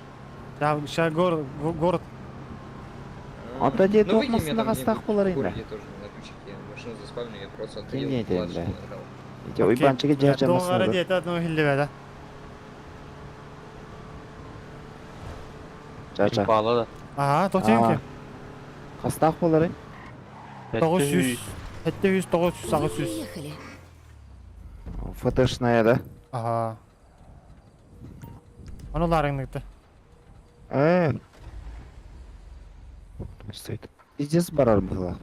Я сейчас город, город. Ата дед Ну, выйди меня оқмасына там қастақ где-нибудь болар в енді. городе тоже на ключике. Машину заспавню, я просто Не, отъеду, не, платочку да. набрал. Ити уйбанчыгы Долгара жажамасына. дед, одну хилевет, да? Жажа. Бала да. Ага, тоқтен Қастақ болар 900. 700, 900, Вы 800. приехали. ФТшная, да? Ага. Аны ларыңнықты. Э. Стоит. Пиздец барар было.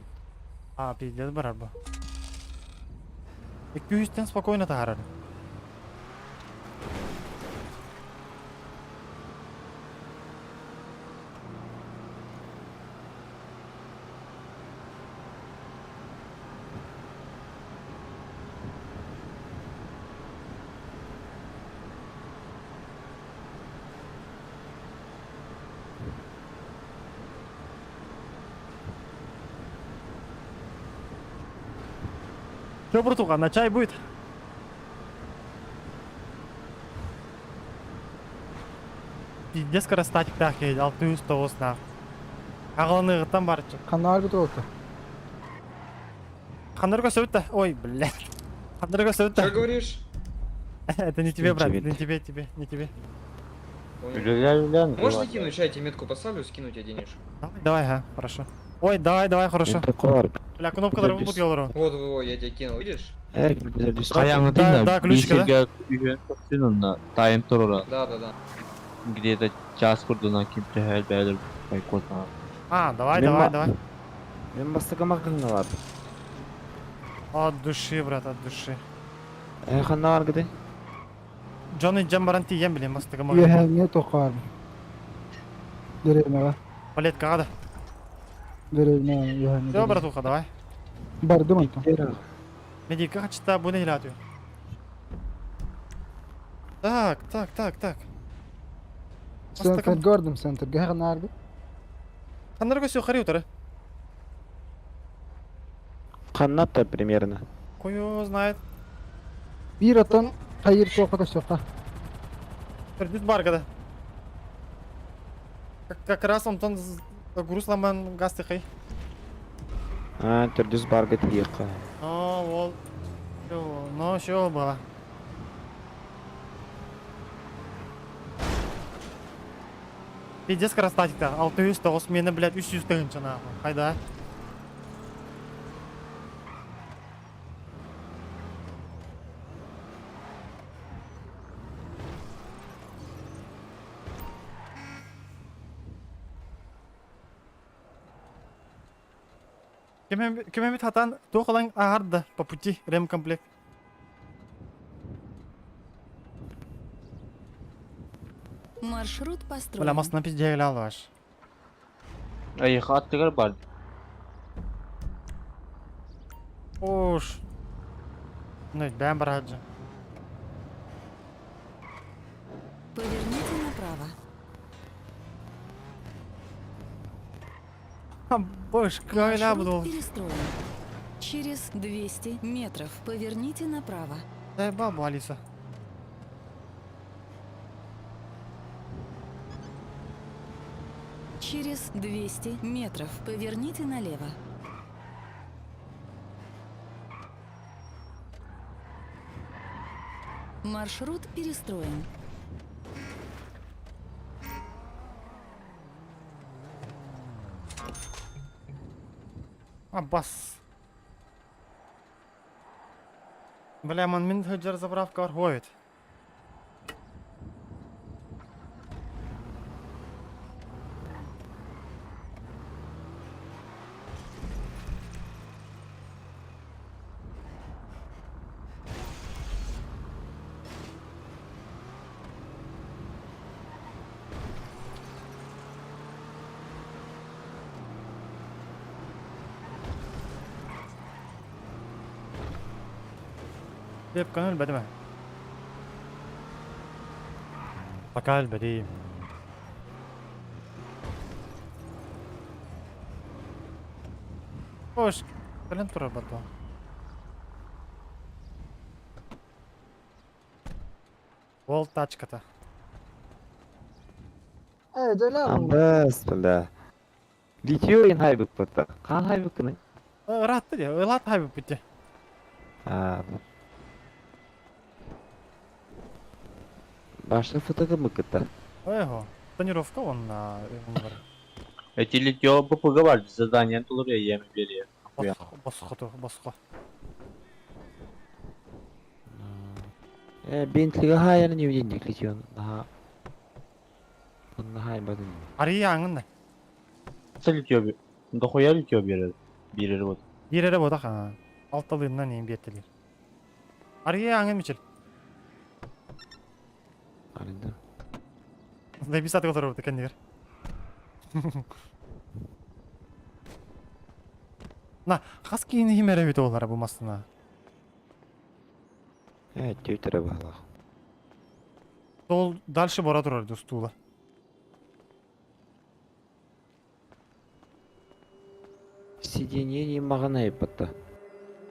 А, пиздец барар бу. 200-тен спокойно таарар. Че, братуха, на чай будет? Пиздец скоростатик так, 609 нах. Ағыланыгыттан барчы. Канал бит oldu. Ханнарга сөбүт Ой, блядь. Ханнарга сөбүт Что говоришь? Это не тебе, брат, не тебе, тебе, не тебе. Үлэлээ Можно кинуть, сейчас я тебе метку поставлю, скину тебе денежку. Давай, давай, ага, хорошо. Ой, давай, давай, хорошо. Бля, кнопкалар бу ялору. Вот, вот, я тебе кинул, видишь? Да, да, ключик, да? Тайм турара. Да, да, да. Где-то час курдуна ким төһөл бәлер байкотна. А, давай, давай, давай. Мен бастыгы магазинга бар. От души, брат, от души. Э, ханна бар гыды? Джон и Джем баран тиен билем бастыгы магазин. Үөһээҥҥэ туохха баар? Дэриэбинэҕэ. Палеткаҕа да. Дэриэбинэҕэ үөһээҥҥэ. Все, братуха, давай. Бардым онтон. Медика хачта бу не Так, так, так, так. Центр гордым, центрга ханна Ханнарга все хари утары. Ханна-то примерно. Кую знает. Биир оттон хайыр туохха көстүөххэ. Төрдүс барга да. Как, как раз онтон грузламан газ тыхай. А, төрдүс барга тиекка. Ну, ол. Ну, все было. Пиздец красавчик-то. 609 мені, блядь, 300 тыгынча нахуй. Хайда. Кемемит хатан туохалан аарда по пути ремкомплект. Маршрут Бля, построен. масына пиздец алаш. Айха аттыгар бар. Уж. Ну, бэм бараджа. Поверните направо. Боже, кайля Маршрут буду. перестроен. Через 200 метров поверните направо. Дай бабу, Алиса. Через 200 метров поверните налево. Маршрут перестроен. А, бас. Бля, ман мин хаджар заправка аргоет. Деп канал бәдеме. Пока бәди. Хош, кэлэн турар батон. Ол тачката. Э, дөлө. Амбас, бля. Литьё ин хайбык бата. Хан хайбык кыны? Ратты де, ылат хайбык бите. А. Башны фотогы мыкыта. Эго, тонировка он на бар. Эти литьё БПГ бар, задание тулур еми бере. Босхо, босхо. Э, Бентлига хайяны не видник литьё. Ага. Он хай бадын. Ари аңын да. Литьё би. Дохуя литьё берер. Берер вот. Бирере бода ха. Алталыгынан эм бертелер. Ари аңын мичел. Арында. Лебисат которого ты кеннер. На, хаски химере бит олар бу масына. Э, түйтере бала. Ол дальше бара турар стула. Сиденье не мағана епатта.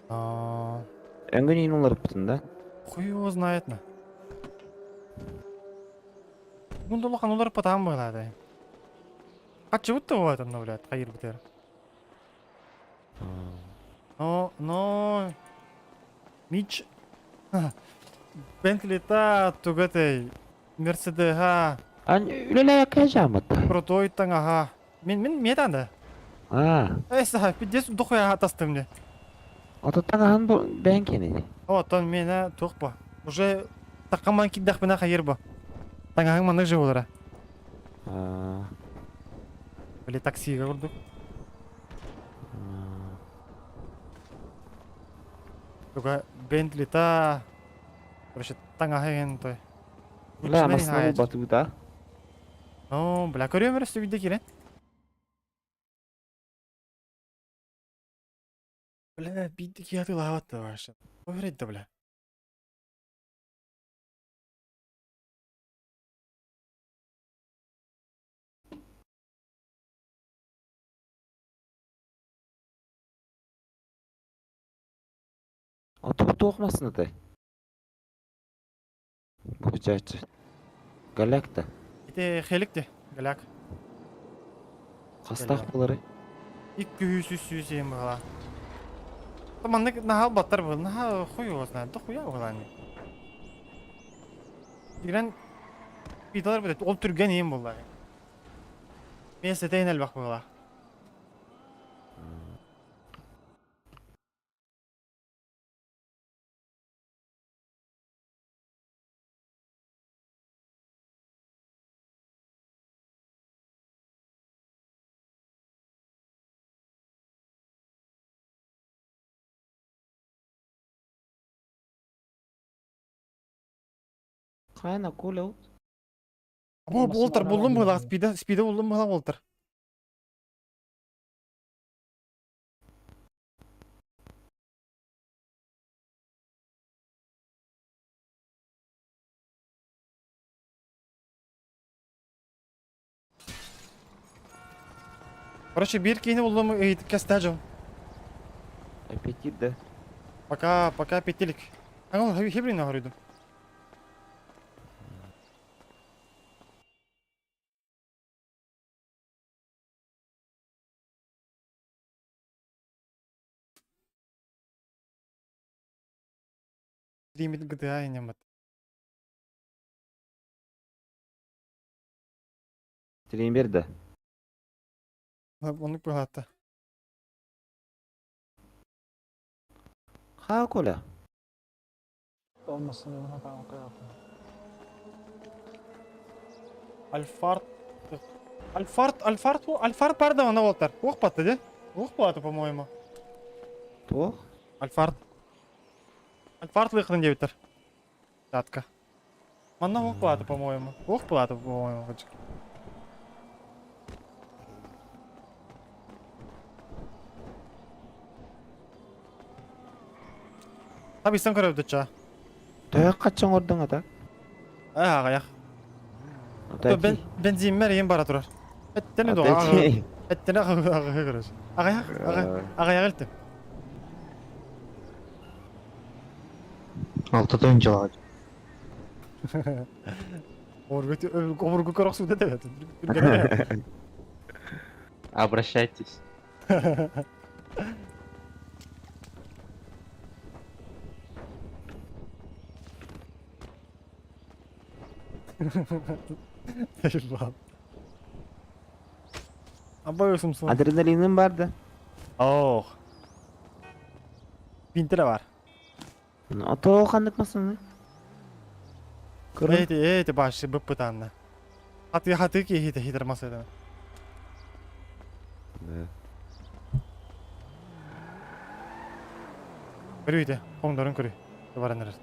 А, Өңгін ин олар бітін да? Хуй его знает на. Гундулахан олар потам была А чего то в этом, блядь, хайыр битер. Но, но... Мич... Бентли-та тугатай. Мерседеха. Ан үлэлээккэ жаамат. Крутой таҥаһа. Мин мин метанда. Аа. Эса, пиздец дохуя атастым мне. Ото таҥаһын бу бэйэҥ киэнэ. Оттон миэнэ туох бу? Уже такаман киирдэхпинэ хайыр бу. Таҥаһыҥ маннык же буолара. Аа. Били таксига курдук. Туга Бентли-та. Короче, таҥаһа иһин той. Бля, массыына булбатыбыт О, бля, көрүөм эрэ сүгүйдэ киирэн. Бля, биирдэ киһи атыылаабат да вообще. Уверен да, бля. Ото туох массыынатай? Получается. Голяк да. Ити хелик де, голяк. Хастаах буоларый? 200 300 юм быһыла. Маннык наһаа баттар был, наһаа хуй его знает, да хуя буолаани. Тигрен питалар бит, ол түргэн иим буолла. Миэстэтэ элбэх буолла. Хайна Коля. Бу болтар буллум буолла, спида, спида буллум буолла болтар. Короче, биир киһини буллум кэстээ дьон. Аппетит да. Пока, пока петелик. Аңыл хебрин хоруйдум. Стримит GTA инемат. Стример да. Оннук быһаатта. Хаа Коля? Альфард. Альфард, Альфард, Альфард бар да она болтар. Ох батты де. Ох болады, по-моему. Туох? Альфард. Альфард выходын диэбиттэр. Датка. Манна ох болады, по-моему. Ох болады, по-моему. Табыстан көрөбүт Төһө хаччан ордуҥ ата? Ээ, аҕыйах. Бензинмэр иин бара турар. Эттene до. Эттene аҕыйах короче. Аҕыйах, аҕыйах илтим. Алта тыһыынчалаах. Обургу көрөх сууда дебет. Обращайтесь. Eyvah. Абай сумсун. Адреналиным бар да. Ох. Пинтере бар. Ото ханнык массыына? Эти, эти башы быппытанна. Хаты хаты ки хите хитер масыдан. Көрүйде, хоңдорун көрүй. Бараныр.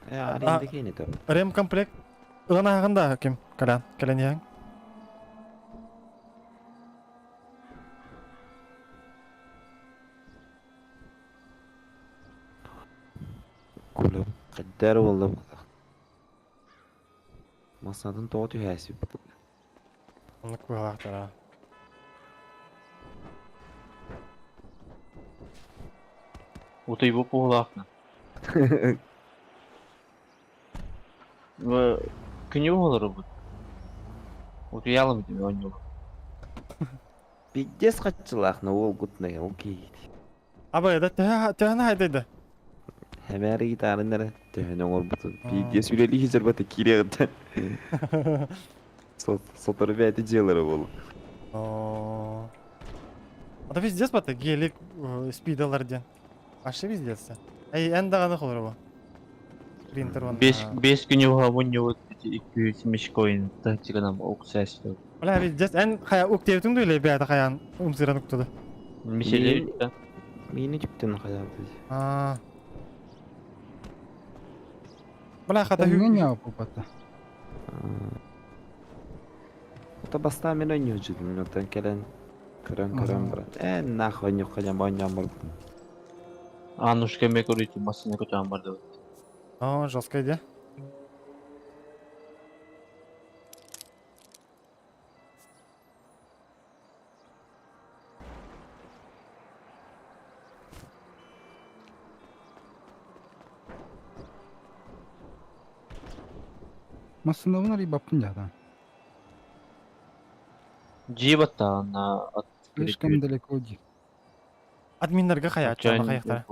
Аренда кейни то. Рем комплект. Ылана ағында ким? Калян, калян яң. Коля, каддар болду. Массыынатын тоҕо түһээсип. Оннук быһалаахтара. Утуйбу пуһулаахна. Күнү буолар бу. Утуйалым дии оонньуулар. Пиздец хаччылаах на уолгутнай ол киһи. Абай да төһө төһөнү хайдайда? Хэмээр гитарын эрэ төһөнү оҥорбутун. Пиздец үлэлии сылдьарбата киириэҕиттэн. Сотору бэйэтэ дьиэлэрэ буолуо. Оо. А то пиздец бата гелик спидалар диэн. Вообще пиздец. Эй, эн даҕаны холоробо. Принтер уонна... Бес бес күн уһа мунньубут 200 мешкоин тыһычыгынан уксээс. Бля, пиздец, эн хая уктебитиң дуйлай бэйэтэ хаян умсыран уктуду. Мишеле да. Миини түптэн хаябыт. Аа. Бля, хата Тэҥҥэ ньааппата. Ото бастаан мин оонньуучутум, оттон кэлэн көрөн-көрөн баран, ээ нахуй оонньуохха диэн оонньоон барбытым. Аннушка эмиэ көрүүтүн массыына көтөҕөн бардыбыт. О, жесткая идея. Массыынабын арыйбаппын дьаатаан. Джиба-то на Слишком далеко дии. Админнарга хайааччы, хайахтара.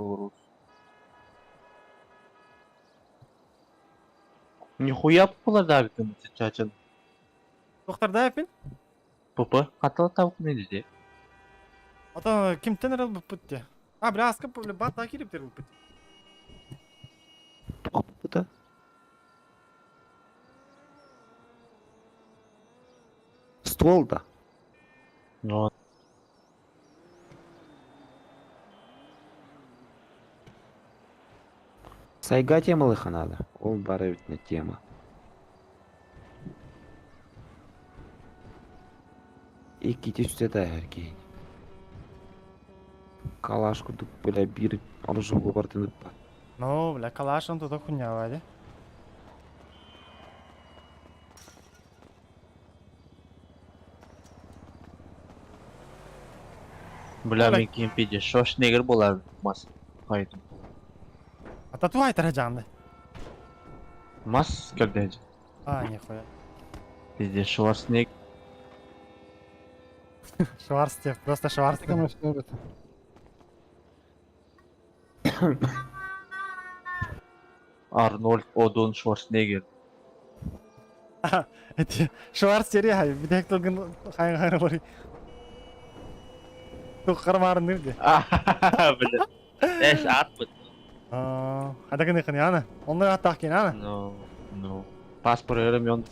Нихуя пулардаабытым чачын. Тохтардааппин? ПП хатыла табыкын диди. Ата кимтен эрэл буппут те. А, бля, аска бля, бат да кириптер буппут. Туохпута? Ствол да. Но Сайга темалыха надо. Ол бары ведь на тема. Иккити үстэ эркейин. Калаш курдук, бля, биир оружие бартын ыппат. Ну, бля, калаш он туда хуйня, вади. Бля, мен кемпиде Шварценеггер болар мас. Хайдым. А тату айтара жанды. Мас көрдө. А, нихуя. Пизде Шварценеггер. Шварц те, просто Шварц. Арнольд Одон Шварценеггер. Эти Шварц тери хай, бидек тылгын хайын хайын бори. Туққар марын нырды. Бля. Эш атпыт. А, хадагын хын яна. Онны аттақ кен ана. Ну, ну. Паспорт өрөм ён.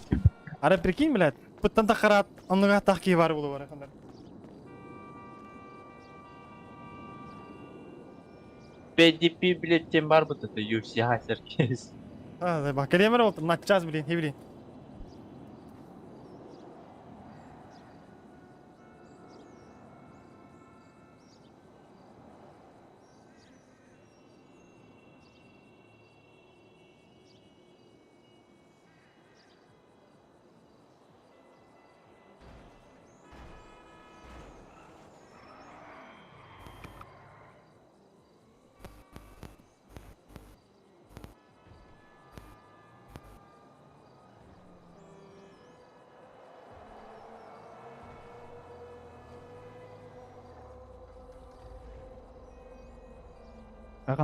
Ара прикинь, блядь, пыттан тақарат, онны аттақ ки бар болу бар хандар. PDP, блядь, тем бар быт это UFC хасер кез. А, да, бакалемер болды, на час, блин, хи, блин.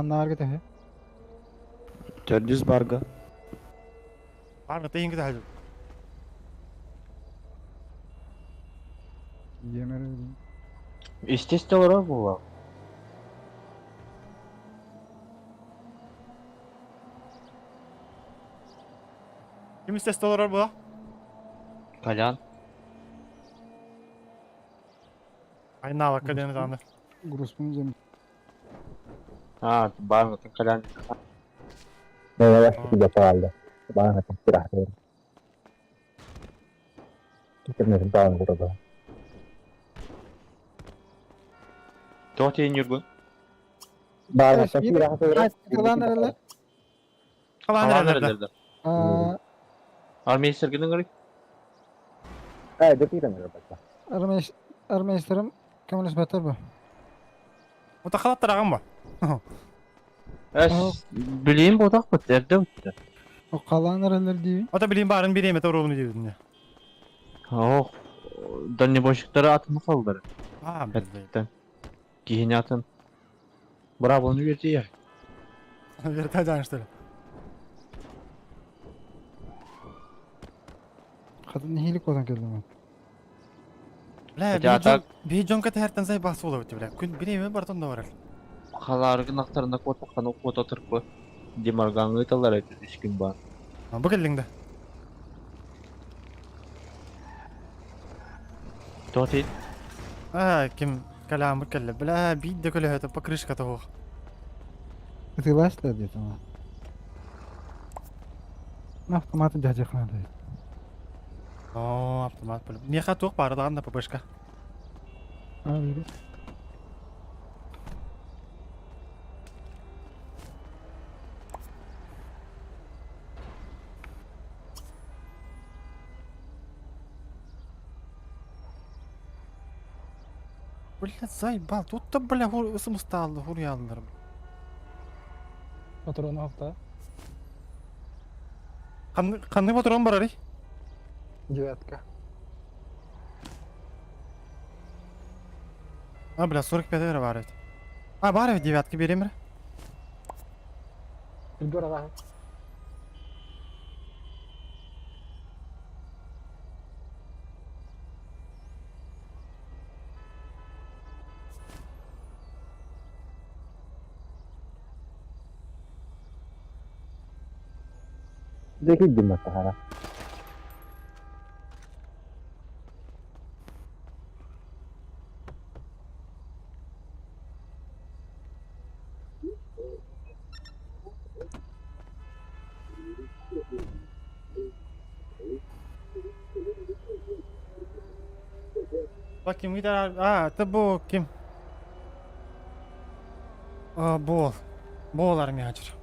Ханнаарга тэһэ. Төрдүс барга. Барга тейин кіді хәлі. Емер. Естественно, олар була. Ким естественно олар була? Колян. Айнала калені данды. Грузпун зем. А, бар Колян. No, ya pagalda. Van a conspirar. Интернет burada. Тоти Нюргун. Бар, Калан Калан Армейстер гының керек? Э, депирен ребята. Армейстерим көмөлөс баттар бу. Мутахалаттар ағам ба? Эс, билейм бодақ бит, эрде бит. О калан эрелер дейбин. Ота билейм барын биреме торугуну дейбин. Ох, дальнобойщиктары атын халдыр. А, блин. Киһини атын. Браво, ну верти. Вертодян, что ли? Хатын нехилик одан келдим. Бля, Хотя так- бейджонка тәһәртен зай бас була бит, бля. Күн биреме бар тонда барар. Халаргын ақтарына кота қаны кота тұрпы. Демаргаңы талар әйтіп үш күн бар. Бу келдиң да. Тоти. А, ким калам келли. Бля, бит дә көлө это покрышка того. Ытылаш да деді ма. Автоматы дядя ханады. О, автомат бля. Меха тук бардаган да ППшка. Бля, заебал. Тут-то, бля, хур, ысым усталды, хур ялдыр. Патрон авто. Канны патрон бар, арый? Девятка. А, бля, 45 евро бар ведь. А, бар ведь девятка берем, Үлгер. Декик диммат тахара. Bak kim gider? А, это бу ким? А, бол. Бол армия ачыр.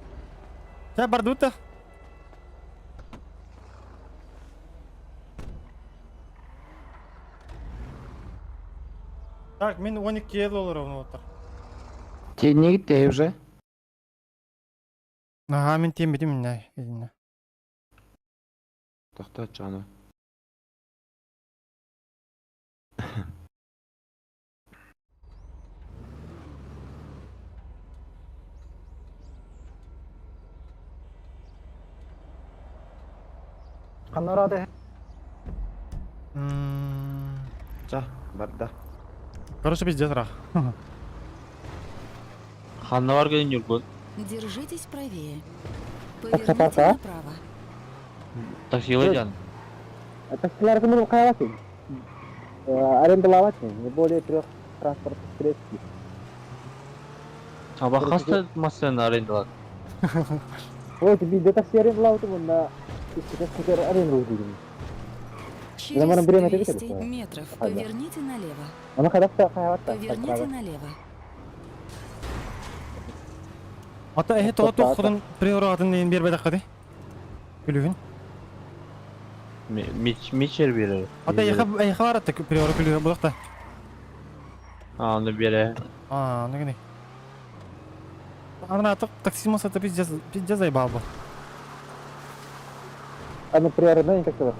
Та бардута. Так, мен 12 доллар отыр. Те не гитте уже? Ага, мен тем битим не. Идинне. Тохто чаны. Канарады. Ча, барда. Короче, пиздец рах. Ханна бар келин юргун. Держитесь правее. Так, Поверните так, так. направо. Таксилы жан. Таксилар кымын каяласың? Арендалавать не более трех транспортных средств. Аба хаста машина арендалат. Вот бизде такси арендалават мында скутер арендалават дейм. Через барам биреме 200 кетет, да. метров Ага. поверните налево. Аны кадакта каялат. Поверните налево. Ата эхе тоға тоққыдан приоратын дейін бербеді қады. Күлігін. Мичер берер. Ата эхе эхе бар атта приора күлігі бұлақта. А, оны бере. А, ну гене. Ана аты такси маса пиздец пиздец заебал бы. Аны приорынан как то.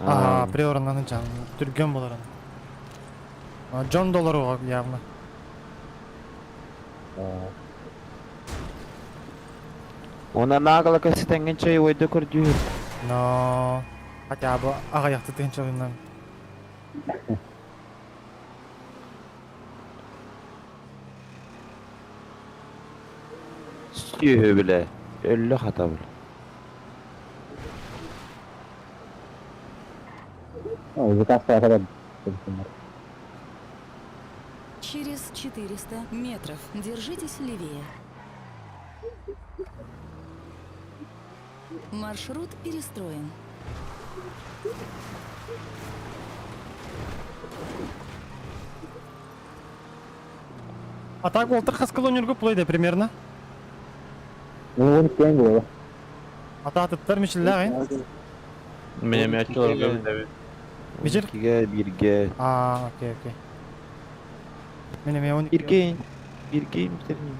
А, приоранан жан түрген болар. А, Джон доллар явно. Она нагло касетенгенче ойды көрдү. Но хотя бы ағаяқты тыгынчалынан. Сүйө биле. Өллө хата бил. Заказ кадar. Через 400 метров держитесь левее. Маршрут перестроен. А так олтыр хаскалонерго плойда примерно. Ну, он кең было. Ата атыттар мишелләгин. Меня мячылар көрүндө. Мичер? Киге бирге. А, окей, окей. Мене мен 12. Бирге. Бирге митерни.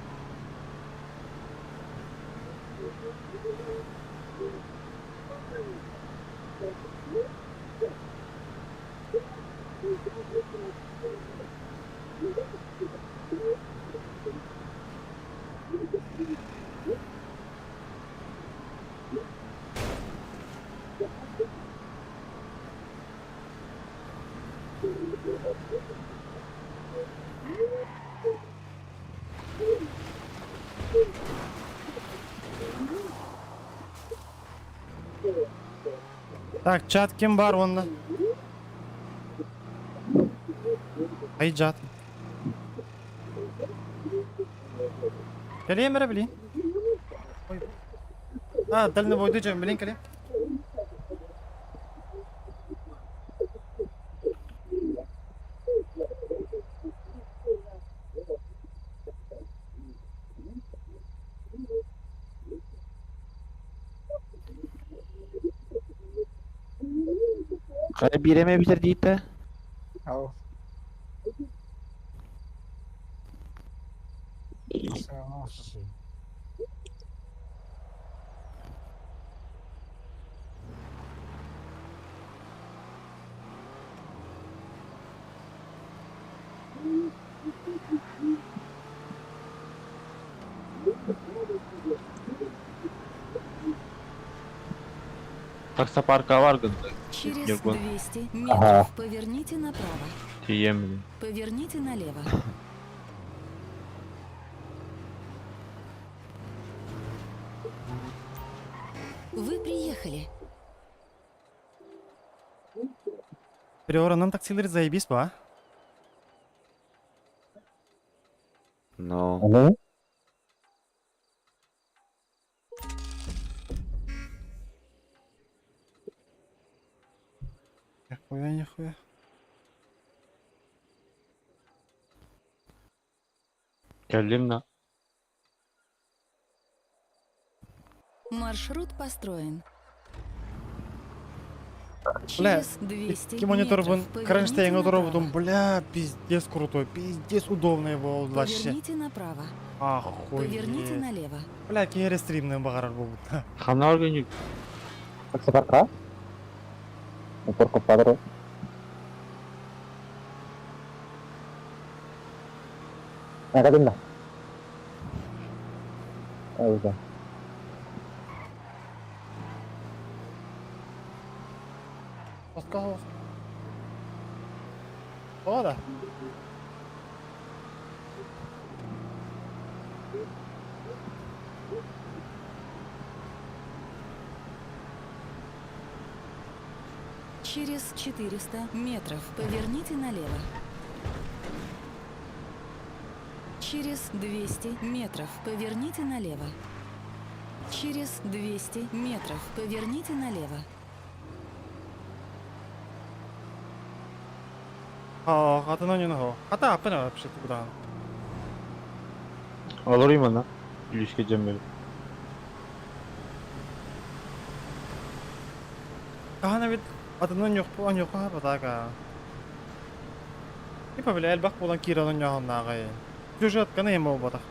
Так, чат ким бар онно? Ай, чат. Кэлиэм эрэ билин. Ой. А, дальнобойду дьон билин кэлиэм. Хайа биирэме битэр диитэ? Ау. Таксопарка бар гында. Через Ньургун. 200 метров поверните направо. Тиемин. Поверните налево. Вы приехали. Приоранан таксилер заебись ба. Ну. Аны? Нихуя, нихуя. Кэллим на. Маршрут построен. Бля, Через 200 Икки мониторбун метров поверните кронштейн направо. оторобутум, бля, пиздец крутой, пиздец удобный был вообще. Поверните направо. Поверните Охуеть. налево. Бля, киһи стримный баҕарар буолбут. Ханна органик. Таксопарка? Упорко падро. Академия. Айда. Оскал. О, да. Через 400 метров поверните налево. Через 200 метров поверните налево. Через 200 метров поверните налево. А, хата на него. Хата апына вообще куда? Алырым ана. Үлүскө жембе. Кахана бит атынан yok bu yok ha батака. Типа бля элбэх буолан киирэн онньоһоннааҕай. Сюжет кана ем буолбатах.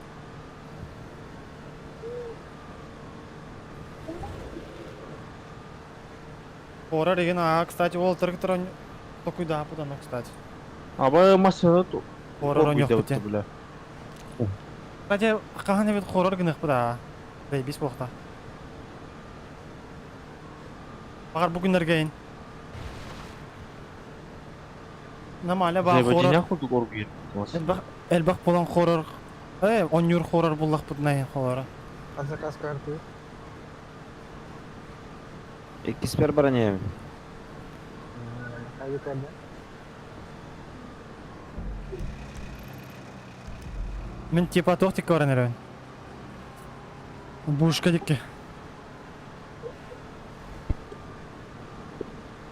Хоррор деген, а, кстати, ол трактор такой да, ну, кстати. Аба машина ту. Хоррор оньох бите. бля. Кстати, хаһан эбит хоррор гыныхпыт аа. Бэйбис буохта. Баҕар бу күннэргейин. Нормально баа хоррор. Зайбадиня курдук оргуйр. Элбэх элбэх буолан хоррор. Э, онньуур хоррор буллахпыт найын хоррора. А заказ карты? Иккиспер баранем. Хайды кәлде. Мин типа туох тикке баран эрэбин. Бушка дикке.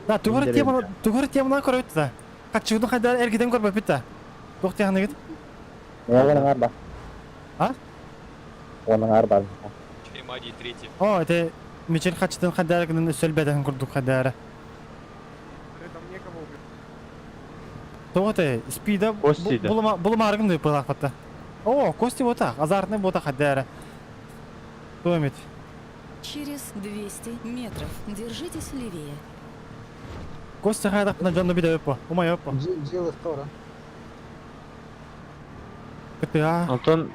Да, тугур тема, тугур теманы көрөбүт да. Каччыгын хайда эргиден көрбөппүт да. Туох тиһаныгыт? Оның арба. А? Оның арба. О, это мечел хачтын хайда эргиден сөлбеден курдук хайда. Тоҕо те, спида Кости да. булума булума аргын деп пылакпатта. О, кости бота, азартный бота хайда. Туэмит. Через 200 метров держитесь левее. Костя хайдах на жонно биде өппө. Умай өппө. Джилы втора. КТА. Антон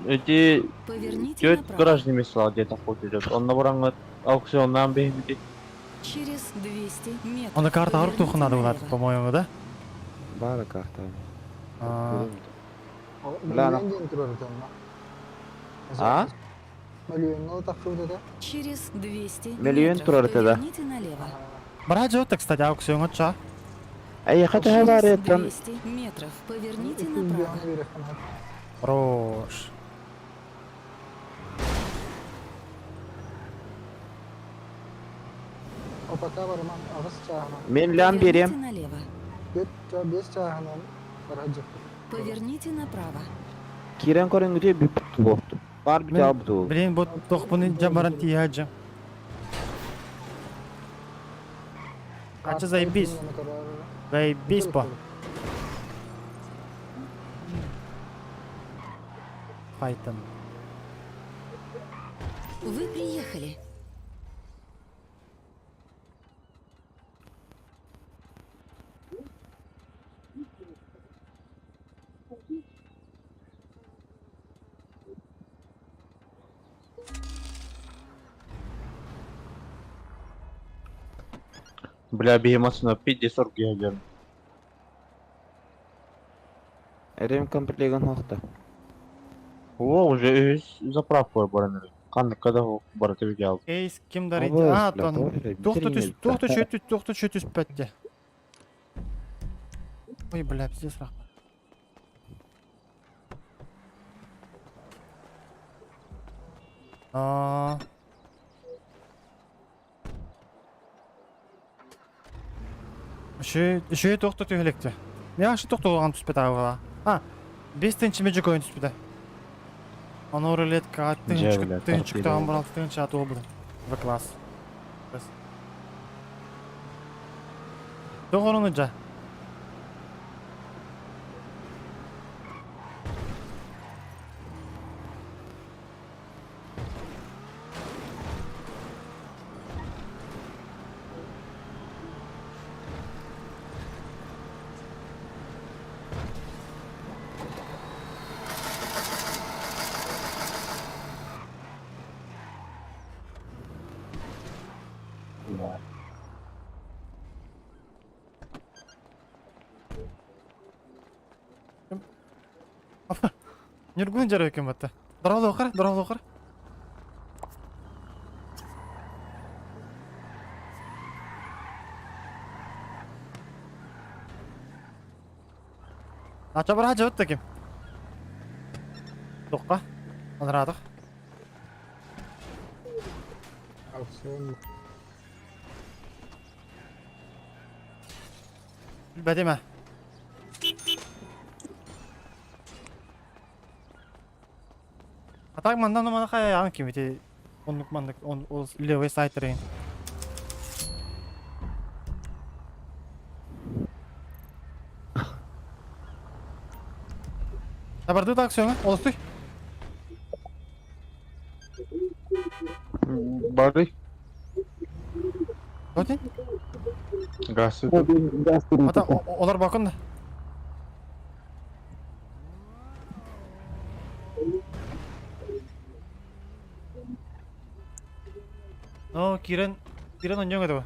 эти Поверните тёт направо. гараж немесе где-то ходит. Он на бараңга аукционнан беймити. Через 200 метров. Оны карта арып поверните тухын надо налево. было, по-моему, да? Баар карта. Аа. Бля, Миллион диэн турар этэ А? Миллионҥа тахсыбыт этэ. Через 200 Миллион метров турар этэ да. поверните налево. Бараа дьэ кстати, аукционҥа ча. Эйиэхэ төһө баар Через эттэн 200 метров поверните направо. Хорош. Опака барыман аҕыс чааһынан. Мен лям Поверните берем. налево. Бэс чааһынан бараджы. Поверните направо. Киирэн көрөнгүтү бүппүт буолту. Бар Мен- бүтэ буту. Блин, бу тохпун жамаран тиһаджа. Ача заебись. Заебись по. Файтон. Вы приехали. Бля, беймасына 50 геоден. Рем комплегын хохта. О, уже үс заправка бар. Канны када бар тебе ал. Кейс ким дарит? Абы, А, бля, тон. тоже Тохта түс, битирин тохта чөтүс, тохта чөтүс пәтте. Ой, бля, пиздец рахмат. А. Үші тоқты түйілекті. Не ашы тоқты оған түспеді ағыла. А, 5 тынчы межі көйін түспеді. Аны рулетка, Жа, бля, тынчык, тынчык торпеда. таған бір алты тынчы атуы бұды. В класс. Бес. Доғырыны жа. Нюргун жар өкен батта. Доралы оқыр, доралы оқыр. Ача бір хажы өтті кем. Тоққа. Анырадық. Аукцион. Бәдеме. А так мандан ну хай ан ким ити оннук мандык он ол левый сайт рейн. Табарды так сөңө, олстуй. Бары. Отин? Газ. Ата олар бакын да. Но кирен кирен оньоң это.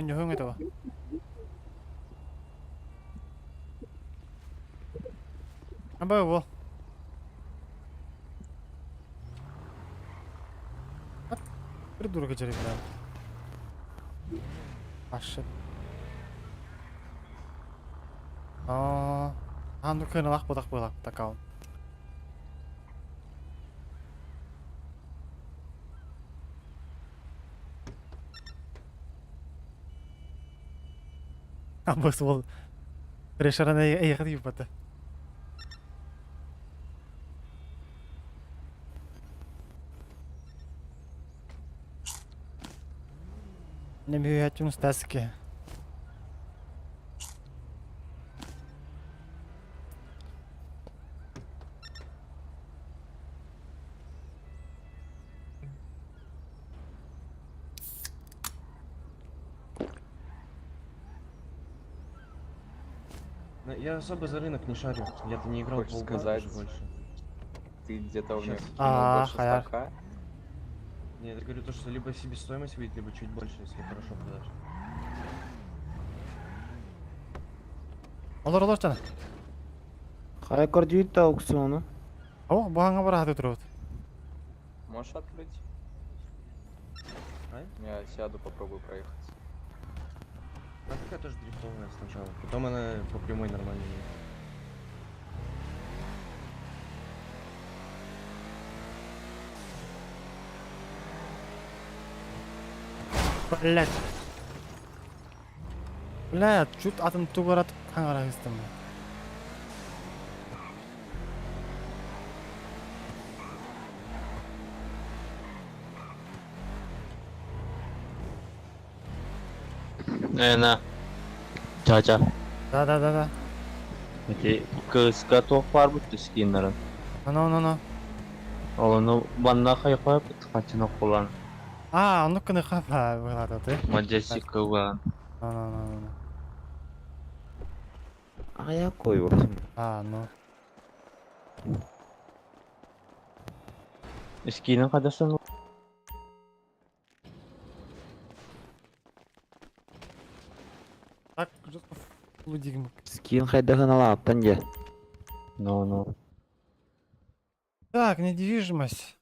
Оньоң это. Аба во. Придурок жереб. А shit. Аа, анды күн лақ бодақ болақ такаун. Абыс ол Решаран эйхат юпаты. Не бүйәтүн стаске. Я особо за рынок не шарю. Я-то не играл Хочешь полгода сказать, даже больше. Ты где-то у них Щас. кинул А, больше хаяр. 100К? Нет, я говорю то, что либо себестоимость выйдет, либо чуть больше, если хорошо продашь. Олор олор чана. Хайа көрдүүт да аукциону. О, бу хаҥа бараһаты турабыт. Можешь открыть? Я сяду, попробую проехаться. Она такая тоже дрифтованная сначала. Потом она по прямой нормально едет. Блять. Бля, чуть атын тугарат хаҥара истим. Э, на. Чача. Да, да, да, да. Эти кыска туох баар бут скиннарын. Ну, ну, ну. Ол манна хайхай бут хачына кулан. А, оннук кыны хапа быһалаата ты. Маджестик кылган. Ну, ну, ну, ну. А я кой А, ну. Скинин кадасын. Так, лудигм. Скин хайдахын алааттан же. Ну, ну. Так, недвижимость.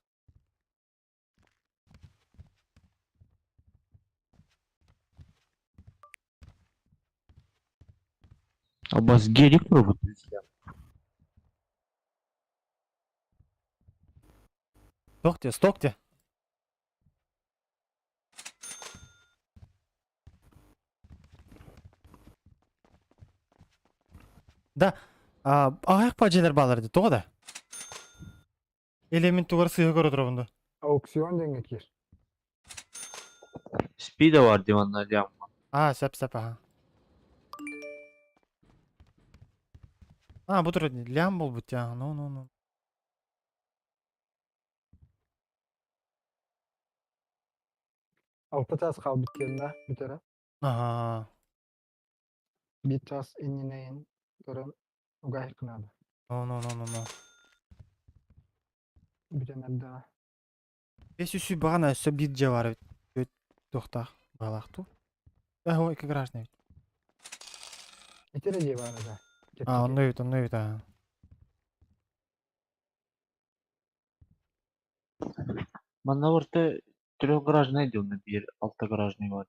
Абас гелик пробует. Стокте, стокте. Да, аяқ па жерлер балар тоға да. Элемент тугар сыйы көрө турабында. Аукцион денге кир. Спида бар диванна лям. А, сәп сәп, ага. А, бу тур лям бол бут я. Ну, ну, ну. Алты час кал биткен да, бүтере. Ага. Бир час иннинейин көрөн угай кынады. Ну, ну, ну, ну, ну. Бүтен да. Бес үсü бағана өссө бир же бар бит. Тохтах балахту. Э, ой, как раз не. Итере же бар да. А, онно бит, онно бит, а. Манна барты трехгаражный дилна бир, алтыгаражный бар.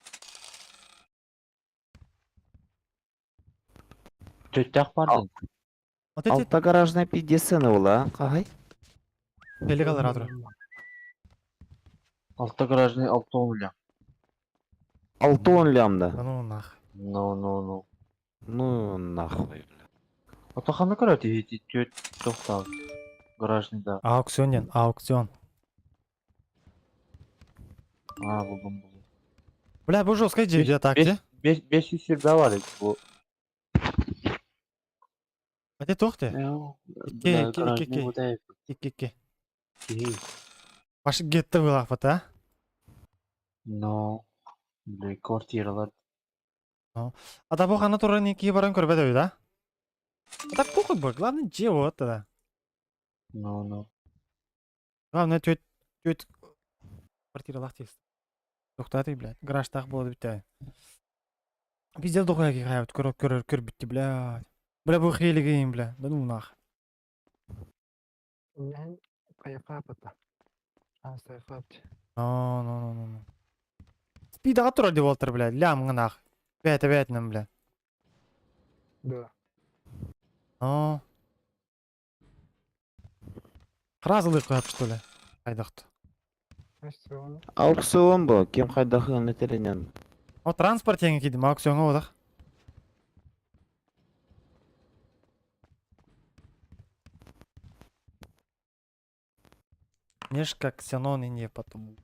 Төттәк барды. Алта гаражная пиздец була, кахай? Белик алар атыр. Алтыгаражный алты он лям. Алты он лямда. Ну нах. Ну, ну, ну. Ну нахуй. Атаханы көрөт ити төт тохтал. Гаражный да. Аукцион ден, аукцион. А, булдум булдум. Бля, бу жестко же так, де? Беш беш жүз сүрбә бар бу. А те? Икки, икки, икки, икки. Икки, икки. Башы кетті было а? Но, бля, квартиралар. А да бу хана туран ики баран көрбөдө да? А так похуй бу, главное же вот тогда. Ну, ну. Главное төт төт квартиралах текст. Токтаты, блядь. Гаражтах болады битте. Пиздец дохуя кихаят, көр көр көр битти, блядь. Бля, бу хейлигейм, бля. Да ну нах. Мен кайыкка пата. А, сайкапты. Ну, ну, ну, ну, ну. Спидага турар деп олтыр, блядь. Лям гынах. Бәт бәт нам, бля. Да. Ну. Разылык кояп, что ли? Айдакты. Аукцион. Аукцион бу, кем хайдахын этеринен. О, транспорт яңы кидим, аукционга одак. Неш как ксенон и не потом.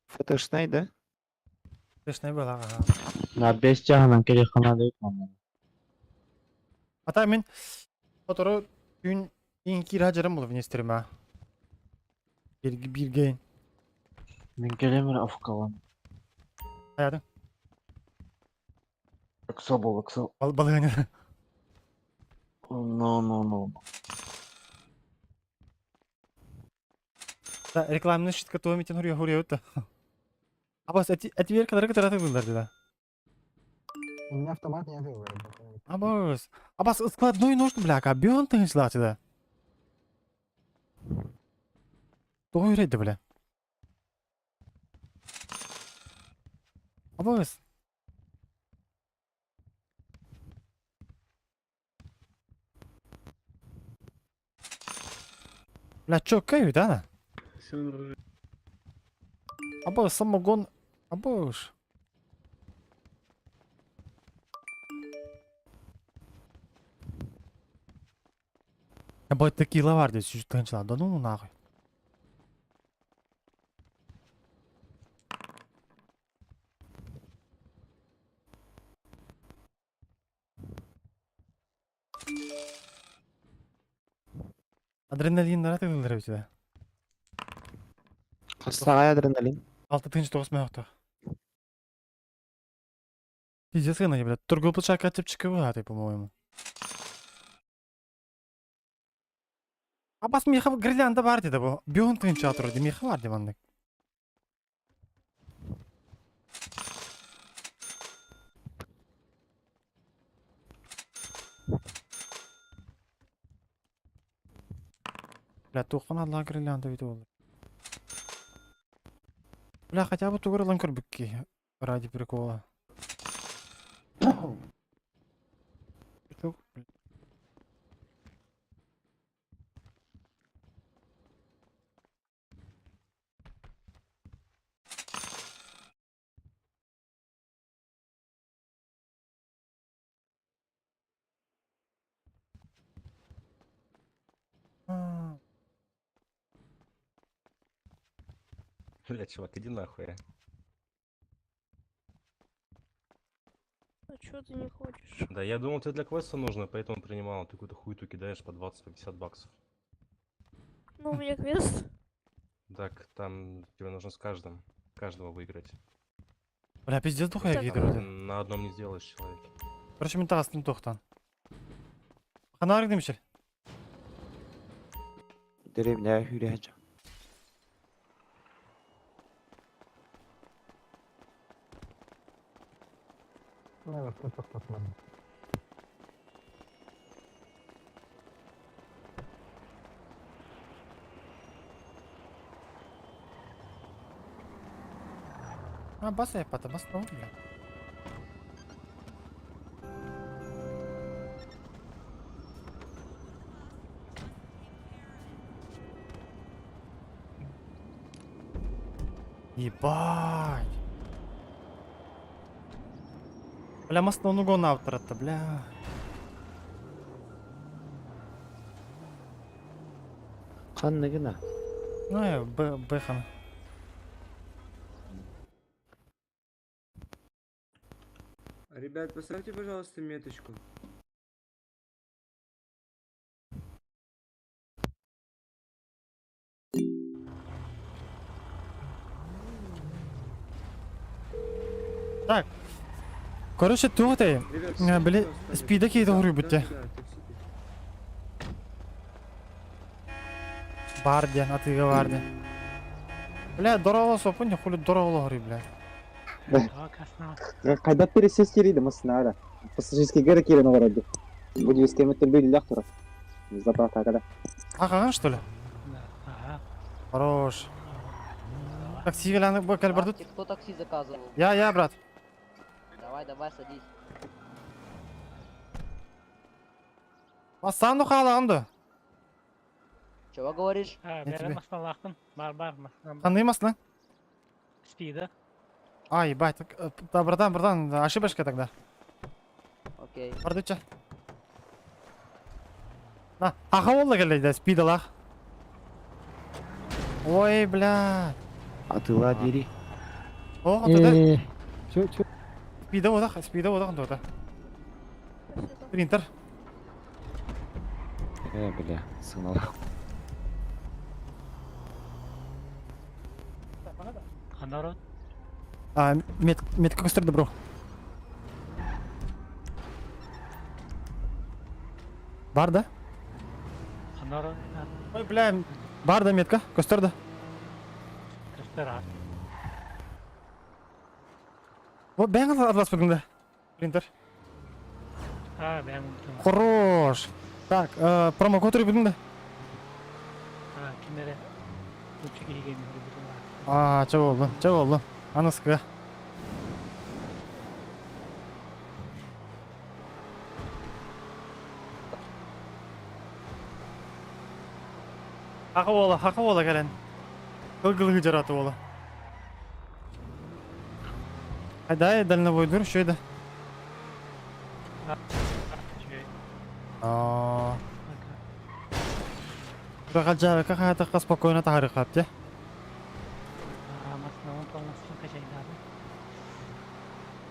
Фотошнай, да? Фотошнай была, ага. На беш жагынан керекхана дейт мана. Ата мен котору күн иң кир хажарым болуп внестерим. Бир биргейн. Мен келемир афкалан. Аядың. Ыкса бол, ыкса. Бал балыгын. Ну, ну, ну. Да, рекламный щит который митин хурья хурья өттө. Абас отверткалары кытары тыллар да. У меня автомат не было. Абас. Абас складной нож, бля, объем ты да. Тоҕо үрэйдэ, бля. Абас. Бля, чё, кай, да? Абас, самогон. Абаш. Абай текила бар деп сүз тынчла. Да ну нахуй. Адреналин нара тыгылдыр бит. Хастаҕай адреналин. Алты тынч тоғыз мә. Пиздец, гына, блядь. Торговый площадка типчика ты, по-моему. Абас миха гирлянда бар деди бу. Бион тынч атыр ди миха бар деп андык. Бля, тухан Алла гирлянда бит ол. Бля, хотя бы тугур көрбүкки. Ради прикола. Чё, бля? А, Бля, чувак, иди нахуй. а. А чё ты не хочешь? Да, я думал, тебе для квеста нужно, поэтому принимал. Ты какую-то хуету кидаешь по 20, по 50 баксов. Ну, у меня квест. Так, там тебе нужно с каждым, каждого выиграть. Бля, пиздец духая Так. кидер. На одном не сделаешь человек. Короче, мен тағастым тоқтан. Ханарык демешер. Деревня хүрээчэ. А, бас я пата, бас ну, бля. Ебать. Бля, мост на нугон автора-то, бля. Ханныгына. Ну, я Б, Б хан. Ребят, поставьте, пожалуйста, меточку. Так. Короче, тух ты. Ребят, Бля, спида кейді Да, ғыры да, бітті. да, такси. Бардия, атыга барды. Бля, дорого сопын, хули дорого ғыры, бля. Кайда пересес керейді мысынара. Пассажирский гәрі керен олар Будет кеметер бөйлі лақтыры. Заправка когда. Ағаған, что ли? Хорош. Такси веланы бакал бардут. Кто такси заказывал? Я, брат. Давай, давай, садись. Асан халағынды. Чего говоришь? Не тебе. Қандай масла? Спида. Ай, ебать, так, да, братан, братан, ошибочка тогда. Окей. Бардуча. На, аха олла келді, спидалах. Ой, бля. Атыла дири. О, тогда Чё, чё? спида одақ, спида одақ тогда. Принтер. Бля, сыналах. Народ. А, метка көстірді, бро. Бар да? Народ. Ой, бля, бар да метка, көстірді. Вот бэйэҥ атласпытыҥ да? Принтер. А, бэйэм ылбытым. Хорош. Так, промокод үрбүтүҥ да? А, ким эрэ лучше киһигэ үрбүтүм. А, чэ буоллун, чэ буоллун. Аныскыга. Хака уола, хака уола кэлэн. Кылгылыгы дьараты уола. Айдай дальнобойдур үчүгэй да. Үчүгэй. Аа. Бэҕэдьээбэккэ хаһаатахха спокойно таһаарыахха дии. Массыынабын полностью качайдаатым.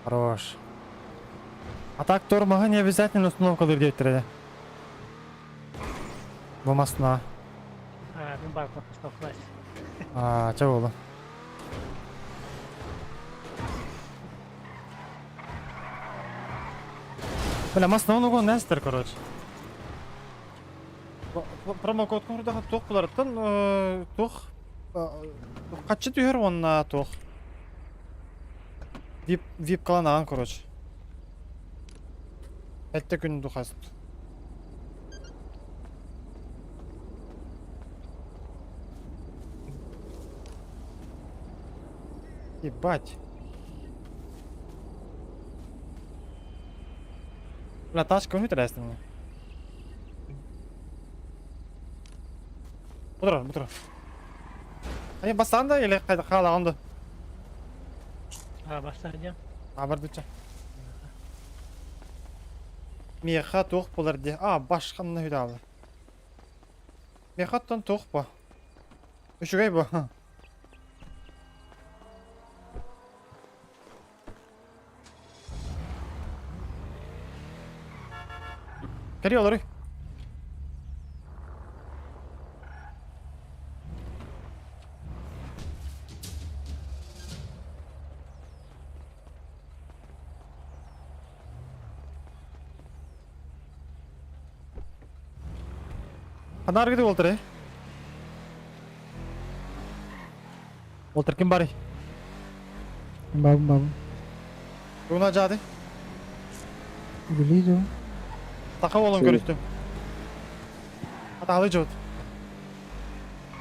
Хорош. А так тормоһа не обязательно установкалыыр диэбиттэрэ. Бу масна. А, мин бар установкалась. Аа, чэ буолла. Бля, масна угон нестер, короче. Промокод курдаха туох буларыттан туох хаччы түһэр уонна туох вип вип каланаан короче. Әлтте күн духаст. Ебать. Бля, тачка интересная мне. Бутура, бутура. Они бастаан да или хаалаҕын да? А, бастаан диэн. А, бардыча. Миэхэ туох буолар дии. А, башханна хүдаалы. Миэхэ оттон туох бу? Үчүгэй бу. Кэри олоруй. Ханааргыды Уолтер Уолтер ким барый? Бабым бабым. Руна жаады. Үлэлии дьон. Саха уолун көрүстүм. Атаалы дьот.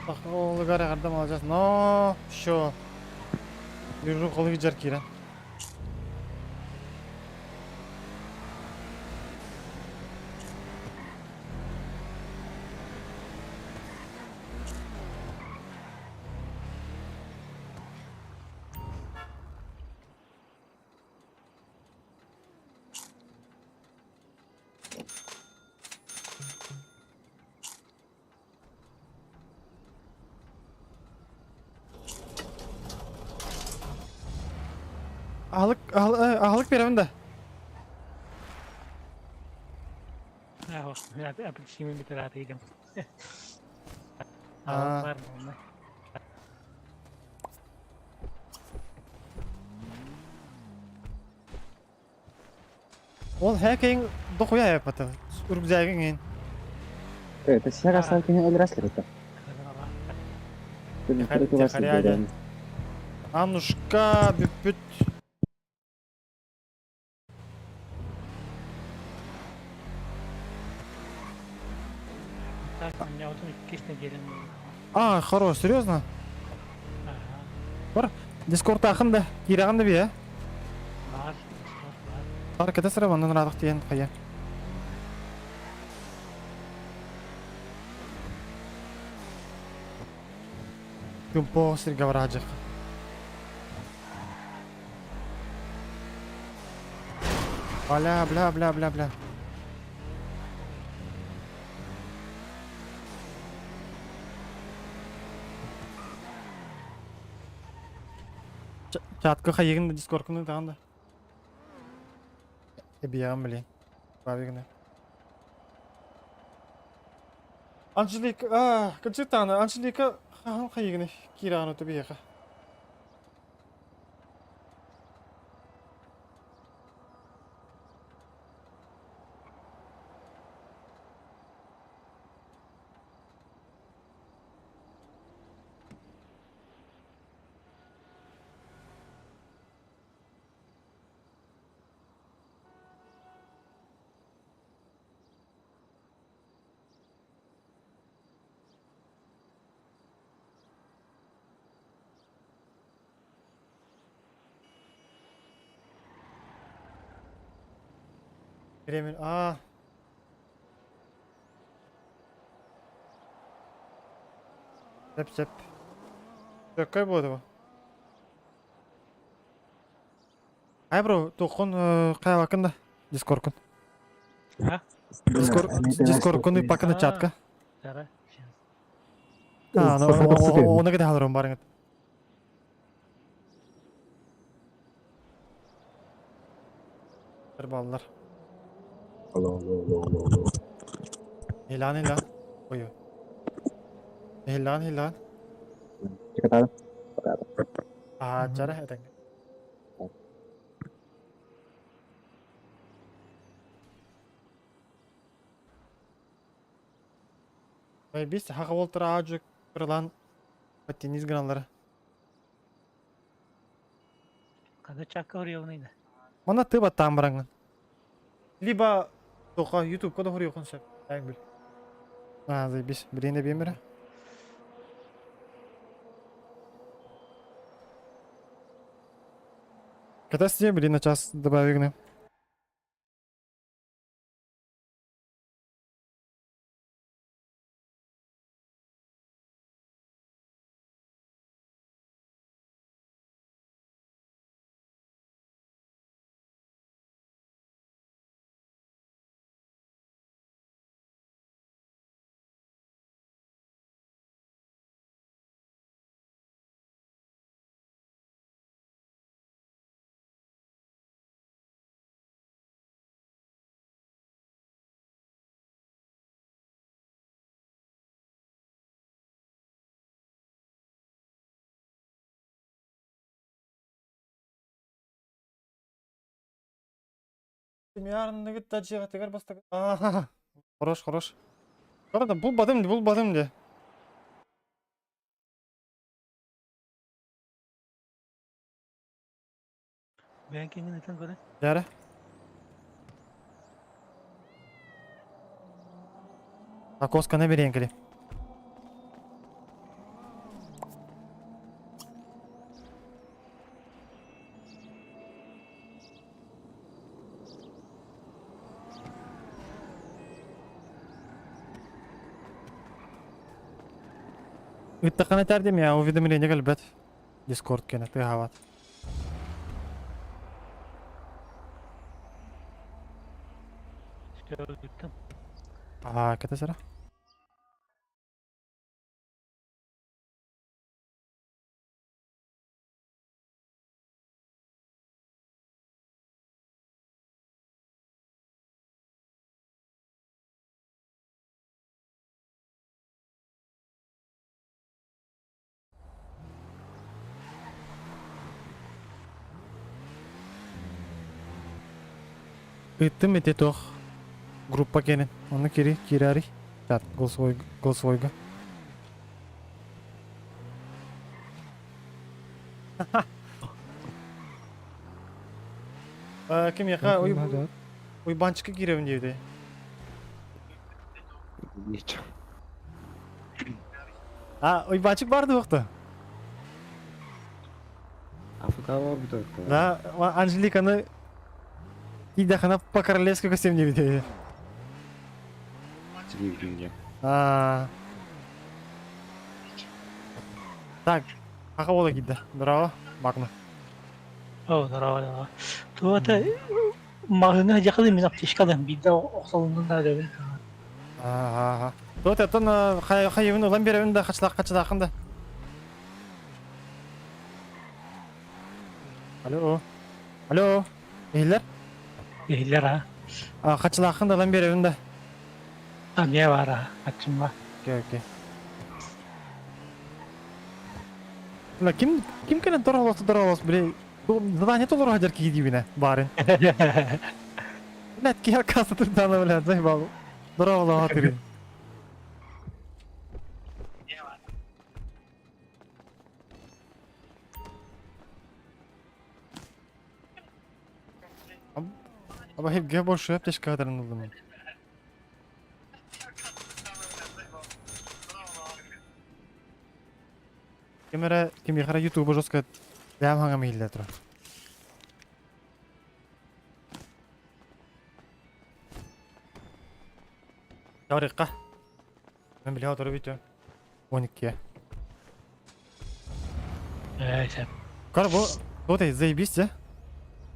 Саха уолугар эҕэрдэ маладьыас. Но, всё. Жүрү колы жар киирэн. Аһылык, аһылык биэрэбин да? Апельсины бүтэр Аһылык баар буолла. Ол хэкинг дохуя эппата. Рюкзагың ин. Это сера салкини өлөрөс это. Аннушка бүппүт. Так, у меня вот иккис нэдиэлэм буолла. А, хорош, серьезно? Ага. Бар, Дискордтаахын да, киирэҕин да бие. Баар, Дискорд баар. Бар, кэтэ сыра оннун ыраатах тиийэн хайа. Чумпо сиргэ бараадьах. Бля, бля, бля, бля, бля. Чатка хайыгын да дискордкун даҕан да. Эбиэҕим блин. Бабигына. Анжелика, а, кырдьык Анжелика хаһан хайыгыный киирэҕин оту биһиэхэ. Кремль, аа. Сөп сөп. Сөккөй буолуо. Ай бро, туоххун хайалакын да дискоркун. А? Дискор дискоркун ыппакын чатка. Дара. А, ну оны кете халырым барыңыт. Баллар. Алло, алло, алло, алло, алло. Илан, илан. Ой. Илан, илан. Чекатады. Аа, чара этең. Ой, бис хака болтыра ажы кырылан паттениз гыналары. Когда чакка орьявныйда. Мана ты баттаан бараҥҥын. Либо тоха ютубка да хоруйуохун сөп. Эҥ бил. Аа, заебись. Билиэн эбиэм эрэ. Катас дьиэ билин час добавить гына. Миарныгыт дьиэҕитигэр бастакы Аа, хорош, хорош. Правда, булбатым, булбатым де. Бэйэн киҥин ытан көрө. Дьээрэ. Окосканы бериэн кели. Ыттаххына этэрдим я уведомление кэлбэт. Дискорд кэнэ тыаһаабат. Ыттым. Аа, кэтэс эрэ. Ыыттым ити туох группа кэлин онно кири киирээри чат голосовой голосовойга Кимиэхэ Уйбанчыкка киирэбин диэбитэ. А, Уйбанчык бар дуохта? АФК бар Да, Анжеликаны тиийдэххинэ по-королевски көстүөм диэбитэ. А. Так, аха буола киирдэ. Здорово, Магна. О, здорово, здорово. Туота маҕаһыыҥҥа сылдьаххын мин аптечкалыам биирдэ охсолуннун да өлөбүн. Ааха. Туот оттон хайыбын ылан биэрэбин да хачылаах хачылааххын да. Алло. Алло. Иһиллэр? Иһиллэр а. А хачылааххын да ылан биэрэбин да. Эмиэ баар а, хаччым ба. Окей, окей. Бля, ким ким кэлэн торолос торолос, бля, задание толоро сылдьар киһи диибинэ, баарын. Блядь, киһи аккаста турдаана, блядь, заебал. Здорово, тырын. Аба хепге больше аптечка кадрын ылдым. Ким эрэ кимиэхэ эрэ ютубу жестко бэйэм хаҥам иһиллэ турар. Тарыхха. Мен биле отырып бүтүм. 12. Э, сеп. Кар бу вот и заебись, да?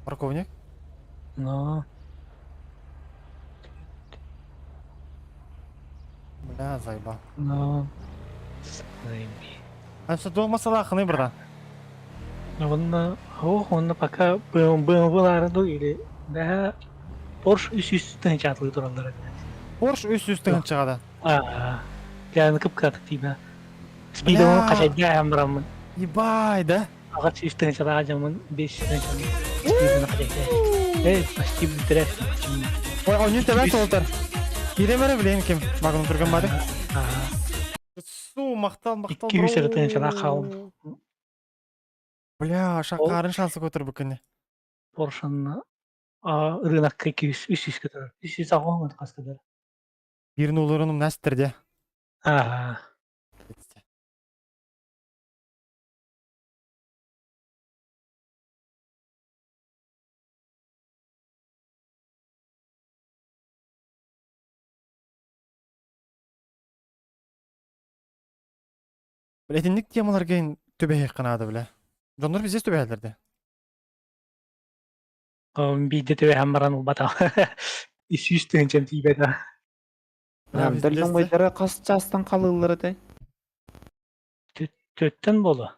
Парковник. Ну, Бля, заебал. ну. Заеби. А что дома салахны, братан? Ну, он, ох, он пока BMW ду или да Porsche 300 тыһынча атылыы тураллар этэ. Porsche 300 тыһынчаҕа да. Аа, дьааны кып-кыратык тиийбэ. Спидону хачайдаан бараммын. Ебай, да? Аҕа 100 тыһынчалаах дьоммун 500 тыһынчаны спидону хачайдаан. Эй, почти бүтэрэ. Ой, онньун тэбэн солтар. Киирем эрэ билейм ким. Магнум түргэн бады. Су, махтал, махтал. 200 эрэ тыһынчалаах хаалбыт. Бля, шақарын шансы көтөр бүкіне. Поршаны ырыынакка 200 300 көтөр. 380 хас көтөр. Бирин улурунум нэстерде. Аа. Бля, итинник темаларга түбэһиэх наада, бля. Дьоннор пиздец түбэһэллэр Биирдэ түбэһэн баран ылбатах. 300 тыһынчам тиийбэтэ. Дальнобойдары хас чаастан халыыллар этэй? Төттен болу.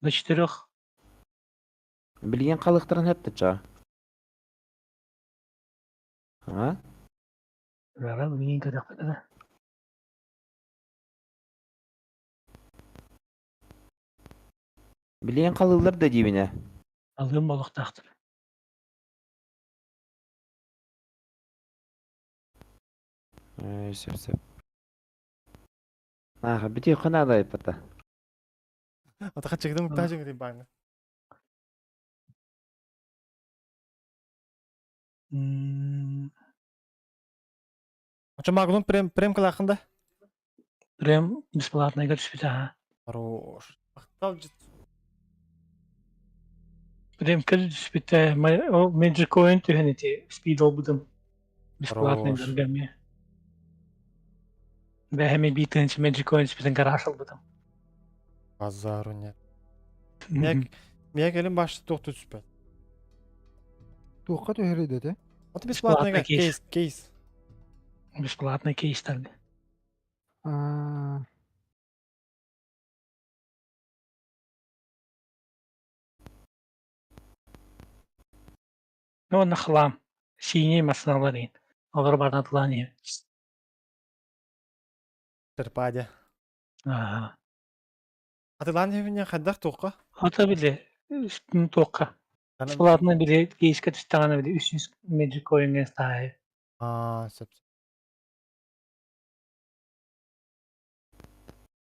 До четырех. Билигин халыктарын хэптэ чаа. А? Рара билигин көрөхпүт. Билигин халыыллар да диибинэ. Алыым болохтаахтар. Э, сөп сөп. Аха, бити хана айпата. Атаха чыгдым уктаажың дейм бааңа. Очо Магнум прем прем кылаахында? Прем бесплатный түспүтэ ха. Хорош. Махтал жит. Прем кэл түспүтэ. Magic Coin түһэн ити speed олбудум. Бесплатный Хорош. дөргөмү. Бэхэми биитинчи Magic Coin түспүтэн гараж албытым. Базару нет. Мияк мияк элим башты тоқту түспөт. Туохха түһэрий дэтэ? Вот бесплатный Бесплатный кейс кейс. Бесплатный кейстер. Аа, Ну, на хлам. Синий масыналар Олар барнатылан Терпадя. Ага. Атылан хевине хаддах тоққа. Ата биле тоққа. Бесплатно биле кейске түстәгән биле 300 Magic Coin стайы. Аа, сөп.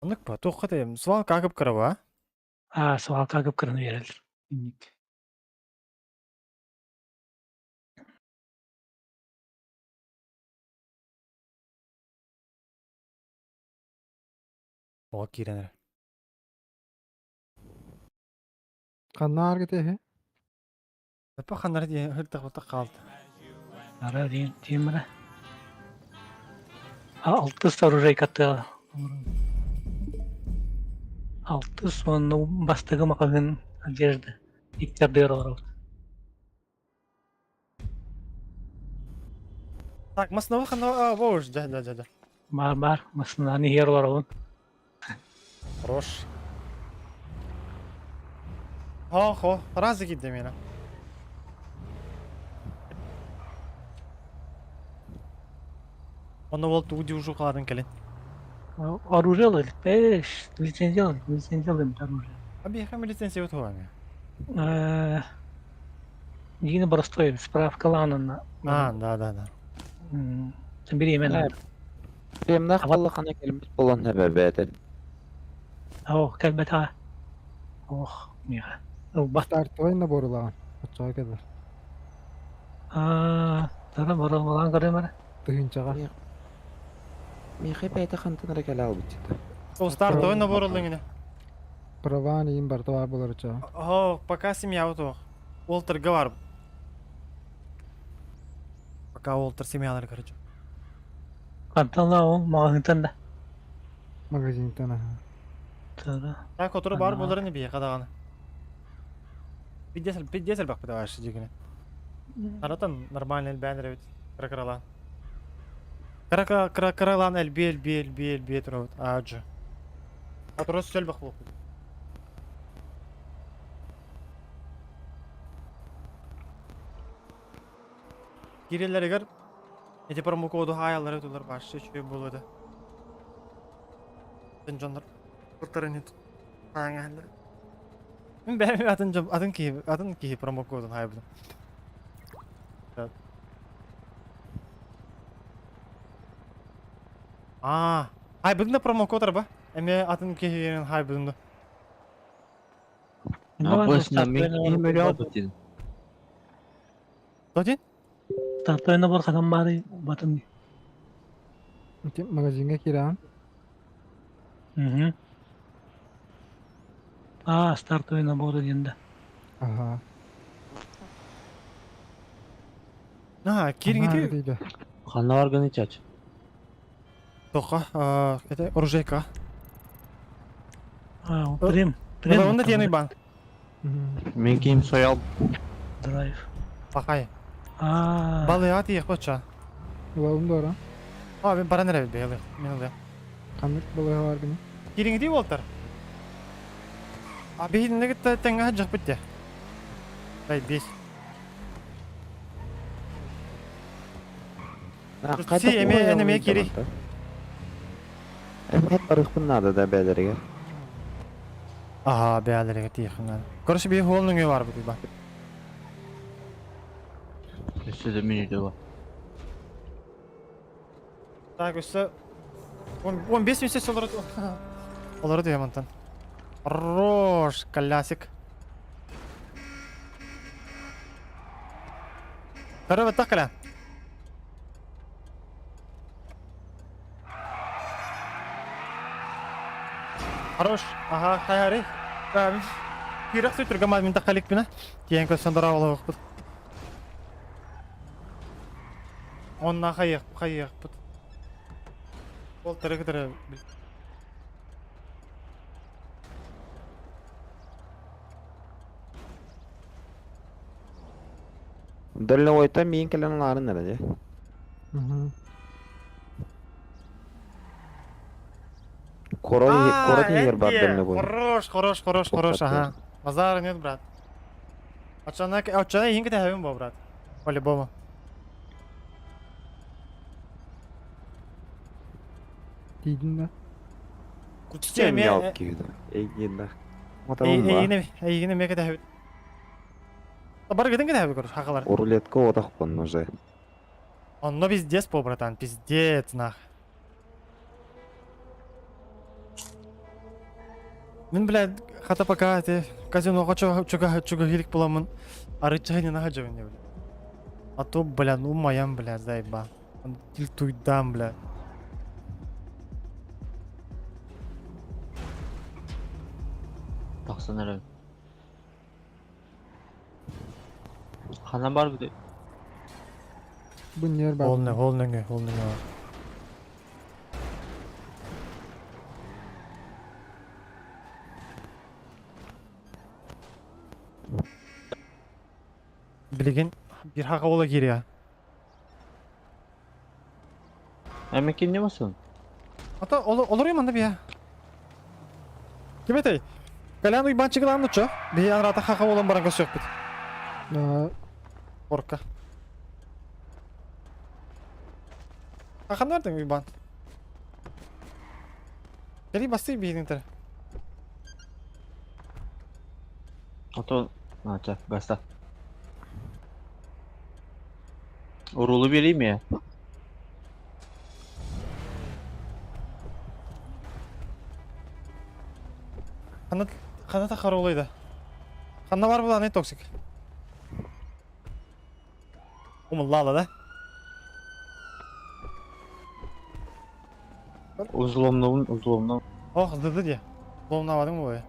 Оннук па тоққа дейм. Свал какып кыраба? А, свал какып кырын берелер. Инник. О, киренер. ханна аргыты Апа ханнар дии хыртах бата қалды. Ара дейін, дейін міне. А, алтыс оружей катты. Алтыс оны бастығы мақағын одежда. Иттердер олар. Так, маснова ханна а, боуш, жа жа жа жа. Бар, бар, масынаны хер олар он. Хорош. Хо, хо, разы кидде мені. Оны ол тугу дюжу қаладын келен. Оружие алыр. Беш, лицензия алыр, лицензия алыр оружие. Аби, хам лицензия өтіп алам Э, Дигини простой, справка ланына. А, да, да, да. Бери мен. Премнах халыхана келбит болон хэбэбэт. Ох, кэлбэт Ох, миха. Ылба. Стартовый набор ылаҕын. Оччоҕо кэлэр. Аа, тара бара балан көрөмөр. Тыһынчаҕа. Михай бэйте хантан эрэ кэлэ албыт Ол стартовый набор олың Праван иин барта бар болар оччоҕо. О, пока семья вот Уолтер говор. Пока Уолтер семьялар, короче. Хантан ла ол маҕаһыынтан да. Магазинтан аха. Тара. Так, котору бар боларын биһиэхэ даҕаны. Пиздец элбэхпит вообще дьигинэ. Аратан нормально элбээн эрэбит. Кыра-кыралаан. Кыра-кыралаан элбии элбии элбии элбии турабыт. Аадьы. Котору сөлбөх буолбут. Киирэллэригэр ити промокоду хаайаллара тулар башы үчүгэй буолуо да. Атын дьоннор куртарын хааңаһаллар. Мин бэйэм атын дьон атын киһи промокодун хаайбытым. Аа, хайбытын да промокод арба. Эме атын киһи хайбытын да. Обычно мен миллион Тоти? Стартовый набор ханан баары батын. Ити магазиҥҥа киирэҕин. Угу. А, стартовый набор диэн да. Аха. А, кириҥити Ханна барганы чач. Тоха, это оружейка. А, прем. Прем. Онда тиеный бан. Мен ким соял. Драйв. Пахай. А. Балыга тиэх бача. Улалым дора. А, мен баран эрэ бэйэлэх. Мен ылыа. Ханнык балыга бар гыны. Кириҥити болтар. А биһиннегит тэҥҥэ жахпыт те. Ай, бес. Си, эме эме кири. Эме барыхпын надо да бээлеригер. Ага, бээлериге тиэхинэн. Короче, би хуолнуҥ бар бут ба. Өссө да минута бар. Так, өссө 15 месяц олорот. Олорот ямантан. Хорош, колясик. Здорово, так, Коля. Хорош. Ага, хай хари. Кирек сөйтүргә мин тақалик бина. Тиен көсөн дара олоқпыт. Онна хайық, хайық бут. Ол тірі тірі. Дальнобойта миин кэлэн алаарын эрэ дии. Угу. Корот иһигэр бар дальнобой. Хорош, хорош, хорош, хорош, ага. Базар нет, брат. Очана, очана иһин кэтэһэбин бо, брат. По-любому. Тиийдин да. Кутче ме Мялкий киһи Эйгин Моталым ба. эйигин эйигин ме кэтэһэбит. Бар гытын кэтэһэбит короче, хакалар. Рулетка отахпын уже. Онно пиздец по, братан, пиздец, нах. Мин, блядь, хата пока те казино чуга чуга чуга хилик буламын. Арычча не нахаджабын я, блядь. А то, бля, ну моям, бля, заеба. Туйдам, бля. Тахсан эрэ. Ханан бар бит. Бу нер бар. Ол не, ол не, ол не. Билигин бир хака ола кириа. Эми ким не басын? Ата олор юманда бия. Ким этэй? Калян уйбанчыгылаан нучо. Бии анрата хака болан баран көсөк бит. Да. Орка. Хака нардың уйбан? Кели басты биинин тер. Ото Ача, гаста. Урулу берейм я. Хана хана тахар олойда. Ханна бар була не токсик. Умуллала да. Узломнун, узломнун. Ох, зды де. Ломнавадың бой.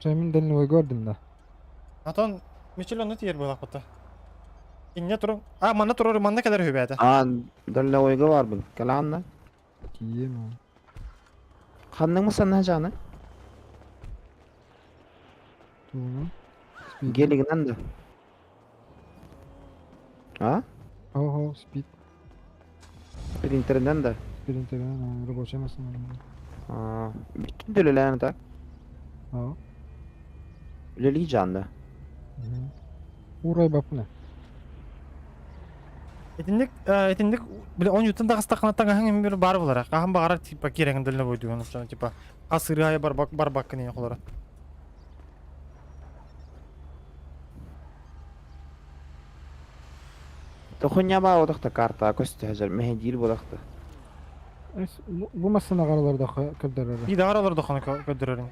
Мен дальневой көрдүм да. Атон Мичел оны тиер буолах бата. Инне турун. А манна турар манна келер хүбәтә. А, дальневойга барбын. Каланна. Тием. Ханның мысан жаны? Туну. Гелигінен да. А? Ого, спид. Принтерден да. Принтерден рабочая машина. А, бүтүн дөлеләне так. А. Үлели жанды. Урай бапына. Этинник этинник биле он ютын да хастаханаттан аһың бир бар булар. Каһан багарар типа керегин дөлнө бойду. Типа асыры бар бак бар баккын холора. Тохуня ба одақта карта көстө хажар мехе дил бодақта. Бу машина караларда көдөрөр. И да аралар доханы көдөрөрүн.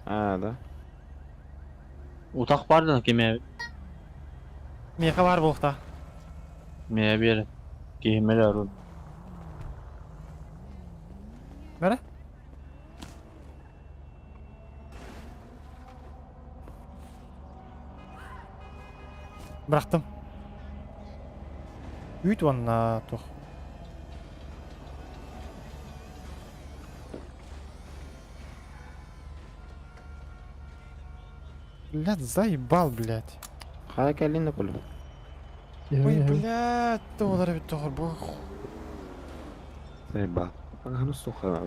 А, да. Утак бар да кеме Меха бар болукта. мее бер. Кемелер арун. Бәрі? Bıraktım. Үт онна тух. Блядь, заебал, блядь. Хай калин кулу. Ой, блядь, олар бит тоғыр бу. Заебал. Ага, ну суха.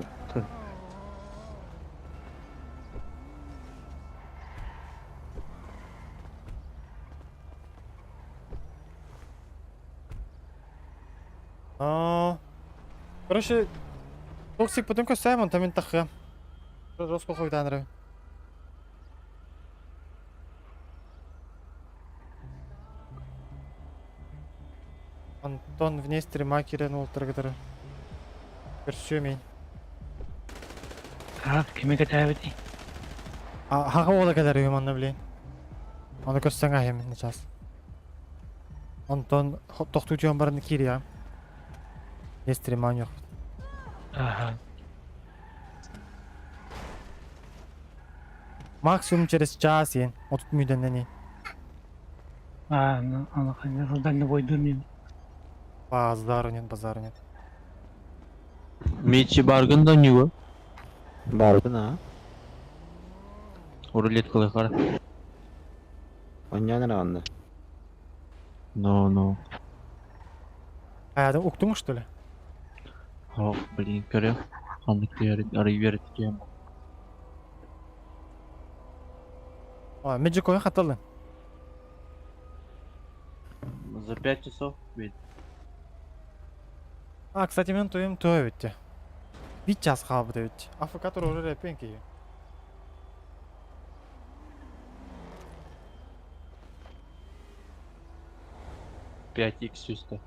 А. Короче, токсик потом косаем, там тахы. Роско хуйтанры. Антон вне стрима кирен олтыргыдыр. Көрсөмей. Так, кеме кетәбити. А, хага ола кадar юманны блин. Оны көрсөң ахем сейчас. Антон тохту жон барын кирия. Не стрима yok. Ага. Максимум через час ен. Отут мүден не. А, ну, аны конечно, дальнобой дурмин. Базару нет, базару нет. Мечи баргын да него. Барбын а. Рулетка кара. Оньян ранды. Но, но. А, это уктуң что ли? Ох, блин, көрө. Ханнык арый берет кем. А, Magic коя хаталды. За 5 часов ведь. А, кстати, мен тоем той битти. Бир час калды бит. АФК тур репен ки. 5 х сюсте.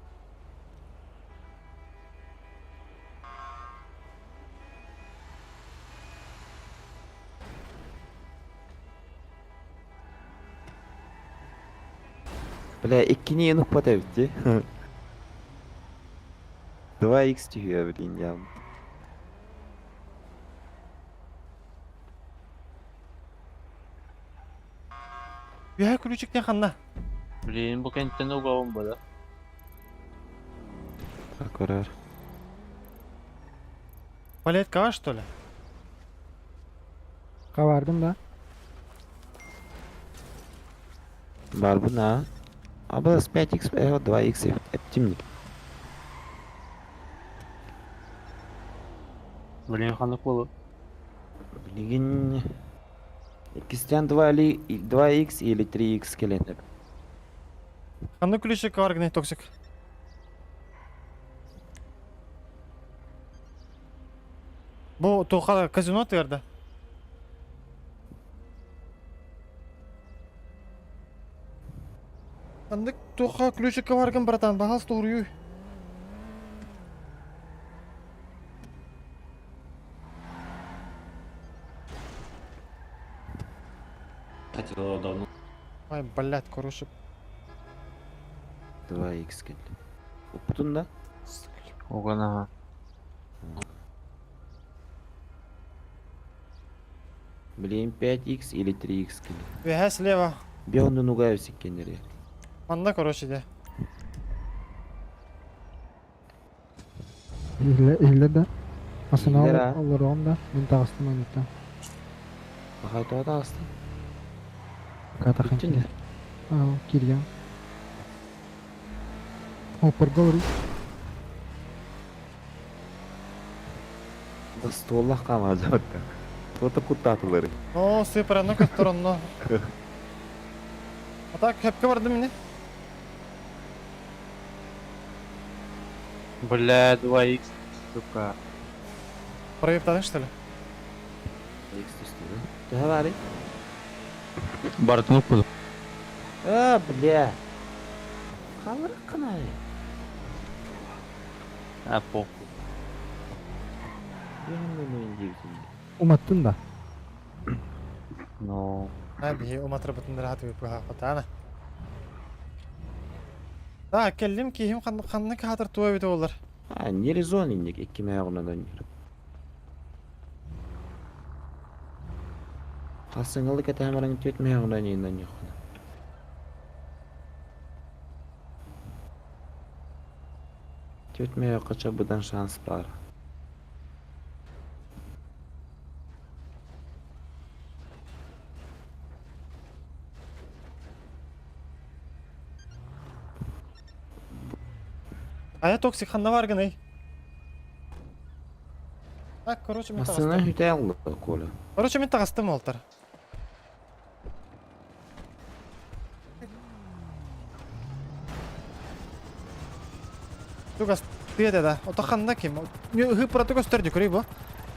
Бля, иккини енук пата битти. 2х түйе блин я. Бия ключиктен ханна. Блин, бу кенттен угавым бу да. Аккурат. Палетка что ли? Кабардым да. Барбын а. А было с 5х, 2х эптимник. Блин, ханнык болу. Блин. Икстен 2 или 2х или 3х келен. Ханна ключик бар гне токсик. Бу тоха казино твердо. Андык тоха ключик баргын, братан, багас турую. Хотел давно. Ай, блядь, короче. 2х келди. Уктун да? Оган ага. Блин, 5x или 3x кили. Үөһэ слева. Бионду нугай сиккенери. Манна короче де. Иһиллэр да. Иһиллэр, Масына а? олороҕун да. Мин таҕыстым аныттан. Ахай тоҕо таҕыстың? Катахан Бүттүн да? Аа, кииргэн. Оппорго олоруу. Да столлах хаамаадьабатта. Туота куттаатылары. О, сыпыраны көттөр онно. А так хепке бардым мини. Бля, 2х, сука. Проептадың что ли? X түстү да. Төһө баарый? Бартын укпуду. А, бля. Халырык кынай. А, похуй. Бионду диэбитин. Уматтын да. Но... А, биһи уматырбытын раhat выпыха хотана. Да, келлим киһим ханны каатыр туа бите олар. А, не резон инник икки мээҕунан онньур. Хасыңылы кэтэһэмэрэн түөт мээҕунан иинэн ньоххуна. Түөт мээҕ быдан шанс бар. Ая токсик ханна бар гыный. Так, короче, мен Масына тағыстым. хүтэ алла Коля. Короче, мен тағыстым олтар. Тугас, тиеде да. Ото ханна ким? Хыпыраты көстөрдү, көрүй бу.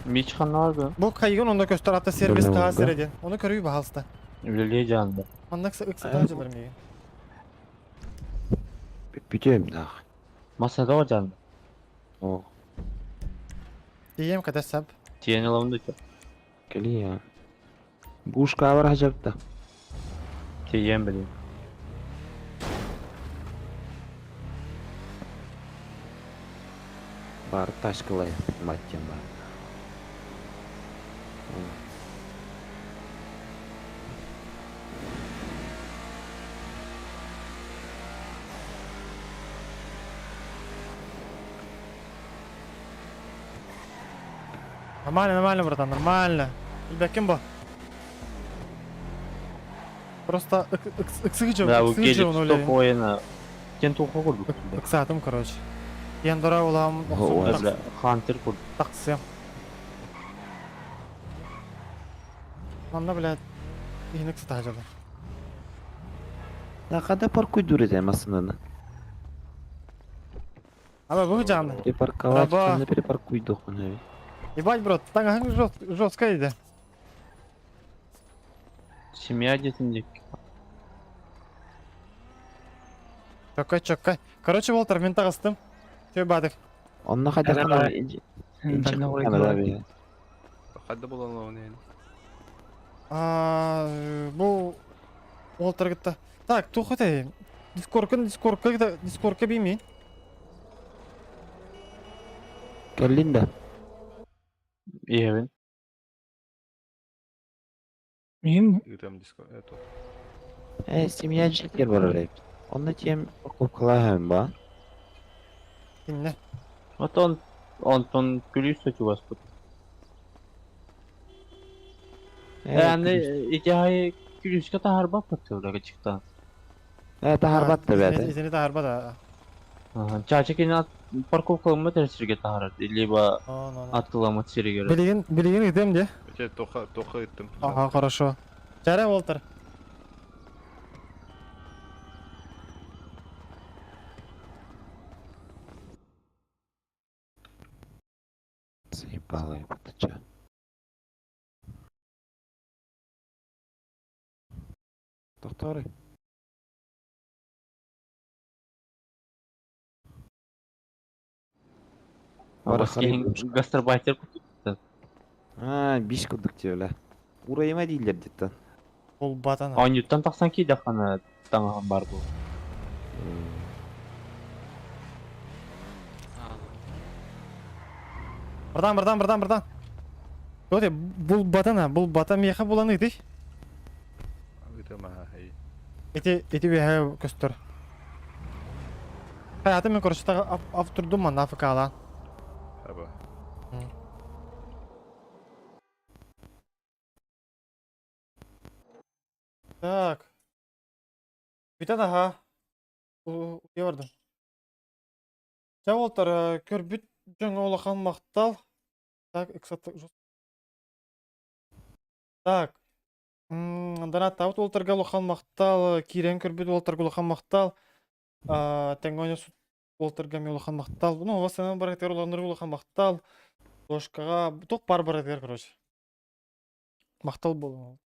Мич ханна Бу кайгын онда көстөр ата сервис Бля, таа да. середен. Оны көрүй бахалста. Үлелей жанды. Онда ыксы жылар миги. Бүтөм нах. Масада жанды. О, Тием када сап. Тиен аламды чо. кели я. Бушка бар хажапта. Тиен билем. Бар ташкалай маттен бар. Нормально, нормально, братан, нормально. Ким бу? Просто ыксыгы Да, бу ыксыгы келип оны стоп ойына. Кен тоқы курдук. Ыксатым, короче. Яндора улам Ой, Бля, Хантер курдук. таксым. Манна, блядь, ихин ыксы тажылы. Да када паркуй дур масынаны. Аба бу жанды. Перепарковать, Раба. ханна перепаркуй дохуна. Ебать, брат, таң жестко иди. Семья детиндик. Чоккай, чоккай. Короче, Волтер, мен тағыстым. Все, бадык. Онна хада Давай. хана инжи. Инжи хана да би. Хадда болан оны. А, бу Волтер гытта. Так, тухы Дискордка, дискордка, дискордка беймейін. Келлин да. Иевин. Мин Итем диско это. Э, семья жикер бар реп. Онна тем парковкалаһым ба. Кинне. Вот он, он күлүс чугас бут. Э, Yani ити күлүскө тахарба паттылар чыкта. Э, тахарбат да бәде. Изini тахарба да. Чача кина парковкалымы терсирге тахарат, либо аттыламы терсирге. Билигин, билигин идем де. Те тоха тоха иттим. Ага, хорошо. Чара, Волтер. Заебало, ты чё? Докторы. Гастарбайтер А, биш кылдык деп Урайыма дейлер деді. Ол батана. Онюттан тақсан кейде қана таңаған бар бұл. Братан, братан, братан, братан. Тоте булбатана, булбата миэхэ булан ыытый. Ыытымаһа, эй. Ити ити үөһэ көстөр. Хайата мен короче автурдум манна АФК-лаан. Аба. Так. Бүтэн аха. Утуйа бардым. Чэ уолтар, көрбүт дьоҥҥо улахан махтал. Так, ыксатта Так. Донаттаабыт уолтарга улахан махтал, киирэн көрбүт уолтарга улахан махтал. Тэҥҥэ ойно уолтарга эмиэ улахан махтал. Ну, в основном барытыгар уланнарга улахан махтал. Ложкаҕа туох баар барытыгар, короче. Махтал буолуҥ.